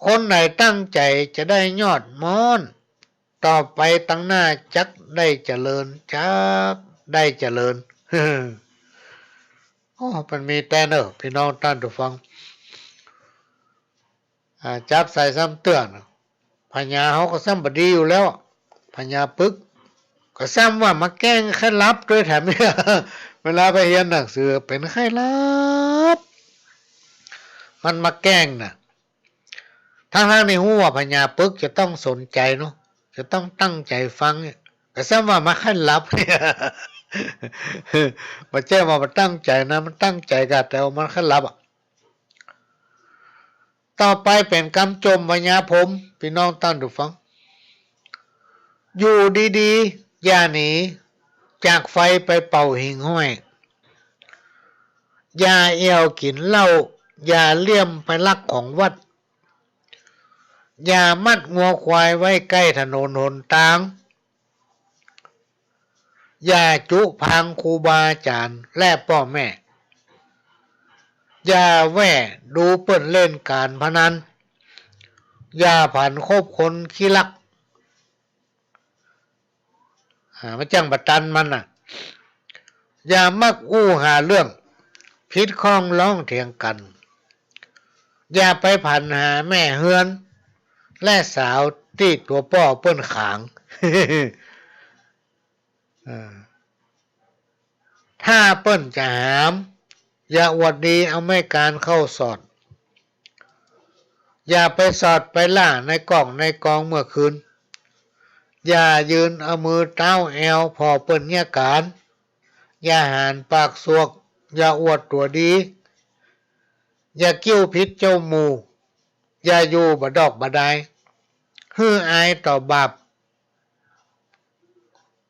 คนไหนตั้งใจ๋จะได้ยอดม้อน ต่อไปตังหน้าจักได้เจริญ จักได้เจริญ โอ้ มันมีแต๊เน่อ ปี้น้องต้านผู้ฟัง อ่า จับใส่ซ้ำเตื้อ ผญาเฮาก็ซ้ำบ่ดีอยู่แล้ว ผญาปึก ก็ซ้ำว่ามาแก้งไข้หลับตวยแถม เวลาไปเฮียนหนังสือเป๋นไข้หลับ มันมาแก้งน่ะ ทั้งๆ ในฮู้ว่าผญาปึกจะต้องสนใจ๋เนาะ จะต้องตั้งใจ๋ฟังเนี่ย ก็ซ้ำว่ามาไข้หลับ บ่ใจ้ว่ามันตั้งใจ๋นะ มันตั้งใจ๋กะ แต่ว่ามันไข้หลับอะ ต่อไปเป๋นกำจ่มผญาผม ปี้น้องต้านผู้ฟัง อยู่ดีๆ อย่าหนีจากไฟไปเป่าหิ่งห้อย อย่าแอ่วกิ๋นเหล้า อย่าเลี่ยมไปลักของวัด อย่ามัดงัวควายไว้ใก้ถนนหนตาง อย่าจุพางครูบาอาจ๋ารย์และป้อแม่ อย่าแว่ดูเปิ้นเล่นก๋านพนัน อย่าผันคบคนขี้ลัก อ่า มันจั้งบ่ตันมันน่ะ อย่ามักอู้หาเรื่อง ผิดข้องร้องเถียงกั๋น อย่าไปผันหาแม่เฮือน และสาวตี้ตั๋วป้อเปิ้นขาง อ่า ถ้าเปิ้นจะหาม อย่าอวดดีเอาไม้กานเข้าสอด อย่าไปสอดไปล่าในกอกในกองเมื่อคืน อย่ายืนเอามือเต๊าแอวผ่อเปิ้นเยียะก๋าน อย่าหานปากสวก อย่าอวดตั๋วดี อย่ากิ้วผิดเจ้าหมู่ อย่าอยู่บ่ดอกบ่ดาย หื้ออายต่อบาป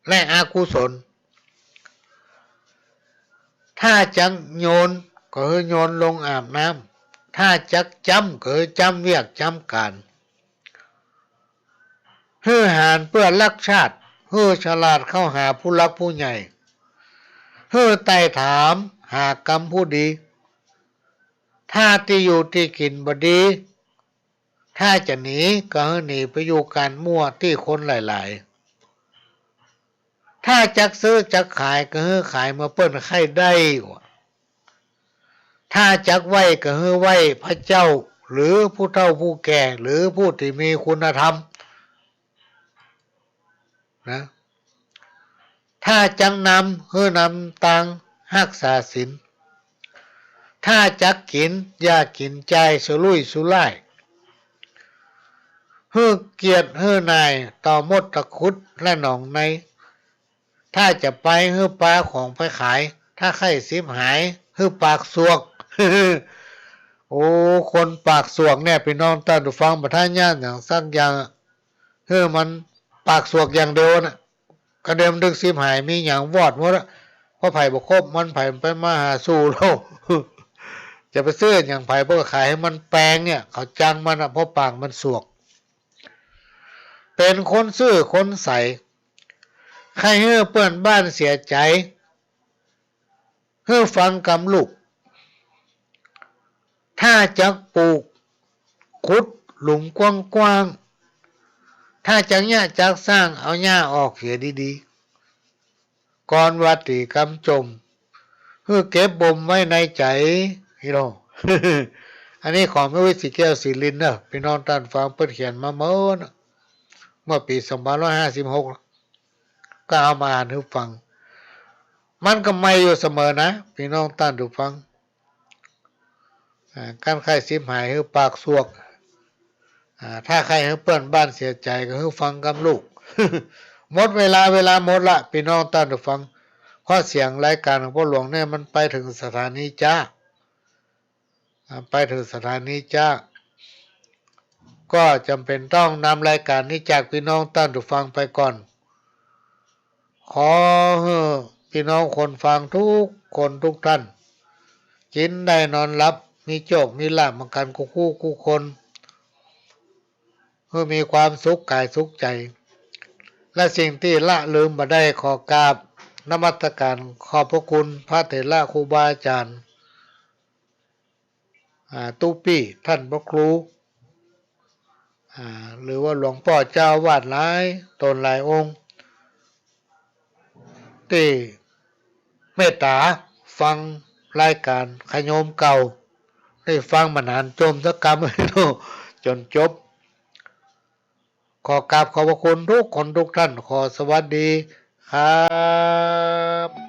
และอกุศล ถ้าจักโยนก็หื้อโยนลงอาบน้ำ ถ้าจักจ๊ำก็หื้อจ๊ำเวียกจ๊ำก๋าน หื้อหานเปื้อฮักชาติ หื้อฉลาดเข้าหาผู้หลักผู้ใหญ่ หื้อไต่ถามหากำผู้ดี ถ้าตี้อยู่ตี้กิ๋นบ่ดี ถ้าจะหนีก็หื้อหนีไปอยู่ก๋านมั่วตี้คนหลายๆ ถ้าจักซื้อจักขายก็หื้อขายเมื่อเปิ้นใค่ได้ ถ้าจักไหว้ก็หื้อไหว้พระเจ้า หรือผู้เฒ่าผู้แก่ หรือผู้ตี้มีคุณธรรม นะ ถ้าจักนำ หื้อนำตางฮักษาศีล ถ้าจักกิ๋น อย่ากิ๋นจ่ายสุรุ่ยสุร่าย หื้อเกียรติหื้อหน่ายต่อมดตะขุดและหนองใน ถ้าจะไปหื้อปาของไปขาย ถ้าใค่สิบหาย หื้อปากสวก โอ้ คนปากสวกเนี่ย ปี้น้องต้านผู้ฟัง บ่ทันย้านหยังสักอย่าง หื้อมันปากสวกอย่างเดียวน่ะ ก็เดิมตึงสิบหายมีหยังวอดหมดอะ เพราะใผบ่คบมัน ใผไปมาหาสู่แล้ว จะไปซื้อหยัง ใผเปิ้นก็ขายหื้อมันแปงเนี่ย เขาจังมันอะ เพราะปากมันสวก เป๋นคนซื่อคนใส ใค่หื้อเปื้อนบ้านเสียใจ๋ หื้อฟังกำลูก ถ้าจักปลูก ขุดหลุมกว้างๆ ถ้าจักเยียะจักสร้าง เอาหญ้าออกเหียดีๆ ก่อนว่าตี๋กำจม หื้อเก็บบ่มไว้ในใจ๋ นี่ลอ อันนี้ของแม่อุ๊ย ศรีแก้ว ศรีรินทร์เนาะ ปี้น้องต้านฟัง เปิ้นเขียนมาเมื่อ เมื่อปี๋สองพันห้าร้อยห้าสิบหก ก็เอามาอ่านหื้อฟัง มันก็ใหม่อยู่เสมอนะ ปี้น้องต้านผู้ฟัง อ่า คันใค่สิบหายหื้อปากสวก อ่า ถ้าใค่หื้อเปื้อนบ้านเสียใจ๋ ก็หื้อฟังกำลูก หมดเวลา เวลาหมดละ ปี้น้องต้านผู้ฟัง เพราะเสียงรายก๋านของพ่อหลวงเนี่ย มันไปเถิงสถานีจ๊าก อ่า ไปเถิงสถานีจ๊าก ก็จ๋ำเป๋นต้องนำรายก๋านนี้จากปี้น้องต้านผู้ฟังไปก่อน ขอหื้อปี้น้องคนฟังกู้คนกู้ต้าน กิ๋นได้นอนหลับ มีโจคมีลาภเหมือนกั๋นกู้คู่กู้คน หื้อมีความสุขก๋ายสุขใจ๋ และสิ่งตี้ละลืมบ่ได้ ขอกราบนมัสก๋านขอบพระคุณพระเถระครูบาอาจ๋ารย์ อ่า ตุ๊ปี้ต้านพระครู อ่า หรือว่าหลวงป้อเจ้าอาวาสหลายต๋นหลายองค์ ตี้เมตต๋าฟังรายก๋านขะโยมเก่า ได้ฟังมานาน จมสักกำเนาะ จ๋นจบ ขอกราบขอบพระคุณกู้คนกู้ต้าน ขอสวัสดีครับ